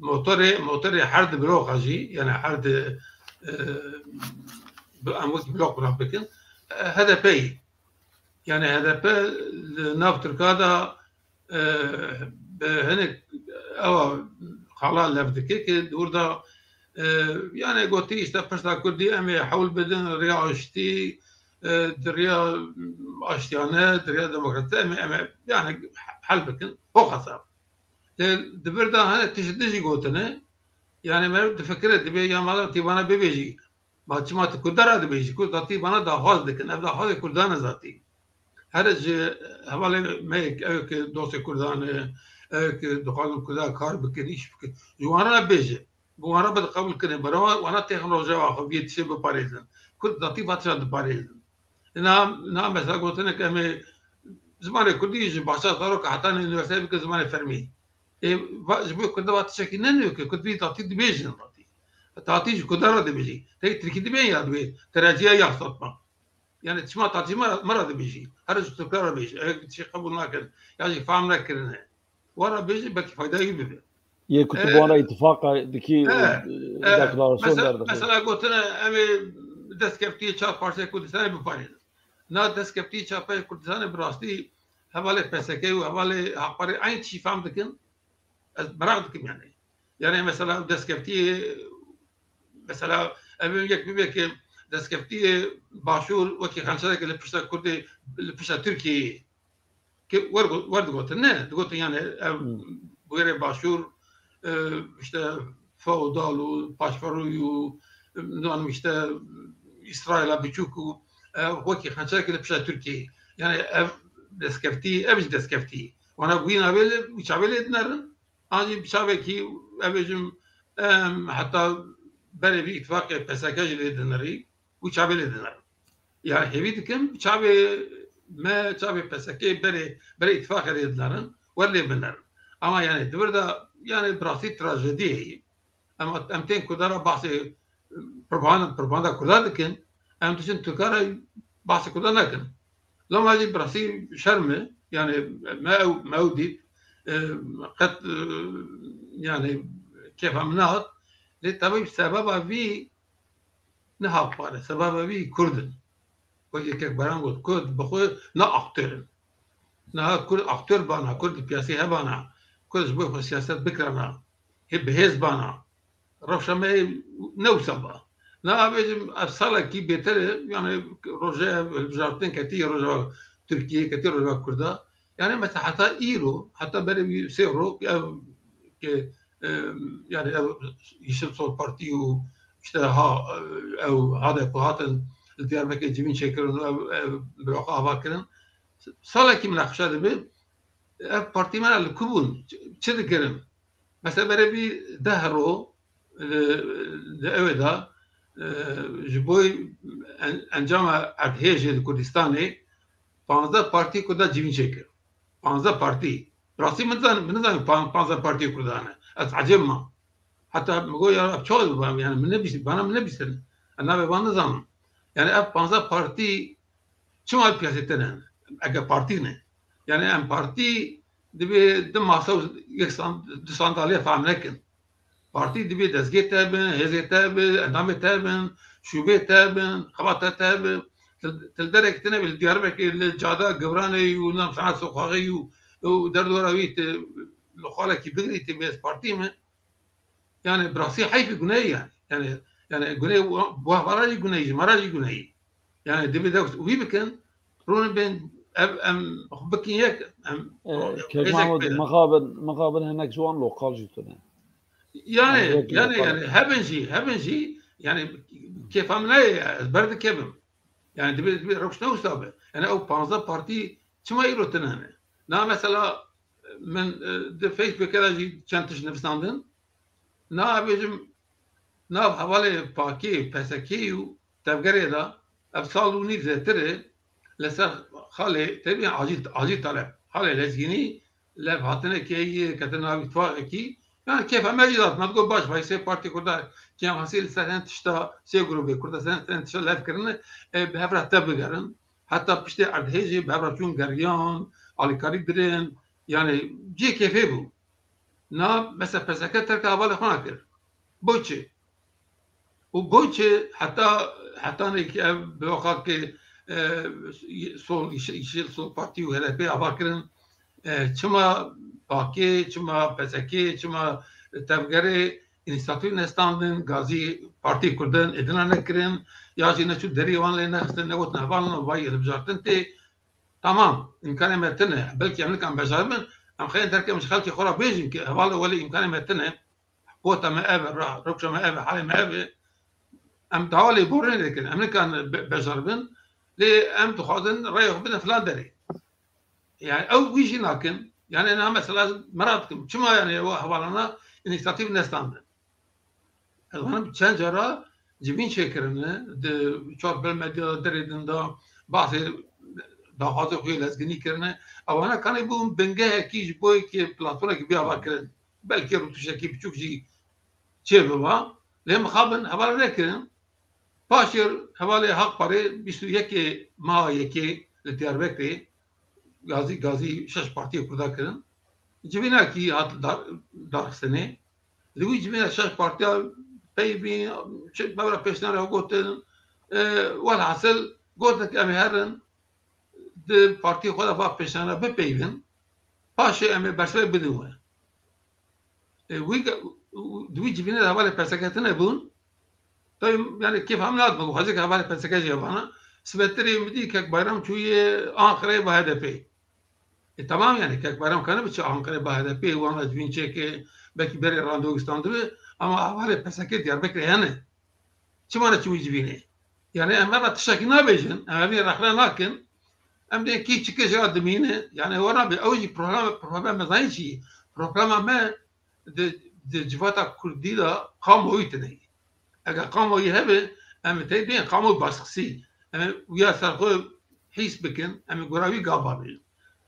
motorê, motorê her di bloka jî, yani her di, e, bi-, em wek blok bira bikin, e, H D P yî. Yani, H D P li nav Tirka de, e, bi hinek ewa xala lev dike ki di wir de E, yani gotî işte pirsa Kurdî em ê hewl bidin, riya aştî, e, di riya aştiyane, di riya demokratî em ê, em ê yani hel bikin. Hoxasa. Lê di vir de hene tişt din jî gotine, yani meriv difikire, dibê ya madem tî vana bibêjî, ma çima tu Kurda ra dibêjî? Kurda tî vana daxwaz dikin, ev daxwazê Kurdan e zatî. Here ji hevalê me yek, ew ki dostê Kurdan e, ew ki dixwazin Kurda kar bikin, îş bikin. Ji wan re bêje. Bi wan re bi qebûl kirin. Bera wana têxin rojeva xwe vê tiştê biparêzin. Kurd zatî va tişta diparêzin. Na, na mesela gotinek em ê zimanê Kurdî ji başa zaroka heta nê unîversîteyê bikin zimanê fermî. Ê, va, ji bo Kurda va tiştekî ne nû ki, Kurd vî tatî dibêjin tatî. Tatî ji Kurda re dibêjî. Tek Tirkî dibên ya dibê, tereciya ya satma. Yani çima tatî me, me re dibêjî. Her ji Tirka re bêjî. Ew tiştê qebûl nakin. Ya jî fam nekirine. Wa re bêjî belkî fayda wî bibe. Yê ku tu E, bi wan re îtifaqa dikî, e, e, e, deklarasyon mesela, derdixî. Mesela gotine em ê destkeftiyê çar parçeyê Kurdistanê biparêzin. Na destkeftiyê çar parçeyê Kurdistanê bi rastî hevalê P S K û hevalê Hakparê eyn tişî fam dikin. Ez meraq dikim yani. Yani mesela destkeftiyê, mesela em ê yek bibe ki destkeftiyê Başûr wekî xençereke li pişta Kurdê, li pişta Tirkiyeyê. Ki wer, wer digotin, ne, digotin yani ev Hmm. bûyerê Başûr, e, işte feodal û paşverû û, e, nizanim işte Îsraîla biçûk û, e, wekî xençereke li pişta Tirkiyeyê. Yani ev destkeftî, ev jî destkeftî. Wana wîna vê lê, wî çavê lê dinerin. An jî bi çavekî, ev bêjim, em, heta berê vî îtifaqê P S K jî lê dinerî, wî çavê lê dinerin. Yani hêvî dikim, çavê me, çavê P S K berê, berê îtifaqê rê dinerin, wer lê binerin. Ama yani di vir de, yani bi rastî trajedî heye. Em, em tên Kurda re bahsê propaganda, propaganda Kurda dikin, em diçin Tirka re bahsê Kurda nekin. Loma jî bi rastî şerm e, yani me ew, me ew dît, e, qet, e, yani kêfa min nehat. Lê tabii sebeba vî ne Hakpar e, sebeba vî Kurd in. Wekî kek Baran got, Kurd bi xwe ne aktör in. Niha Kurd aktör bana, Kurd di piyasê hebana, Kurd ji bo xwe siyaset bikirana, hê bi hêz bana. Rewşa me ne wisa ba. Niha bêjim ev salekî bêtir e, yani roje hilbijartin ketî rojeva Tirkiyê, ketî rojeva Kurda. Yani mesela heta îro, heta berê wî sê rok ev ke, e, yani ev Yeşil Sol Partî û işte ha, ew HADEP hatin li Diyarbekirê civîn çêkirin û ev, ev bloka ava kirin. Salekî min nexşe dibe, ev partî me li ku bûn? Çi, çi dikirin? Mesela berê vî deh ro, e, di ew de, e, ji bo en-, encama erdhêjê li Kurdistanê panzdeh partî Kurda civîn çêkir. Panzdeh partî. Rastî min zan-, min nizanim pan-, panzdeh partî Kurdan e. Ez ecêb mam. Heta min got, ya çawa dibam, yani min nebîst-, bana min nebîstin. Ez navê wan nizanim. Yani ev panzdeh partî çima li piyasê tine? Eke partî ne. Yani em partî dibê di masa û yek san-, du sandalye fehm nekin. Partî dibê dezgê te bin, hêzê te bin, endamê te bin, şûbê te bin, xebata te bin. Til, til derek tine bi, li Diyarbekir, li cada Gibranê û nam sana sokaxê û, û derdora wî te li xalekî bigirî te bê ez partî me. Yani bi rastî heyfî guneyî yani. Yani, yani guneyî wa-, wa-, wara jî guneyî, ji me re jî guneyî. Yani divê de wî bikin, rûnin bên ev em bikin yek, em Ee, Kek hêzek Mahmud, pê de. Mixabin, mixabin hinek ji wan lokal jî tune. Yani, Em yek yani, lokal. Yani hebin jî, hebin jî, yani kêfa min nayê, ez berdikevim. Yani divê, divê rewş ne wisa be. Yani ew panzdeh partî çima îro tune ne? Na mesela min, e, di Facebookê de jî çend tişt nivîsandin. Na bêjim, nav hevalê Pakê, P S K û tevgerê de ev sal û nîv zêtir e li ser xalê, tevî acîl, acîl talep. Xalê lezgînî lev hatine kê yê ketin nav îtfaqekî. Yani kêfa me jî dat. Me digot baş vay sê partî Kurda cem hasî li ser hen tişta sê grûbê Kurda ser hen tişta lev kirine, e, bi hev re te bigerin. Heta piştê erdhêjê bi hev re çûn geriyan, alîkarî dirin. Yani cihê kêfê bû. Na, mesela P S K terka hevalê xwe nakir. Bo çi? Û bo çi heta, hetanê ki ev bloka ki, e, Sol, Yeşil, Yeşil Sol Partî û H D P ava kirin, e, çima Pakê, çima P S K, çima tevgerê, Înîsiyatîv nestandin, gazî partî Kurdan êdina nekirin, ya jî neçû derî wan lê nexistin, negotin hevalin vay hilbijartin tê. Tamam, îmkanê me tune, belkî em nikan bejaribin, em xeyên derkem ji xelkê xwe re bêjin ki hevalê welê îmkanê me tune, kota me ev e, ra-, rewşa me ev e, halê me ev e. Em dawa lêborînê dikin, em nikan be-, bejaribin, lê em dixwazin rêya xwe bidin filan derê. Yani ew wî jî nakin. Yani niha mesela ez merak dikim. Çima yani o hevalana înîsiyatîv nestandin? Ez zanim çend cara civîn çêkirine, di çar bil medya de derê din de bahsê daxwazê xwe yê lezginî kirine. Ewana kanê bûn bingehekî ji bo yekê platformekî bî ava kirin. Belkî rûtuşekî biçûk jî çê biba. Lê mixabin heval nekirin. Paşê hevalê Haq Parê bîst û yekê meha yekê li Diyarbekirê gazî, gazî şeş partiyê Kurda kirin. Civînekî hat dar-, darxistinê. Li wî civîna şeş partiya peyvîn, çi, me bira pêşniyara gotin, e, welhasil gotin ki em ê herin di partiyê xwe de va pêşniyara bipeyvin, paşê em ê bersivek bidin we. E, wî ge-, di wî civînê de hevalê P S K tune bûn. Tabii, yani, kêf em nadime, ku xwezê ke hevalê P S K jî vana, sibetirê min dî Kek Bayram çûye Ankarayê ba H D P. E, tamam, yani, Kek Bayram kane biçe Ankarayê ba H D P, wana civîn çêke, belkî berê randewu standibi, ama hevalê P S K Diyarbekirê hene. Çima neçû wî civînê? Yani, em eva tiştekî nabêjin, em evî rexne nakin, em dê kî çi kê jê re dimîne, yani, wana be, ew jî problema, problema me zanî çi ye? Problema me di, di civata Kurdî de kamuoyî tune ye. Eger kamuoyî hebe, em ê tey bên kamuoyî baskisî. Em ê wiya ser xwe hîs bikin, em ê gora wî gava bêjin.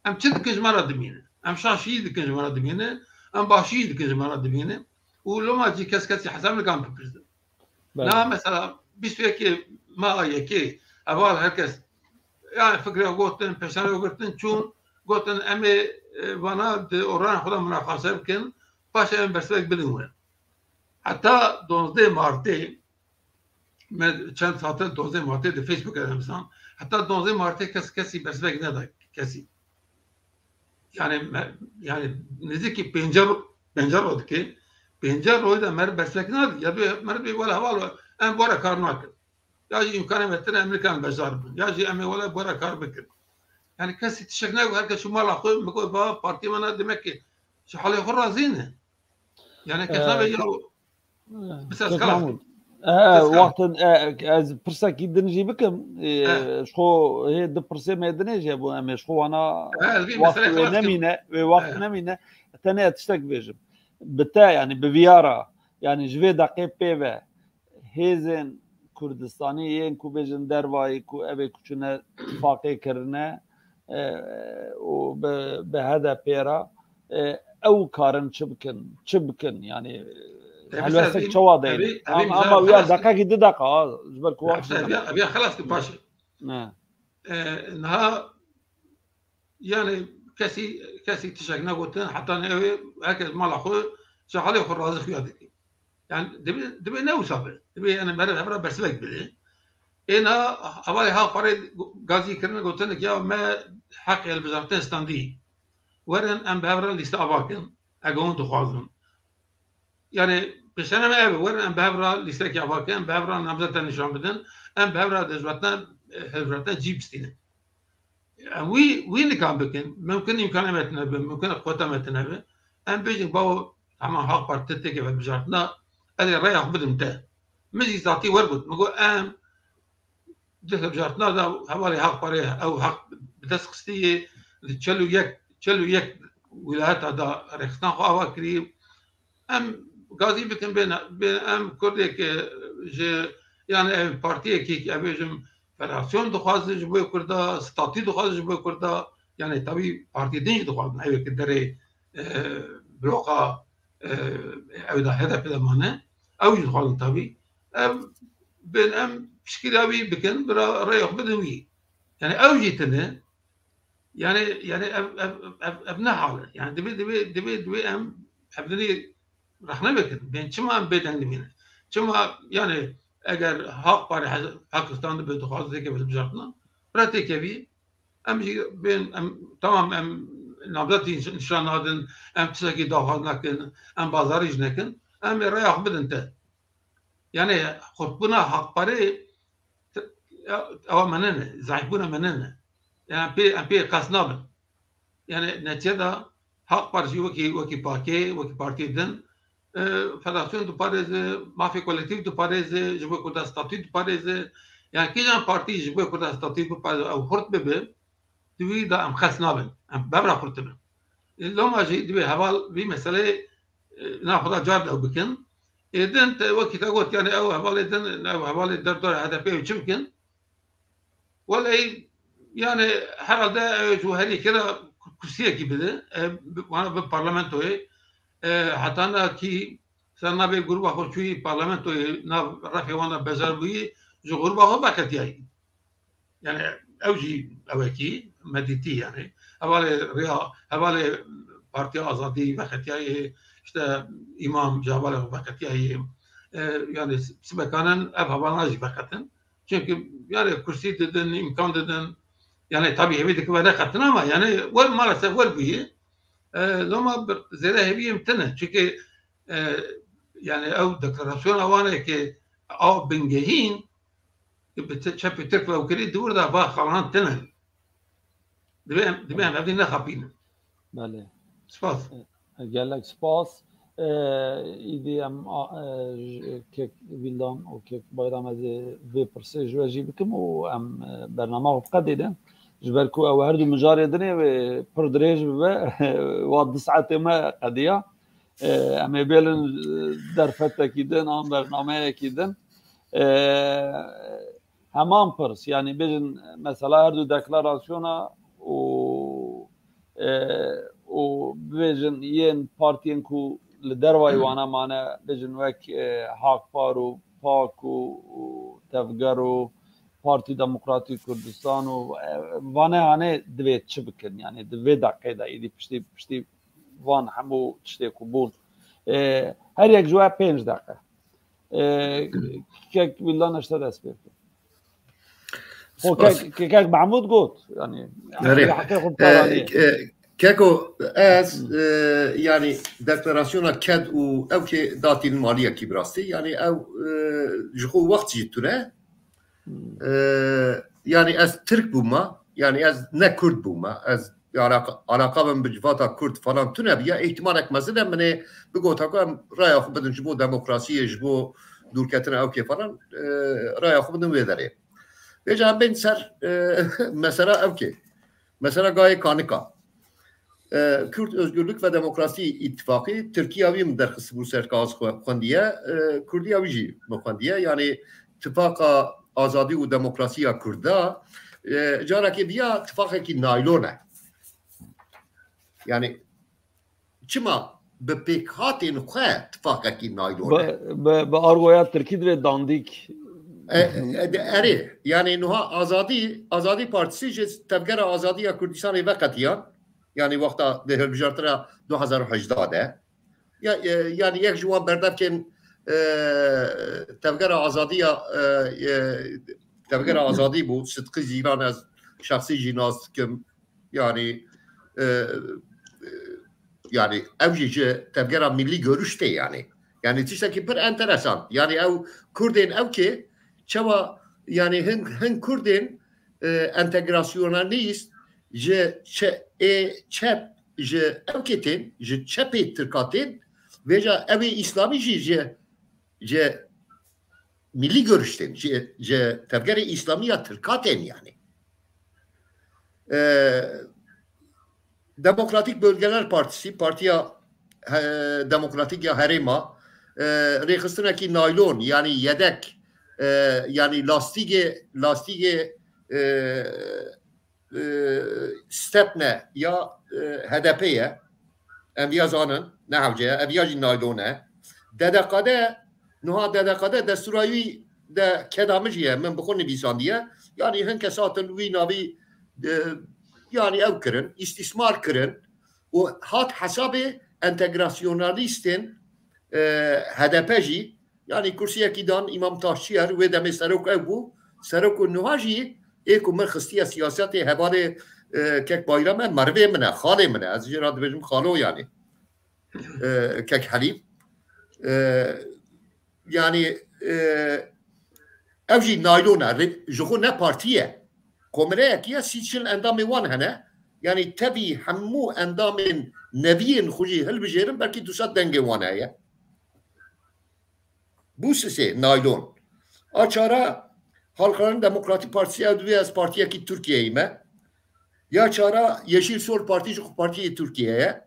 Em çi dikin ji me re dimîne? Em şaşiyî dikin ji me re dimîne, em başiyî dikin ji me re dimîne. Û loma cî kes kesî hesab nikan bipirsin. Belê. Na mesela bîst û yekê meha yekê heval her kes, yani, fikre gotin, pêşniyarê girtin, çûn, gotin, em ê, e, vana di oranê xwe de munaqaşe bikin, paşê em bersivek bidin we. Heta dozdeh Martê, me çend saete dozdeh Martê di Facebookê de nivîsan, heta dozdeh Martê kes kesî bersivek neda kesî. Yani me, yani nêzîkî pêncî ro-, pêncî roj dike, pêncî roj de meriv bersivek nade. Ya bê meriv bê wele heval, em bore kar nakin. Ya jî îmkanê me tine, em nikan bejar bin. Ya jî em ê wele bore kar bikin. Yani kesî tiştek negot, her kes çû mala xwe, min got, "Baba, partiyê me ne, demek ki ji halê xwe razî ne." Yani kes nabe ya Kek Mahmûd. He, wextin, e, ez pirsekî din jî bikim. E, ji xwe hê du pirsê me dinê jî hebû, em ê ji xwe wana wextê wê nemîne, wê wext nemîne. Tenê ez tiştek bêjim. Bi te, yani bi viyara, yani ji vê deqê pê ve hêzên Kurdistanî yên ku bêjin dervayî ku ev ê ku çûne tifaqê kirine, e, û bi, bi H D P re, e, ew karin çi bikin, çi bikin, yani, e, helwestek çawa deyne? Ama, ama ya deqekî, du deqa, ha, ji ber ku wextê. Ev ya, ev ya xelas ki paşê. Ne. E, niha, yani, kesî, kesî tiştek negotin, heta ne ew ê, herkes mala xwe, ji halê xwe razî xuya dike. Yani, divê, divê ne wisa be. Divê, yani, meriv hev re bersivek bide. Êna hevalê Haq Parê gazî kirine, gotin ki ya me heqê hilbijartin standî. Werin em bi hev re lîste ava kin. Eger hûn dixwazin. Yani, pêşene me ev e, werin em bi hev re lîstekî ava kin, em bi hev re namzeta nîşan bidin, em bi hev re dejwetna, e, hilbijartin cî bistînin. Em wî, wî nikan bikin. Mimkin îmkanê me tune be, mimkin quweta me tune be. Em bêjin, bawo, hema Haq Parti têke vebijartina, ez ê rêya xwe bidim te. Min jî zatî wergot. Min got, em di hilbijartina de hevalê Haq Parê ew heq bi dest xistiye, di çel û yek, çel û yek wîlayeta de rêxistina xwe ava kirî. Em gazî bikin, bên, bên em Kurdê ke ji, yani ev partiyekî, em bêjim, federasyon dixwazin ji bo Kurda, statû dixwazin ji bo Kurda, yani tabî partiyê din jî dixwazin, ew ê ki derê, e, bloka, e, ew de H D P de mane, ew jî dixwazin tabî. Em, bên em piştgiriya wî bikin, bira rêya xwe bidin wî. Yani ew jî tune, yani, yani ev, ev, ev, ev ne hal e. Yani divê, divê, divê, divê em hevdinê rexne bikin. Bên çima em bêdeng dimînin? Çima, yani, eger Haq Parê hez-, heqistan dibe, dixwaze têkeve hilbijartina, bira têkevî, em jî bên, em, tamam, em namzetî niş-, nîşan nadin, em tiştekî daxwaz nekin, em bazarî jî nekin. em ê raya xwe bidin te. Yani xurtbûna Haqparê ewa menene, zayîfbûna menene. Yani em pê, em pê qas nabin. Yani netice de Haqpar jî wekî, wekî pakê, wekî partiyê din, e, federasyon diparêze, mafê kolektîf diparêze, ji bo Kurda statû diparêze. Yani kîjan partî ji bo Kurda statû biparêze ew xurt bibe, di wî de em qas nabin. Em bevra xurt dibin. E, loma jî divê heval vî meseleyê, e, na xwe de car de ew bikin. Ê din te wekî te got, yani ew hevalê din, ew hevalê derdora H D P ew çi bikin? Welê, yani herhalde ew ji her yekê re kursiyekî bide. E, bi, wana bi parlamentoyê. E, heta na kî ser navê gruba xwe çûyî parlamentoyê, nav refê wan de bejar bûyî, ji gruba xwe veketiyayî. Yani ew jî ewekî medîtî yani. Hevalê Riya, hevalê Partiya Azadî vexetiyayê, işte Îmam ji hevalê xwe vexetiyayê. E, yani sibekanin ev hevalana jî vexetin. Çünkü yani kursî didin, îmkan didin. Yani tabii hevî dike vere xetin ama yani wer maalesef wer bûyî. E, loma bir zêde hevî em tine. Çünkü e, yani ew deklarasyona wan ê ke a bingehîn, ke bi te-, çepê Tirk ve ew kirî, di wir de va xalan tinin. Divê em, divê em evdî nexapînin. Belê. Spas. E, gelek spas. E, îdî em, a, e, j-, kek Vîldan û kek Bayram ez ê vê pirsê ji we jî bikim û em, e, bernama xwe biqedînin. Ji ber ku ew her du mijarê dinê wê pir dirêj bibe, wa du saetê me qediya. E, em ê bêlin, e, derfetekî din an bernameyekî din. E, heman pirs, yani bêjin mesela her du deklarasyona û, e, û bibêjin yên partiyên ku li dervayî wana mane, bêjin wek, e, Hakpar û pak û, û Tevger û Partî Demokratîk Kurdistan û, e, vane hane divê çi bikin, yani di vê deqê de êdî piştî, piştî van hemû tiştê ku bûn. E, her yek ji we pênc deqe. E, kek Vîldan, ez ji te dest pê bikim. Xwe kek, kek Mehmûd got, yani, Erê. Heqê xwe E, bikaranî. e, Keko, ez, e, yani, deklarasyona ked û ew kê datîn maliyekî bi rastî. Yani, ew, e, ji xwe wext jî tune. Hmm. E, yani, ez Tirk bûma, yani, ez ne Kurd bûma, ez alaka, alaka min bi civata Kurd falan tune biya, ihtimalek mezin e min ê bigota ku em raya xwe bidin ji bo demokrasiyê, ji bo dûrketina ew kê falan, e, raya xwe bidin wê derê. Vêca em bên ser, e, mesela ew kê. Mesela gayê Kanika. E, Kürt Özgürlük ve Demokrasi İttifakı, Tirkiya wî min derxistibû ser kaxez xwe-, xwendiye, e, Kurdiya wî jî min xwendiye. Yani Tifaqa Azadî û Demokrasiya Kurda, e, carekê viya tifaqekî naylon e. Yani çima bi pêkhatên xwe tifaqekî naylon e? Bi, bi, bi argoya Tirkî divê dandîk. E, e, de, erê, yani nuha Azadî, Azadî Partisi ji Tevgera Azadî ya Kurdistanê veqetiyan, yani wexta di hilbijartina du hezar û hejdeh de. Ya, e, yani yek ji wan berdevkên, e, Tevgera Azadî ya, e, e, Tevgera Azadî bû, Sidqî Zîlan, ez şexsî jî nas dikim. Yani, e, e, yani ew jî ji Tevgera Millî Görüş tê yani. Yani tiştekî pir enteresan. Yani ew Kurdên ew kê çawa yani hin, hin Kurdên, e, entegrasyonalîst ji çe-, ê çep ji ew kê tên, ji çepê Tirka tên, vêca ew ê Îslamî jî ji, ji Millî Görüş tên, ji, ji Tevgerê Îslamî ya Tirka tên yani. E, Demokratik Bölgeler Partisi, Partiya, e, Demokratik ya Herêma, e, rêxistinekî naylon, yani yedek, e, yani lastîgê, lastîgê, e, e, Stepne ya, e, H D P ye. Em viya zanin, ne hewce ye. Ev ya jî naylon e. D D K D, nuha D D K D destûra wî de keda min jî ye. Min bi xwe nivîsandiye. Yani hin kes hatin wî navî, e, yani ew kirin, îstîsmar kirin û hat hesabê entegrasyonalîstên, e, H D P jî. Yani kursiyekî dan Îmam Taşçiyer, wê demê serok ew bû. Serok û niha jî ê ku min xistiye siyasetê hevalê, e, kek Bayram e, merivê min e, xalê min e. Ez jê re dibêjim xalo yani. E, kek Helîm. E, yanî e, ev jî naylon e. Rê-, ji xwe ne partî ye. Komireyekî ye, sî çil endamê wan hene. Yanî tevî hemû endamên neviyên xwe jî hilbijêrin, belkî du sed dengê wan heye. Bû sisê naylon. A çara Halkların Demokratik Partisi, ew divê ez partiyekî Tirkiyeyê me. Ya çara Yeşil Sol Parti ji xwe partiyê Tirkiye ye.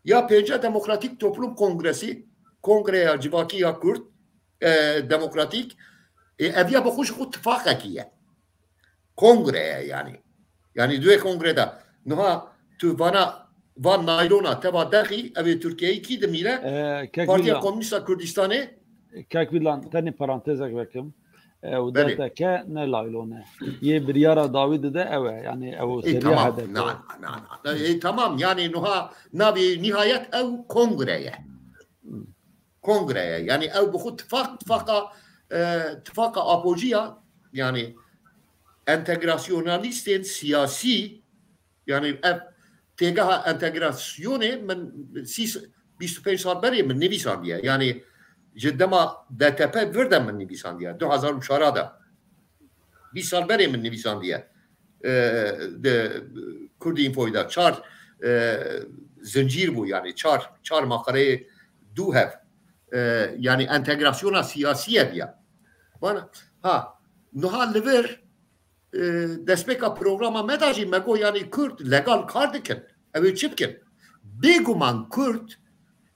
Ya pênca Demokratik Toplum Kongresi, Kongreya Civakî ya Kurd, e, Demokratik, e, ev ya bi xwe ji xwe tifaqekî ye. Kongre ye yanî. Yanî di wê kongrê de niha tu vana, van naylona teva derxî, ev ê Tirkiyeyê kî dimîne? E, Kek Partiya Milan. Komûnîst a Kurdistanê. Kek Milan, tenê parantezek vekim. E, û Belê. D T K ne laylon e. Yê biryara dawî dide ew e. Yanî ew Ê, seriya tamam. H D P. Na, na, na, na. Ê, tamam. Yanî niha navê nihayet ew kongre ye. Kongre ye. Yanî ew bi xwe tifaq, tifaqa, e, tifaqa apociya, yanî entegrasyonalîstên siyasî, yanî ev têgeha entegrasyonê min sî, bîst û pênc sal berê min nivîsandiye. Yanî ji dema D T P vir de min nivîsandiye. Du hezar û çar de. Bîst sal berê min nivîsandiye. E, di Kurdînfoyê de çar, e, zincîr bû, yanî çar, çar maqaleyê dû hev. E, yanî entegrasyona siyasî ye diye. Bana, ha, niha li vir, e, destpêka programa me de jî me got, yanî Kurd legal kar dikin. Ew ê çi bikin? Bêguman Kurd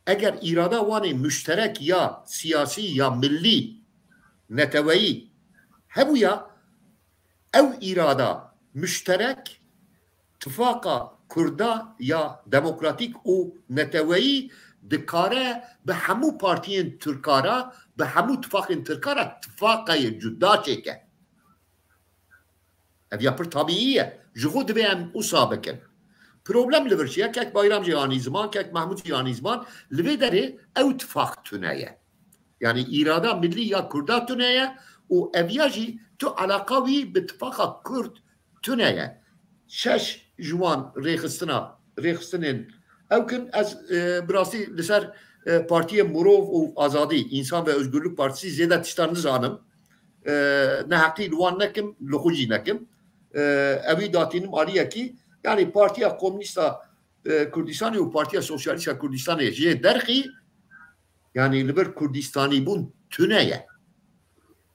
eger îrada wan ê muşterek ya siyasî ya millî, neteweyî hebûya, ew îrada muşterek tifaqa Kurda ya demokratîk û neteweyî dikare bi hemû partiyên Tirka re, bi hemû tifaqên Tirka re tifaqeyê cuda çêke. Ev ya pir tabîî ye. Ji xwe divê em wisa bikin. Problem li vir çi ye? Kek Bayram jî anî ziman, Kek Mehmûd jî anî ziman. Li vê derê ew tifaq tune ye. Yanî îrada millî ya Kurda tune ye û ev ya jî tu eleqa wî bi tifaqa Kurd tune ye. Şeş ji wan rêxistina, rêxistinên ew kin, ez, e, bi rastî li ser, e, partiyê Mirov û Azadî, Însan ve Özgürlük Partisi zêde tiştan nizanim. E, neheqî li wan nekim, li xwe jî nekim. E, ewî datînim aliyekî. Yanî Partiya Komûnîst a, e, Kurdistanê û Partiya Sosyalîst a Kurdistanê jê derxî, yanî li vir Kurdistanîbûn tune ye.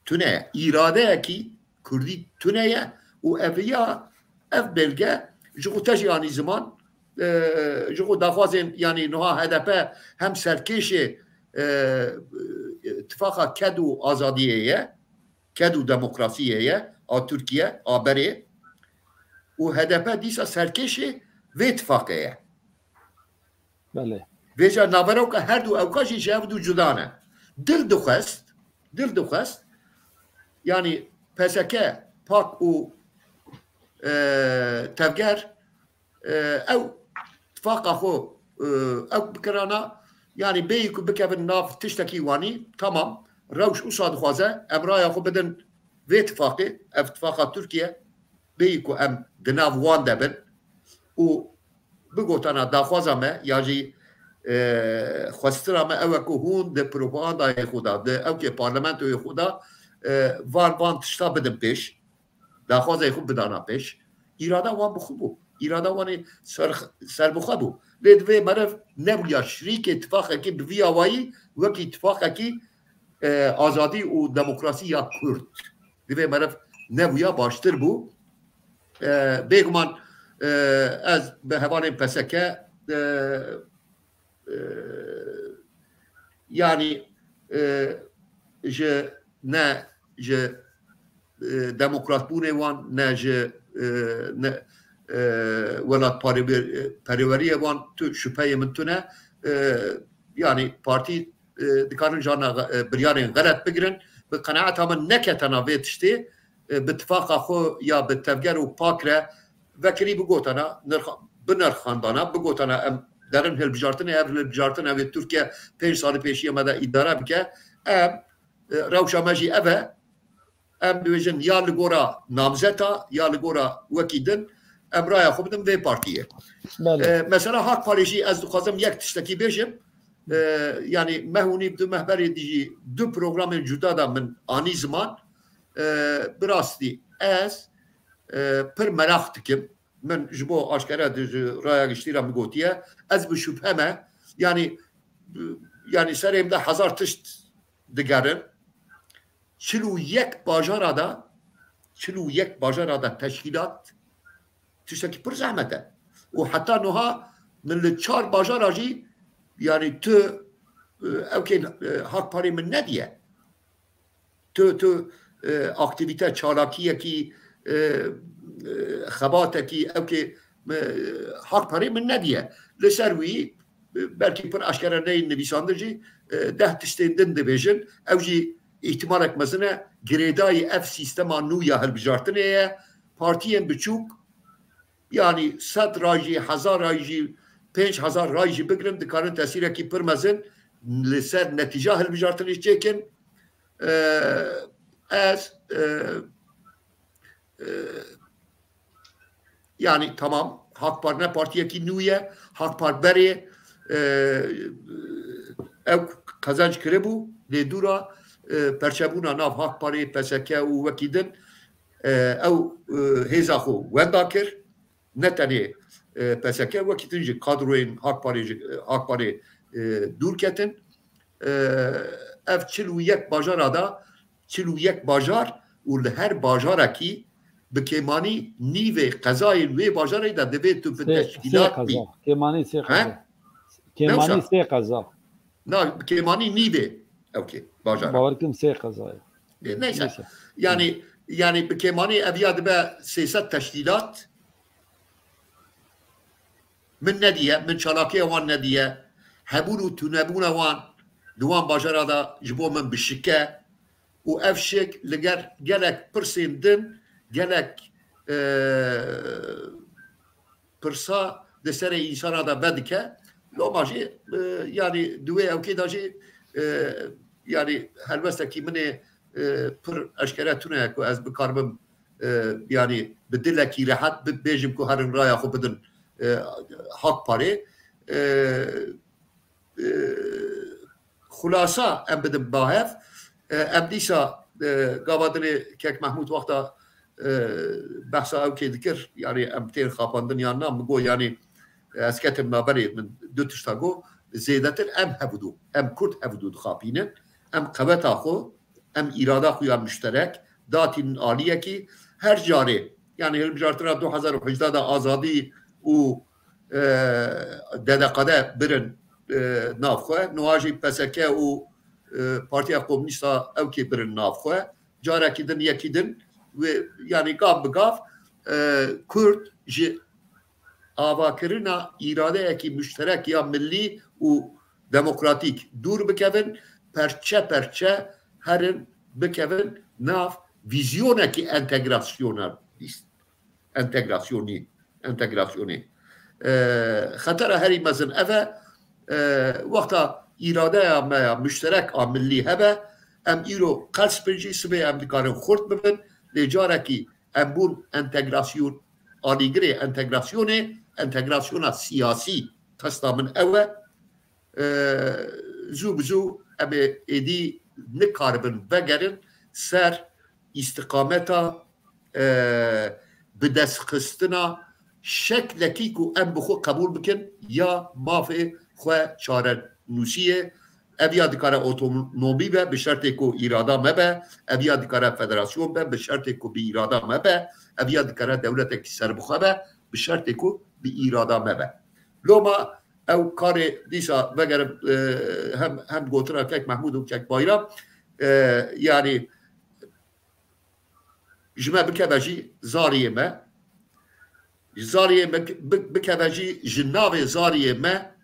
Tune ye. Îradeyekî Kurdî tune ye û ev ya, ev belge ji xwe te jî anî ziman, e, ji xwe daxwazên, yanî niha H D P hem serkêşê, e, tifaqa ked û azadiyê ye, ked û demokrasiyê ye, a Tirkiye, a berê û H D P dîsa serkêşê vê tifaqê ye. Belê. Vêca naveroka her du ewka jî ji hev du cuda ne. Dil dixwest, dil dixwest, yanî P S K, PAK û, e, Tevger, e, ew tifaqa xwe, e, ew bikirana, yanî bêyî ku bikevin nav tiştekî wanî, tamam, rewş wisa dixwaze, em raya xwe bidin vê tifaqê, ev tifaqa Tirkiye, bêyî ku em di nav wan de bin û bigotana daxwaza me ya jî, e, xwestina me ew e ku hûn di propagandayê xwe de, di ewkê parlamentoyê xwe de, e, van, van tişta bidin pêş. Daxwazayê xwe bidana pêş. Îrada wan bi xwe bû. Îrada wan ê ser, serbixwe bû. Lê divê meriv nebûya şirîkê tifaqekê bi vî awayî wekî tifaqekî, e, azadî û demokrasî ya Kurd. Divê meriv nebûya baştir bû. E, bêguman, e, ez bi hevalên P S K, e, e, yanî, e, ji, ne ji, e, demokratbûnê wan, ne ji, e, ne, e, welatparêver-, e, perêveriyê wan tu şüpheyê min tune. E, yanî partî, e, dikarin jana, e, biryarên xelet bigirin. Bi qenaeta min neketena vê tiştê, e, bi tifaqa xwe ya bi Tevger û PAK re vekirî bigotana, nirx-, binirxandana, bigotana em derin hilbijartinê, ev hilbijartin ev ê Tirkiye pênc salî pêşiya me de îdare bike. Em, e, rewşa me jî ev e. Em dibêjin ya li gora namzeta, ya li gora wekî din, em raya xwe bidin vê partiyê. Belê. E, mesela Hak Parê jî ez dixwazim yek tiştekî bêjim. E, yanî me hûnî bi du meh berê dijî du programên cuda de min anî ziman. E, bi rastî ez, e, pir meraq dikim. Min ji bo aşkere di, ji raya giştî re min gotiye. Ez bi şubhe me, yanî, yanî serê min de hezar tişt digerin. Çil û yek bajara de, çil û yek bajara de teşkîlat tiştekî pir zehmet e. Û heta nuha min li çar bajara jî, yanî tu, e, ew kê, e, Hak Parê min nediye. Tu, tu, e, aktîvîte, çalakiyekî, e, e, xebatekî, ew kê, e, Hak Parê min nediye. Li ser wî, e, belkî pir eşkere neyên nivîsandin jî, e, deh tiştên din dibêjin. Ew jî îhtimalek mezin e girêdayî ev sîstema nû ya hilbijartinê ye. Partiyên biçûk, yanî sed ray jî, hezar ray jî, pênc hezar ray jî bigirin, dikarin tesîrekî pir mezin li ser netîca hilbijartinê çêkin. E, ez, e, e, yanî tamam, Hak Par ne partiyekî nû ye, Hak Par berê, e, ew qezenc kiribû, lê dûra, e, perçebûna nav Hak Parê, P S K û wekî din, e, ew, e, hêza xwe wenda kir. Ne tenê, e, P S K, wekî din jî kadroyên Hak Parê jî, e, Hak Parê, e, dûr ketin. E, ev çil û yek bajara da, çil û yek bajar û li her bajarekî bi kêmanî nîvê qezayên wê bajarê de divê tu bi Sê, sê teşkîlat bî. Qeza. Kêmanî sê He? Qeza. Kêmanî Newşa. Sê qeza. Na, bi kêmanî nîvê ew kê bajar. Bawer kim sê qeza ye. E, neyse. Neyse. Yani, yani bi kêmanî ev ya dibe sê sed teşkîlat. Min nediye, min çalakiya wan nediye. Hebûn û tunebûna wan di wan bajara de ji bo min bi şik e. Û ev şik li ger gelek pirsên din, gelek, e, pirsa di serê însana de vedike. Loma jî, e, yanî di wê ewkê de jî, e, yanî helwestekî min ê, e, pir eşkere tune ye ku ez bikaribim, e, yanî bi dilekî rehet bi-, bêjim ku herin raya xwe bidin, e, Hak Parê. E, e, xulasa em bidin ba hev. E, em dîsa, e, gava dilê kek Mehmûd wexta, e, behsa ew kê dikir, yanî em tên xapandin yan na, min got, yanî, e, ez ketim naberê, min du tişta got, zêdetir em hevdu, em Kurd hevdu dixapînin, em qeweta xwe, em îrada xwe ya muşterek datînin aliyekî, her carê, yanî hilbijartina du hezar û hejdeh de azadî û, e, D D K D birin, e, nav xwe, niha jî P S K û, e, Partiya Komûnîst a ewkê birin nav xwe. Carekî din, yekî din, wê, yanî gav bi gav, e, Kurd ji avakirina îradeyekî muşterek ya millî û demokratîk dûr bikevin, perçe perçe herin bikevin nav vîzyonekî entegrasyona, entegrasyonî, entegrasyonê. E, xetera herî mezin ev e. E, wexta îradeya me ya muşterek a millî hebe, em îro qels bin jî sibê em dikarin xurt bibin, lê carekî em bûn entegrasyon, alîgirê entegrasyonê, entegrasyona siyasî qesta min ew e. E, zû bi zû em ê êdî nikaribin vegerin ser îstiqameta, e, bidestxistina şeklekî ku em bi xwe qebûl bikin ya mafê xwe çarenûsiyê. Ev ya dikare otonomî be, bi şertê ku îrada me be, ev ya dikare federasyon be, bi şertê ku bi îrada me be, ev ya dikare dewletekî serbixwe be, bi şertê ku bi îrada me be. Loma ew karê dîsa vegerim, e, hem, hem gotina kek Mehmûd û kek Bayram, e, yanî ji me bikeve jî zariyê me, ji zariyê me bi-, bikeve jî ji navê zariyê me,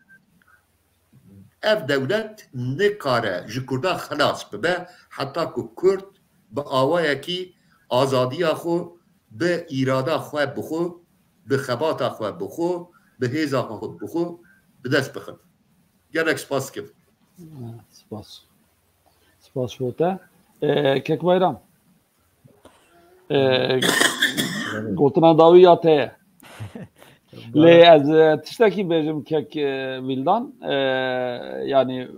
ev dewlet nikare ji Kurda xilas bibe, heta ku Kurd bi awayekî azadiya xwe, bi îrada xwe bi xwe, bi xebata xwe bi xwe, bi hêza xwe bi xwe bi dest bixin. Gelek spas dikim. Spas. Spas ji bo te. E, Kek Bayram. E, gotina dawî ya te ye. Lê ez e, tiştekî bêjim kek e, Vîldan, e, yanî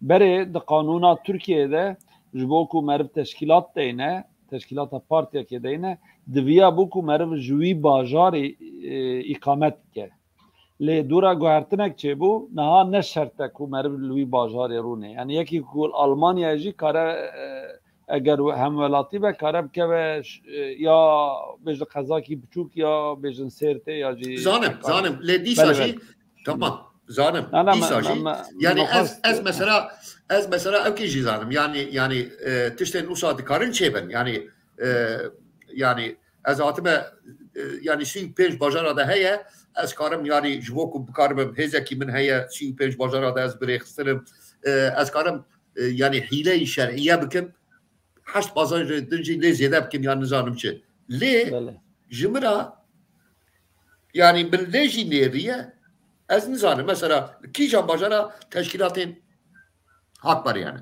berê di qanûna Tirkiyeyê de ji bo ku meriv teşkîlat deyne, teşkîlata partiyekê deyne, diviya bû ku meriv ji wî bajarî e, îqamet bike. Lê dûra guhertinek çêbû, niha ne şert e ku meriv li wî bajarê rûnê. Yanî yekî ku li Almanyayê jî kare e, eger hemwelatî be, kare bikeve ş- e, ya bêjin qezakî biçûk ya bêjin Sêrtê ya jî Zanim, Hekarê. Zanim. Lê dîsa Belê, jî, belê. Tamam, zanim. Na, na, Dîsa me- jî, me- me- yanî me ez, xwest ez ki- mesela, ez mesela ew kê jî zanim. Yanî, yanî e, tiştên wisa dikarin çêbin. Yanî, e, yanî ez hatime, e, yanî sî û pênc bajara de heye, ez karim, yanî ji bo ku bikaribim, hêzekî min heye, sî û pênc bajara de ez birêxistinim. E, ez karim, e, yanî hîleyî şer'iye bikim, heşt bajarê din jî lê zêde bikim ya nizanim çi. Lê Belê. ji min re, yanî min lê jî nêriye, ez nizanim. Mesela, kîjan bajara teşkîlatên Hakparê hene?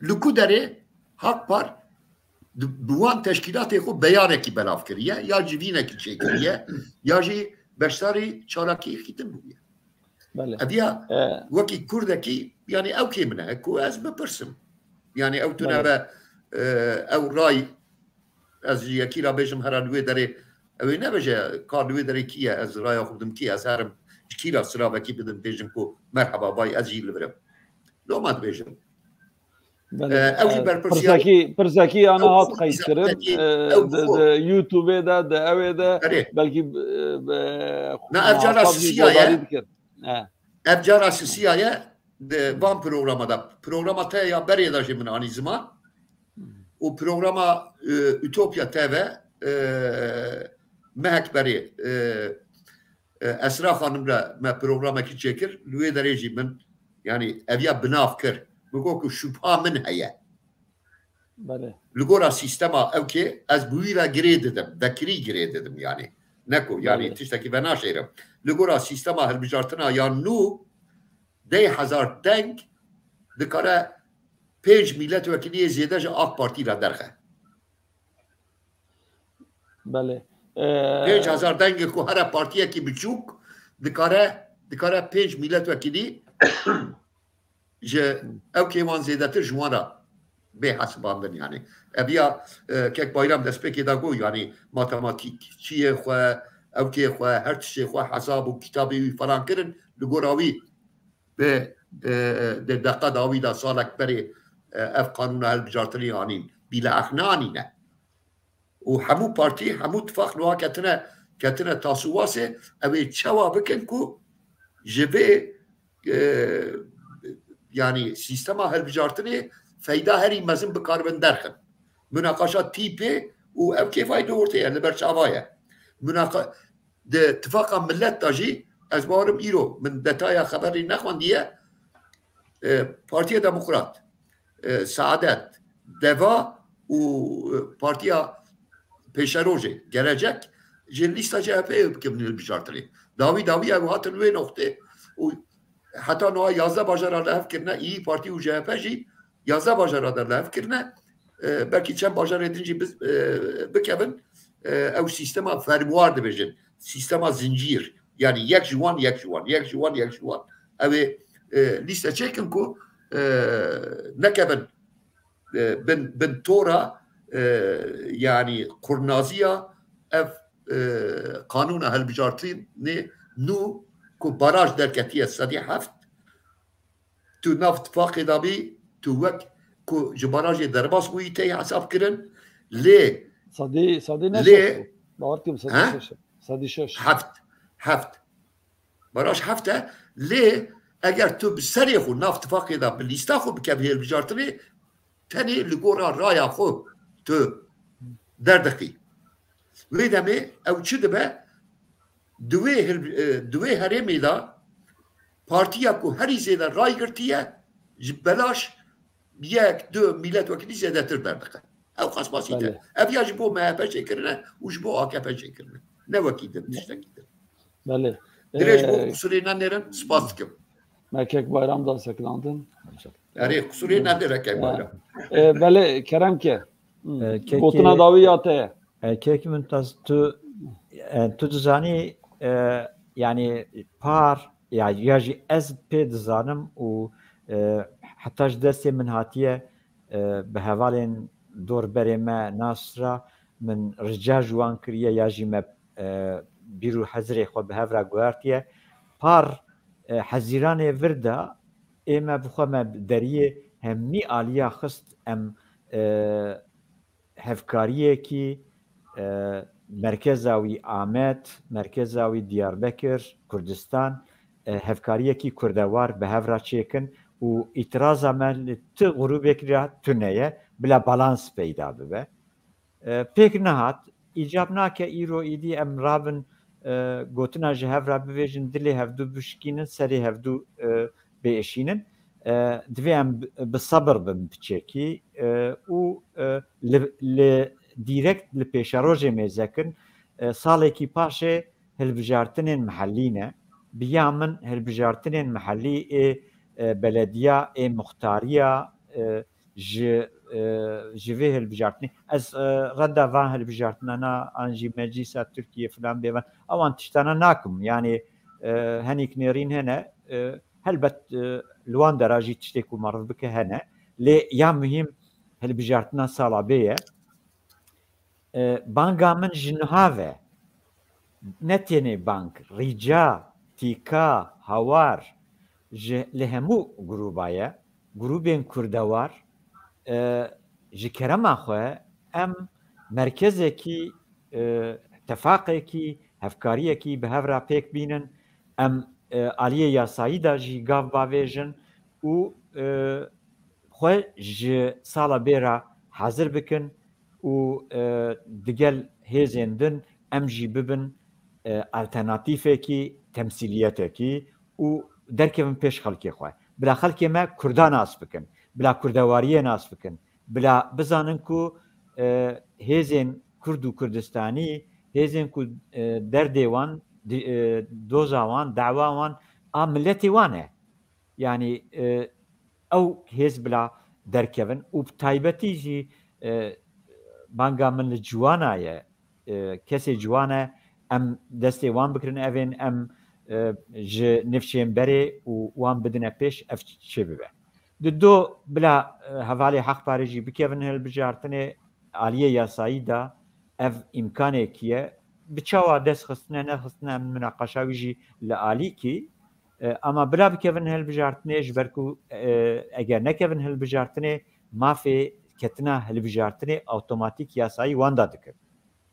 Li ku derê Hakpar di- bi wan teşkîlatê xwe beyanekî belav kiriye, ya civînekî çêkiriye, ya jî beşdarî çalakiyekî din bûye. Belê. Ev ya E, wekî Kurdekî, yanî ew kê min e ku ez bipirsim. Yanî ew tune Belê. be, e, ew ray, ez ji yekî re bêjim, hera li wê derê, ew ê nebêje, ka li wê derê kî ye, ez raya xwe bidim kî, ez herim ji kî re silavekî bidim, bêjim ku merheba, vay, ez jî li vir im. Loma dibêjim. Belê. E, ew jî E, berpirsiya pirsekî, pirsekî yana ew hat qeydkirin. Pirsekî, E, ew di, bixwe. di YouTubeê de, di ewê de Erê. belkî e, e, Na, ev cara muhasab jî sisiya ye. guhdarî dikir. E. Ev cara sisiya ye di van programa de. Programa te ya berê de jî min anî ziman. Û programa e, Ütopya T V e, mehek berê e, e, Esra Xanim re me programekî çêkir. Li wê derê jî min, yanî ev ya binav kir. Min got ku şubha min heye. Belê. Li gora sîstema ew kê ez bi wî re girê didim, vekirî girê didim yanî. Ne ku yanî Belê. tiştekî venaşêrim. Li gora sîstema hilbijartina ya nû deh hezar deng dikare pênc mîletwekiliyê zêde ji AK Partî re derxe. Belê. Ee, Pênc hezar dengê ku here partiyekî biçûk dikare, dikare pênc mîletwekilî ji ew kê wan zêdetir ji wan re bê hesibandin yanî. Ev ya, e, kek Bayram destpêkê de got, yanî matematîkçiyê xwe, ew kê xwe, her tiştê xwe hesab û kitabê wî falan kirin, li gora wî bi, e, di deqa dawî de salek berê, e, ev qanûna hilbijartinê anîn. Bîle ex nanîne. Û hemû partî, hemû tifaq niha ketine, ketine tas û wasê, ew ê çawa bikin ku ji vê, e, yanî sîstema hilbijartinê feyda herî mezin bikaribin derxin. Munaqaşa tîpê û ev kêfayî li ortê ye, li ber çava ye. Munaqa-, di tifaqa milet de jî ez bawerim îro min detaya xeberî nexwendiye. E, Partiya Demokrat, e, Saadet, Deva û, e, Partiya Pêşerojê, Gelecek ji lîsta C H P'yê bikin hilbijartinê. Dawî dawî ew hatin wê noqtê û heta niha yazdeh bajara li hev kirine, İYİ Partî û C H P jî yazdeh bajara de li hev kirine. E, belkî çend bajarê din jî biz, e, bikevin, e, ew sîstema fermuar dibêjin. Sîstema zincîr. Yanî yek ji wan, yek ji wan, yek ji wan, yek ji wan. Ew ê, e, lîste çêkin ku, e, nekevin, e, bin, bin tora, e, yanî qurnaziya ev, e, qanûna hilbijartinê nû ku baraj derketiye sedî heft, tu nav tifaqê de bî, tu wek ku ji barajê derbas bûyî tê hesab kirin. Lê Sedî, sedî ne lê şeş bû. Bawer kim sedî He? şeş. Sedî şeş. Heft. Heft. Baraj heft e. Lê eger tu bi serê xwe nav tifaqê de bi lîsta xwe bikevî hilbijartinê, tenê li gora raya xwe tu derdixî. Wê demê ew çi dibe? Di wê hil-, e, di wê herêmê de partiya ku herî zêde ray girtiye, ji belaş yek, du mîletwekilî zêdetir derdixe. Ew qasbasî te. Belê. Ev ya ji bo M H P çêkirine û ji bo A K P çêkirine. Ne wekî din, tiştekî din. Belê. Dirêj bû, Ee, qusûrê nenêrin, spas dikim. Me kek Bayram da sekinandin. Erê, qusûrê nedêre kek Bayram. Ee, belê, kerem ke. Hmm. Ee, kek Gotina dawî ya te ye. Ee, kek Mümtaz, tu E, tu dizanî, e, yanî par ya, ya jî ez pê dizanim û, e, heta ji destê min hatiye, e, bi hevalên dorberê me nas ra min rica ji wan kiriye ya jî me, e, bîr û hezirê xwe bi hev re guhertiye. Par, e, Hezîranê vir de ê me bi xwe me deriyê hemî aliya xist em, e, hevkariyekî, e, merkeza wî Amed, merkeza wî Diyarbekir, Kurdistan, e, hevkariyekî kurdewar bi hev re çêkin û îtiraza me li ti grûbekî re tune ye, bila balans peyda bibe. E, pêk nehat, îcab nake îro îdî em rabin, e, gotina ji hev re bivêjin, dilê hevdû bişkînin, serê hevdû, e, biêşînin. E, divê em bi, bi sebir bin piçekî, e, û, e, li, li dîrekt li pêşerojê mêze kin, e, salekî paşê hilbijartinên mihellî ne. Bi ya min hilbijartinên mihellî ê, e, belediya, ê muxtariya, e, ji, e, ji vê hilbijartinê. Ez, e, redda van hilbijartinana an jî meclîsa Tirkiye filan bêvan. Ewan tiştana nakim. Yanî, e, henîk nêrîn hene, e, helbet, e, li wan dera jî tiştê ku meriv bike hene. Lê ya muhîm hilbijartina sala bê ye. E, banga min ji niha ve ne tenê bang, rîca, tîka, hawar ji li hemû grûba ye. Grûbên kurdewar, e, ji kerema xwe em merkezekî, e, tefaqekî, hevkariyekî bi hev re pêk bînin. Em, e, aliyê yasayî de jî gav bavêjin û, e, xwe ji sala bê re hazir bikin û, e, digel hêzên din em jî bibin, e, alternatîfekî, temsîliyetekî û derkevin pêş xelkê xwe. Bila xelkê me Kurda nas bikin, bila kurdewariyê nas bikin, bila bizanin ku, e, hêzên Kurd û Kurdistanî, hêzên ku, e, derdê wan, di-, e, doza wan, dawa wan a miletê wan e. Yanî, e, ew hêz bila derkevin û bi taybetî jî, e, banga min li ciwana ye, e, kesê ciwan e, em destê wan bikirin evên, em, e, ji nifşên berê û wan bidine pêş, ev çê bibe. Di do bila, e, hevalê Heq Parê jî bikevin hilbijartinê, aliyê yasayî de ev îmkanekî ye. Bi çawa dest xistine, nexistine, em minaqeşa wî jî li alîkî. E, ama bila bikevin hilbijartinê, ji ber ku, e, eger nekevin hilbijartinê, mafê ketina hilbijartinê awtomatîk yasayî wan da dikir.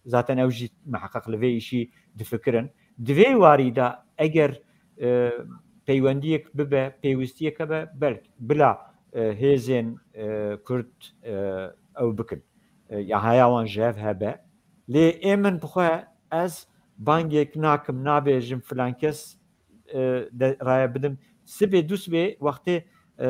Zaten ew jî miheqeq li vê îşî difikirin. Di vê warî de eger, e, peywendiyek bibe, pêwîstiyek hebe, belk bila, e, hêzên, e, Kurd, e, ew bikin. E, ya haya wan ji hev hebe. Lê ê min bi xwe ez bangek nakim, nabêjim filan kes, e, de, raye bidim. Sibê dusbê wextê, e,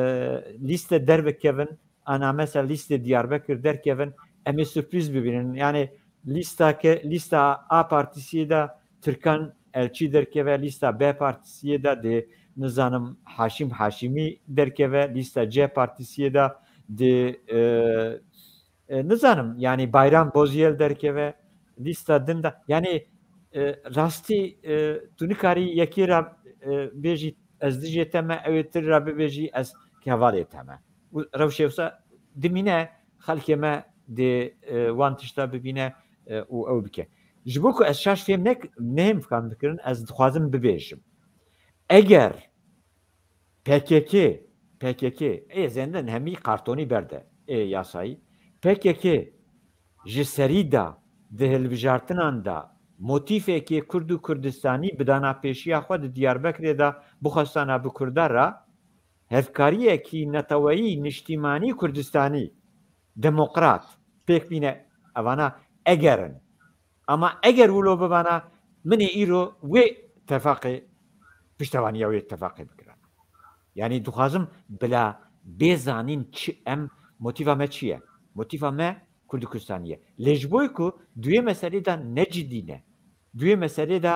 lîste derbikevin, ana mesela lîstê Diyarbekir derkevin, em ê surprîz bibînin. Yani lîsta ke, lîsta A partisiyê de Tirkan Elçî derkeve, lîsta B partisiyê de dê, nizanim, Haşîm Haşîmî derkeve, lîsta C partisiyê de dê, e, e, nizanim, yani Bayram Boziyel derkeve, lîsta din de, yani, e, rastî, e, tu nikarî yekê re, e, bêjî ez dijê te me, ew ê tir re bibêjî ez kevalê te me. Û rewşê wisa dimîne, xelkê me dê, e, wan tişta bibîne, e, û ew bike. Ji bo ku ez şaş fêm nek-, nehêm fikam bikirin, ez dixwazim bibêjim. Eger P K K, P K K, ê zêndin hemî kartonî berde, ê yasayî. P K K ji serî de di hilbijartinan de motîfekê Kurd û Kurdistanî bidana pêşiya xwe di Diyarbekirê de bixwestana bi Kurda re hevkariyekî neteweyî niştîmanî Kurdistanî demokrat pêk bîne, evana eger in. Ama eger wilo bibana, min ê îro wê tefaqê, piştevaniya wê tefaqê bikirana. Yani dixwazim bila bê zanîn çi em, motîfa me çi ye? Motîfa me Kurd û Kurdistanî ye. Lê ji bo ku di wê meselê de ne cidî ne. Di wê meselê de,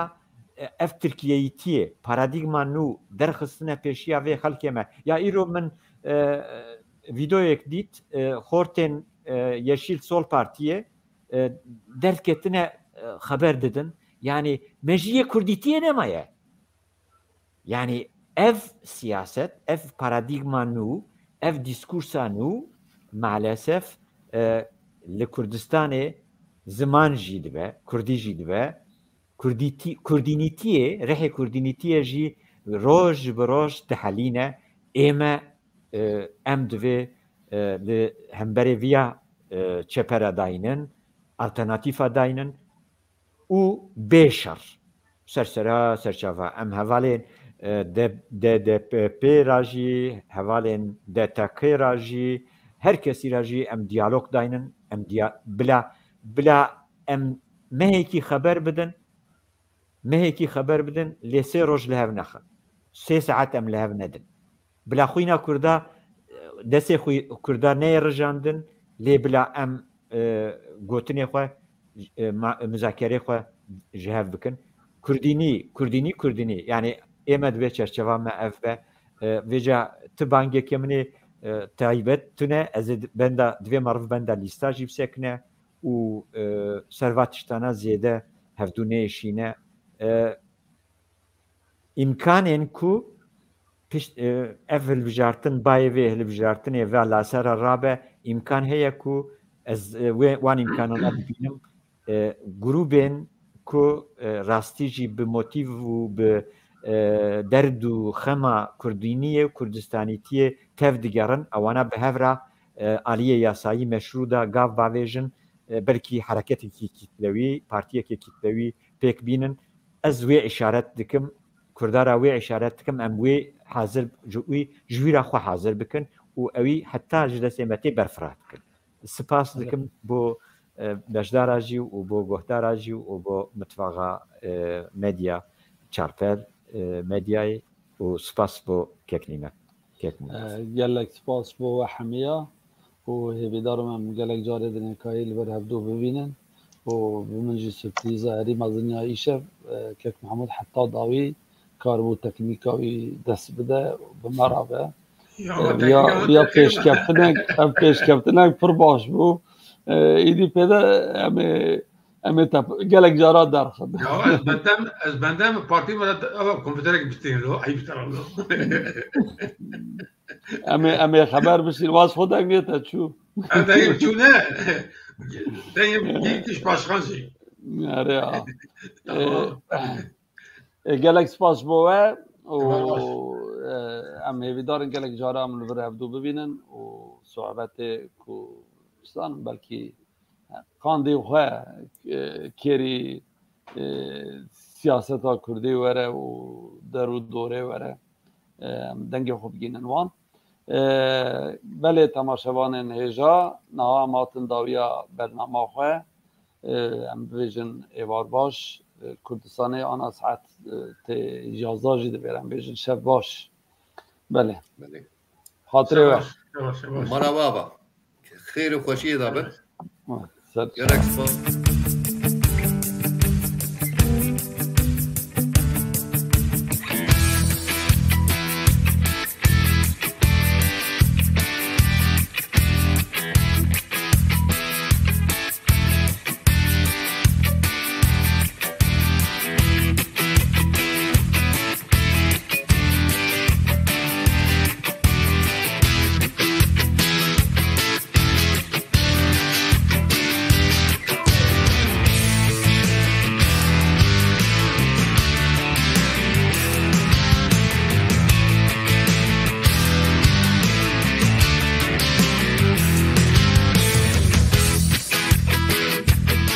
e, ev Tirkiyeyîtiyê, paradîgma nû derxistine pêşiya vê xelkê me. Ya îro min, e, vîdeoyek dît, e, xortên, e, Yeşil Sol Partiyê, e, derketine, e, xeber didin. Yani me jî yê kurdîtiyê nemaye. Yani ev siyaset, ev paradîgma nû, ev dîskursa nû maalesef e, li Kurdistanê ziman jî dibe, kurdî jî dibe. Kurdîtî, kurdînîtiyê, rihê kurdînîtiyê jî roj bi roj dihelîne. Ême e, em divê e, li hemberê viya e, çepera daynin, alternatîfa daynin û bê şer. Ser sera serçava em hevalên e, D- D D P P ra jî, hevalên D T K ra jî, her kesî ra jî em diyalog daynin, em diya- bila bila em mehekî xeber bidin, mehekî xeber bidin, lê sê roj li hev nexin. Sê saet em li hev nedin. Bila xwîna Kurda, e, destê xwî Kurda neyê rijandin, lê bila em e, gotinê xwe, e, ma- muzakerê xwe ji hev bikin. Kurdînî, kurdînî, kurdînî. Yani ême di vê çerçeva me ev be. E, vêca ti bangekê min ê e, taybet tune, ez ê di- benda divê meriv benda lîsta jî bisekine û e, serva tiştana zêde hevdû nêşîne. E, îmkanên ku pişt, e, ev hilbijartin, bayê vê hilbijartinê ve lasera rabe, îmkan heye ku ez e, wê wan îmkanan bibînim. E, grûbên ku e, rastî jî bi motîv û bi e, derd û xema kurdîniyê û kurdistanîtiyê tev digerin, ewana bi hev re e, aliyê yasayî meşrû de gav bavêjin, e, belkî hereketekî kîtlewî, partiyekê kîtlewî pêk bînin. Ez wê îşaret dikim, Kurda re wê îşaret dikim, em wê hazir ji wî, ji wî re xwe hazir bikin û ewî heta ji destê me tê berfireh dikin. Spas dikim bo e, beşdara jî û bo guhdara jî û bo mitfaqa e, medya, çarpel e, medyayê û spas bo kek Nîmet. Kek Nîmet. E, gelek spas bo we hemiya û hêvîdar im em gelek carê di nêkayî li vir hevdû bibînin û bi min jî surprîza herî mezin ya îşev, e, kek Mehmûd heta dawî karibû teknîka wî dest bide, bi me re be. Ya, E, me viya, teknîka viya teknîka pêşkeftinek, ev pêşkeftinek pir baş bû. E, îdî pê de em ê, em ê te gelek cara derxin. Ya, ez bendem, ez bendem partî me re eva kompûterek bistîn lo, eyb te lo. Em ê, em ê xeber bişîn, waz xwe dengê te çû. Em dengê çû ne. Dengê kî kiş başkan jî. Erê, a. Tamam. E, E, gelek spas bo we û, Spas. E, em hêvîdar in gelek cara em li vir hevdû bibînin û sohbetê ku, zanim belkî qandê xwe, e, kêrî, e, siyaseta Kurdî were û der û dorê were, e, em dengê xwe bigînin wan. E, belê temaşevanên hêja, niha em hatin dawiya bernama xwe. E, em bibêjin êvar baş. E, Kurdistanê ana saet, e, tê yazdeh jî divêre em bêjin şev baş. Belê. Belê. Xatirê we. Şev baş, şev baş, şev baş. Mara we ava. Xêr û xweşiyê de bin. Ser Gelek spas.